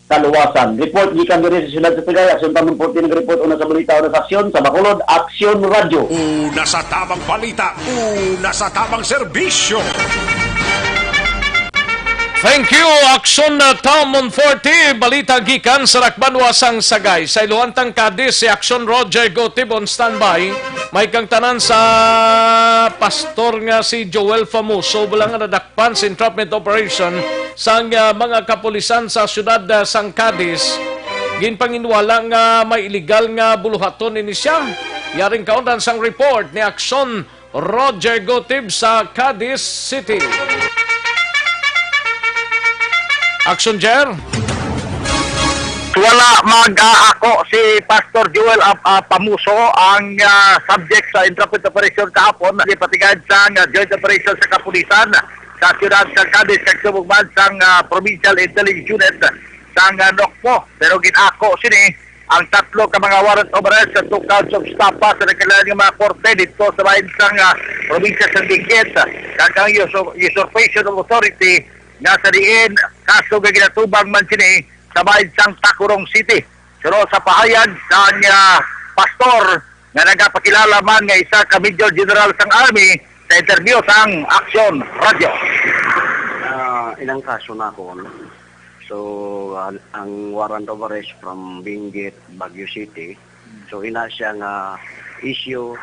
kaluwasan. Report gikan diri sa siyudad sa Sagay, Action Tamang Forte nag-report, una sa balita, una sa aksyon, sa Bacolod, Aksyon Radyo. Una sa tamang balita, una sa tamang serbisyo. Thank you, Action, uh, Tom Monforte. Balita gikan sa Dakbanwa sang Sagay. Sa Iluhan tang Cadiz, si Action Roger Gotib on standby. May kang tanan sa pastor nga si Joel Famoso, wala nga nadakpan sa entrapment operation sang, uh, mga kapulisan sa siyudad, uh, sang Cadiz. Ginpanginwala nga may illegal nga buluhaton ini siya. Yaring kaundan sang report ni Action Roger Gotib sa Cadiz City. Action, Jer. Wala mag-aako si Pastor Joel Ap-, ah, Pamuso ang, ah, subject sa entrapment operation kahapon. Gipatigad sang, ah, joint operation sa kapulisan sa siyudad sa Cadiz kag subong man sang, ah, Provincial Intelligence Unit sang, ah, NOCPO. Pero gin-ako sini ang tatlo ka mga warrant of arrest sa two counts of estafa sa nagkalain nga mga korte dito sa bahin sang, ah, probinsya sa Benguet, kag ang usur-, usurpation of authority nga sa diin kaso nga ginatubang man sini sa bahin sang Tacurong City. Suno sa pahayag sang, ah, pastor nga nagapakilala man nga isa ka Major General sang Army sa interview sang Aksyon Radyo. Ah, inang kaso na ako, no? So, ah, ang warrant of arrest from Benguet, Baguio City. So, ina siya nga issue,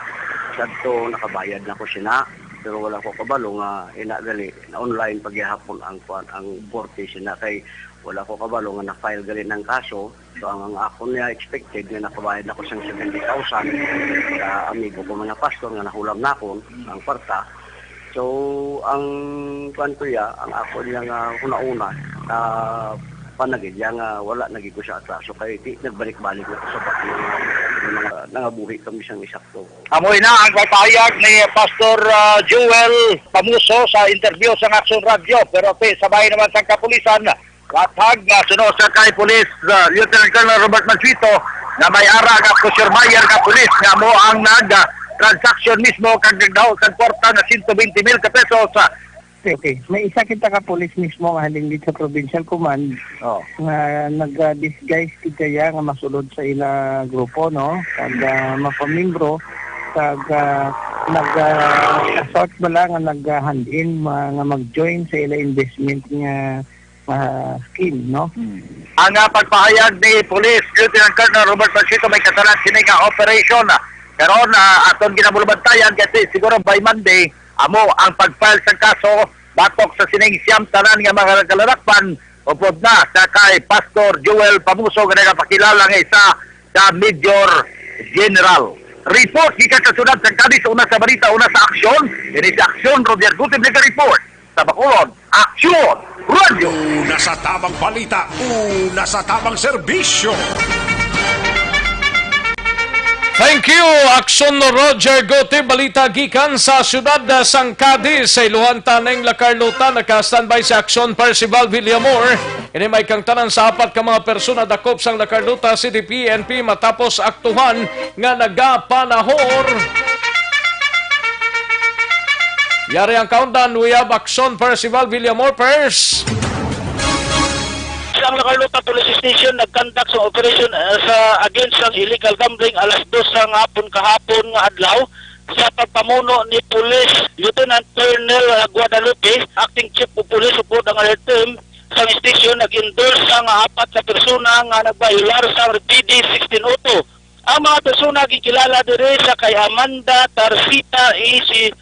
sadto nakabayad na ko sina, pero wala ko kabalo nga ina gali, na online pagyahapon ang kuan, ang korte sina, kay wala ko kabalo nga na-file gali ng kaso. So, ang, ang ako niya expected nga nakabayad na ko sang seventy thousand sa amigo ko mga pastor nga nahulam nakon ang kwarta. So, ang kuan ko ya, ang ako niya nga una-una, ah, panagid ya nga wala na gid ko siya atraso kay di nagbalik-balik na ko sa bak-, mga, mga nangabuhi kami sang isakto. Amoy na ang pagpahayag ni Pastor, ah, Joel Pamuso sa interview sa Action Radio, pero ti, sabay naman sa kapulisan, Lathag nga suno sa kay Police, uh, Lieutenant Colonel Robert Mansueto nga may ara nga pusher buyer nga pulis nga mo ang nag, uh, transaction mismo kag nagdaho sang kwarta nga sento bente mil ka pesos. Okay, okay. May isa kita ka pulis mismo nga halin dito sa Provincial Command Oh. nga nag-disguise kita ya nga masulod sa ila grupo, no? Kag, ah, mapamimbro, kag, ah, nag, ah, assault bala nga nag, ah, hand in, ma-, nga mag-join sa ila investment nga, ah, scheme, no? Hmm. Ang, ah, pagpahayag ni Police Lieutenant Colonel Robert Pansito may kasalan sini nga operation. Karon, ah, aton ginabulubantayan kasi siguro by Monday, amo ang pag-file sang kaso batok sa sining siyam tanan nga mga nagkalalakpan upod na sa kay Pastor Joel Pamuso nga nagapakilala nga isa ka Major General. Report gikan sa siyudad sa Cadiz, una sa balita, una sa aksyon. Ini sa aksyon, Roger Gutib nag-report sa Bacolod. Aksyon Radio. Una sa tamang balita, una sa tamang serbisyo. Thank you, Aksyon Roger Gutib. Balita gikan sa siyudad, uh, sang Cadiz. Sa Iloan, Taneng, La Carlota, naka-standby sa Aksyon Percival Villamor. Ini may kangtanan sa apat ka mga persona dakop sang La Carlota City P N P matapos aktuhan nga nagapanahor. Yari ang countdown. We have Action Percival Villamor first. Ang La Carlota Police Station nag-conduct sa operation, uh, sa against sang illegal gambling alas dos sa hapon kahapon nga adlaw sa pagpamuno ni Police Lieutenant Colonel Guadalupe, Acting Chief of Police, upod ang alert team sang station nag-endorse sang apat ka persona nga nagbayolar sa P D sixteen oh two. Ang mga persona ginkilala diri sa kay Amanda Tarcita, A C,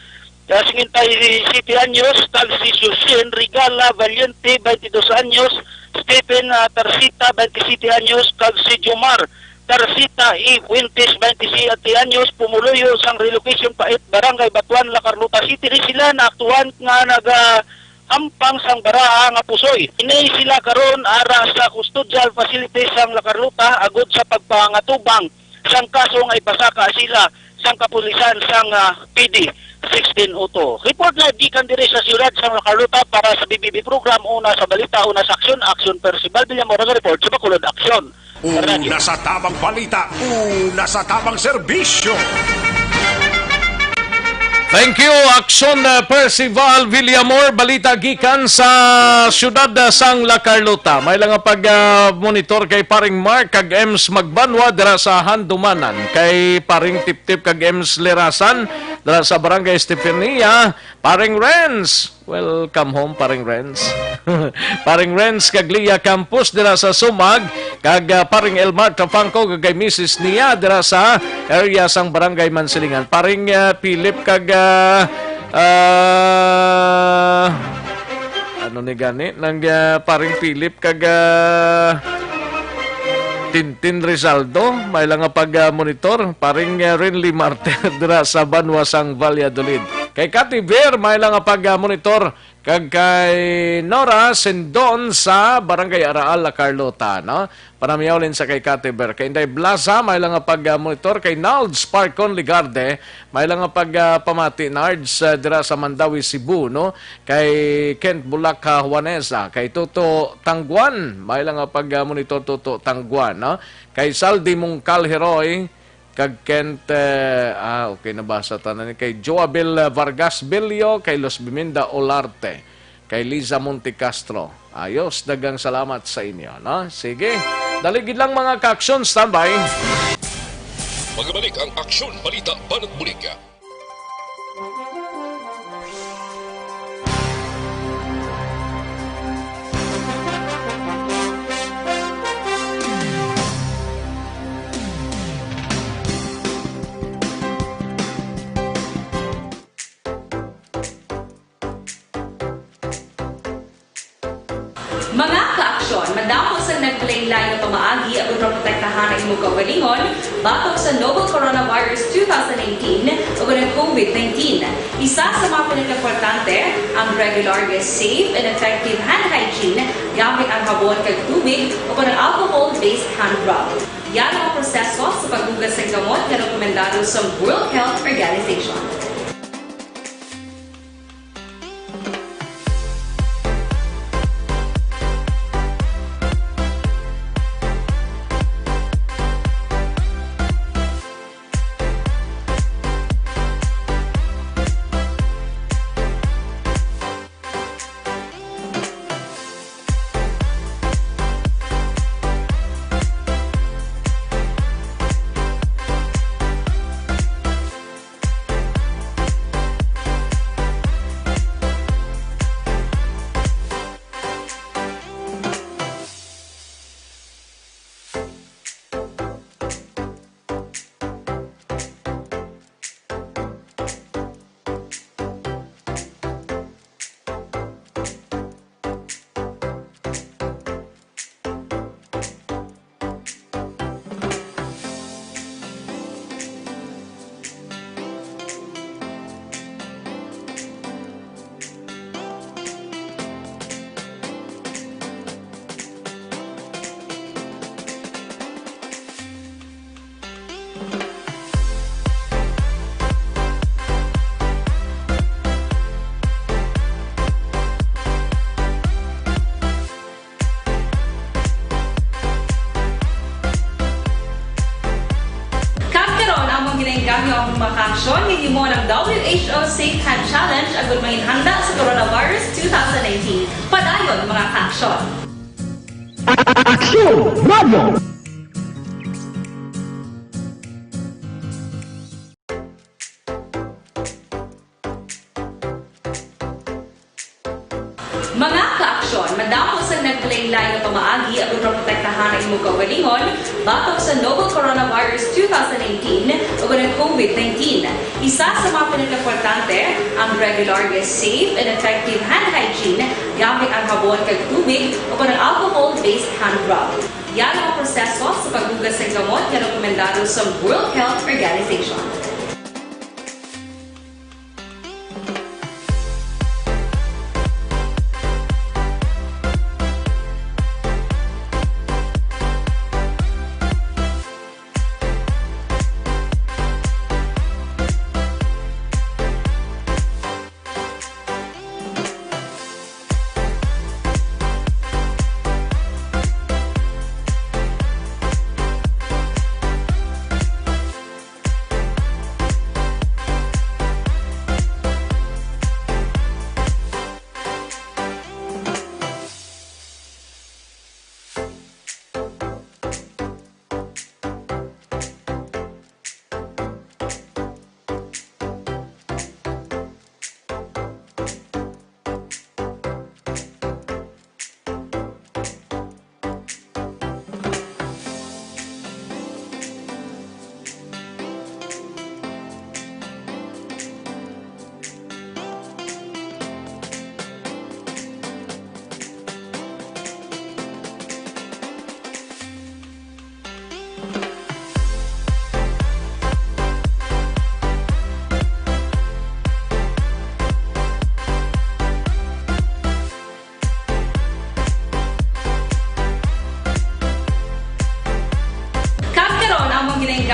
ah, singkwenta y siete anyos, kag si Susien Regala Valiente, twenty-dos anyos, Stephen, ah, Tarcita, twenty-siete anyos, kag si Jomar Tarcita E. Fuentes, twenty-siete anyos, pumuluyo sang Relocation Pait, Barangay Batuan, La Carlota City. Diri sila naaktuhan nga naga hampang sang baraha nga pusoy. Ini sila karon ara sa custodial facility sang La Carlota agod sa pagpangatubang sang kaso nga ipasaka sila sang kapulisan sang, ah, P D sixteen oh two. Report live gikan diri sa siyudad sang La Carlota para sa B B B program, una sa balita, una sa aksyon, Aksyon Percival Villamor, report sa Bacolod Aksyon. Una sa tamang balita, una sa tamang serbisyo. Thank you, Action, uh, Percival Villamor. Balita gikan sa siyudad, uh, sang La Carlota. May lang nga pag, uh, monitor kay Paring Mark kag Ems Magbanwa dira sa Handumanan. Kay Paring Tiptip kag Ems Lerasan, dira sa Barangay Estefania, Paring Renz. Welcome home, Paring Renz. Paring Renz kag Lia Campos dira sa Sumag, kag, ah, Paring Elmar Tafangco kag kay misis niya dira sa area sang Barangay Mansilingan. Paring, ah, Philip kag, ah, ah, ano ni gani? Nang, ah, Paring Philip kag, ah, Tintin Rizaldo, may lang nga pag, ah, monitor. Paring, ah, Renly Martel dira sa Banwa sang Valladolid. Kay Cathy Ver, may lang nga pag, ah, monitor. Kag kay Nora Sendon sa Barangay Araal, La Carlota, no? Panamyaw lin sa kay Cathy Ver. Kay Inday Blaza, may lang nga pag, ah, monitor. Kay Nalds Parcon Ligarde, may lang nga pag, ah, pamati, Nards, ah, dira sa Mandaue, Cebu, no? Kay Kent Bulak, ah, Juanesa, kay Toto Tangguan, may lang nga pag, ah, monitor, Toto Tangguan, no? Kay Saldi Mungkal Heroy, kag Kent, eh, ah, okay, nabasa tanan ni, kay Joabel, eh, Vargas Bello, kay Luz Biminda Olarte, kay Liza Montecastro. Ayos, daghang salamat sa inyo, no? Sige, dali gid lang, mga ka-aksyon, standby. Magbalik ang Aksyon, Balita, Banat Bulig. Mga kaaksyon, madamo sang naglain-lain nga pamaagi aron maprotektahan ang imong kaugalingon batok sa novel coronavirus two thousand nineteen ug ang COVID nineteen. Isa sa mga pinakaimportante, ang regular nga safe and effective hand hygiene gamit ang habon kag tubig o kon ang alcohol-based hand rub. Yara ang proseso sa paghugas sang kamot nga rekomendado sa World Health Organization. Kag karon, among ginainggangyo ang mga kaaksyon nga himo ng W H O Safe Hand Challenge agud manginhanda sa coronavirus two thousand nineteen. Padayon, mga kaaksyon. Aksyon Radio. Mga kaaksyon, madamo sang naglain-lain nga pamaagi aron maprotektahan ang imong kaugalingon batok sa novel coronavirus two thousand nineteen ug ang COVID nineteen. Isa sa mga pinakaimportante, ang regular nga safe and effective hand hygiene gamit ang habon kag tubig o kon ang alcohol-based hand rub. Yara ang proseso sa paghugas sang kamot nga rekomendado sa World Health Organization.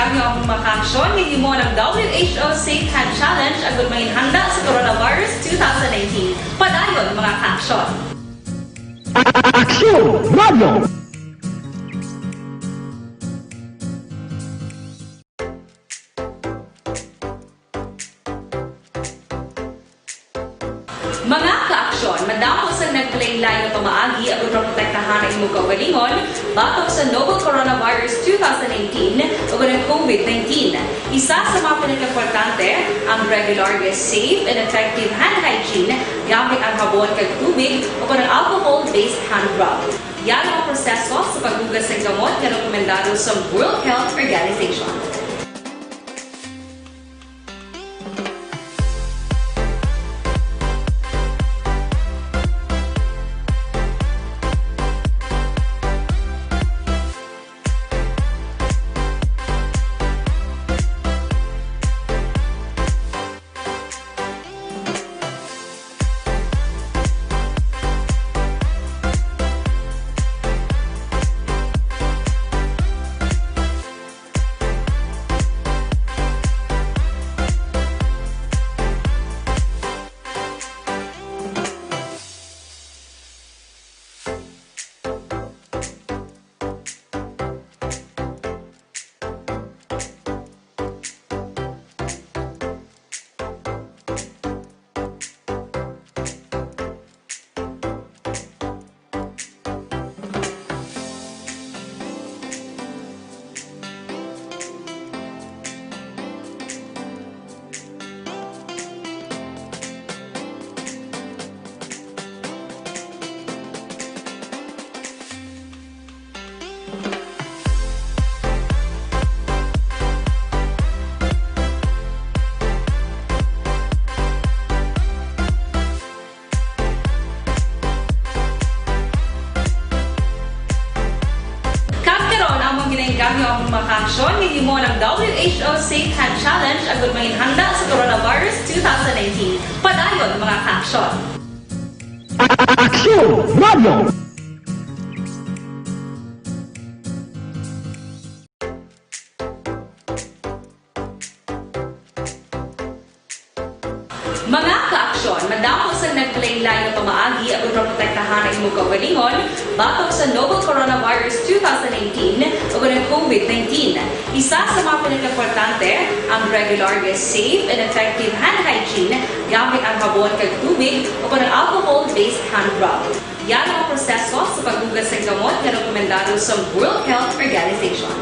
Ang mga kaaksyon nga himo ng W H O Safe Hand Challenge agud mangin handa sa coronavirus two thousand nineteen. Padayon, mga kaaksyon. Aksyon Radio! Mga kaaksyon, madamo sang nagkalain-lain nga pamaagi aron maprotektahan ang imong kaugalingon batok sa novel coronavirus two thousand nineteen ug ang COVID nineteen. Isa sa mga pinakaimportante, ang regular nga safe and effective hand hygiene gamit ang habon kag tubig o ang alcohol-based hand rub. Yan ang proseso sa paghugas ng gamot nga rekomendado sa World Health Organization. Kag karon, among ginainganyo ang mga kaaksyon nga himo ng W H O Safe Hand Challenge agud mangin handa sa coronavirus two thousand nineteen. Padayon, mga kaaksyon. Aksyon Radio! Mga kaaksyon, madamo sang nagkalain-lain nga pamaagi aron maprotektahan ang imong kaugalingon batok sa novel coronavirus two thousand nineteen ug ang COVID nineteen. Isa sa mga pinakaimportante, ang regular nga safe and effective hand hygiene gamit ang habon kag tubig o ang alcohol-based hand rub. Yan ang proseso sa paghugas ng gamot nga rekomendado sa World Health Organization.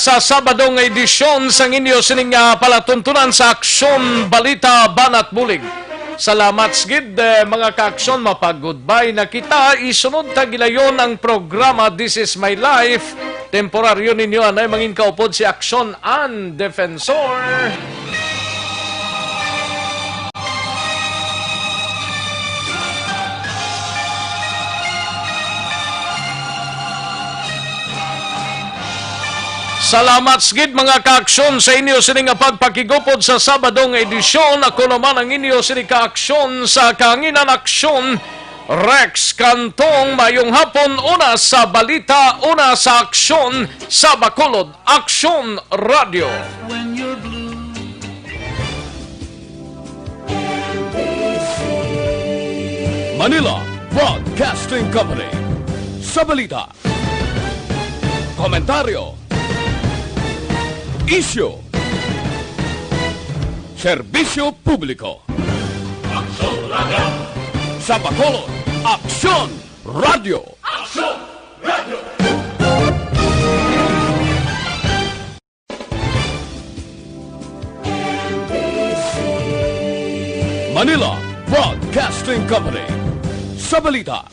Sa Sabado nga edisyon sang inyo sining, ah, palatuntunan sa Aksyon, Balita, Banat, Bulig. Salamat gid, eh, mga kaaksyon, mapag-goodbye na kita. Isunod ta gilayon ang programa This Is My Life. Temporaryo ninyo anay mangin kaupod si Aksyon, an Defensor. Salamat gid, mga kaaksyon, sa inyo sini nga pagpakigupod sa Sabado nga edisyon. Ako naman ang inyo sini kaaksyon sa kahanginan, Aksyon, Rex Cantong. Mayong hapon, una sa balita, una sa aksyon, sa Bacolod, Aksyon Radio. Manila Broadcasting Company. Sa balita, komentaryo, isyu, serbisyo publiko. Aksyon Radio. Sa Bacolod, Aksyon Radio. Aksyon Radio. Manila Broadcasting Company. Sa balita,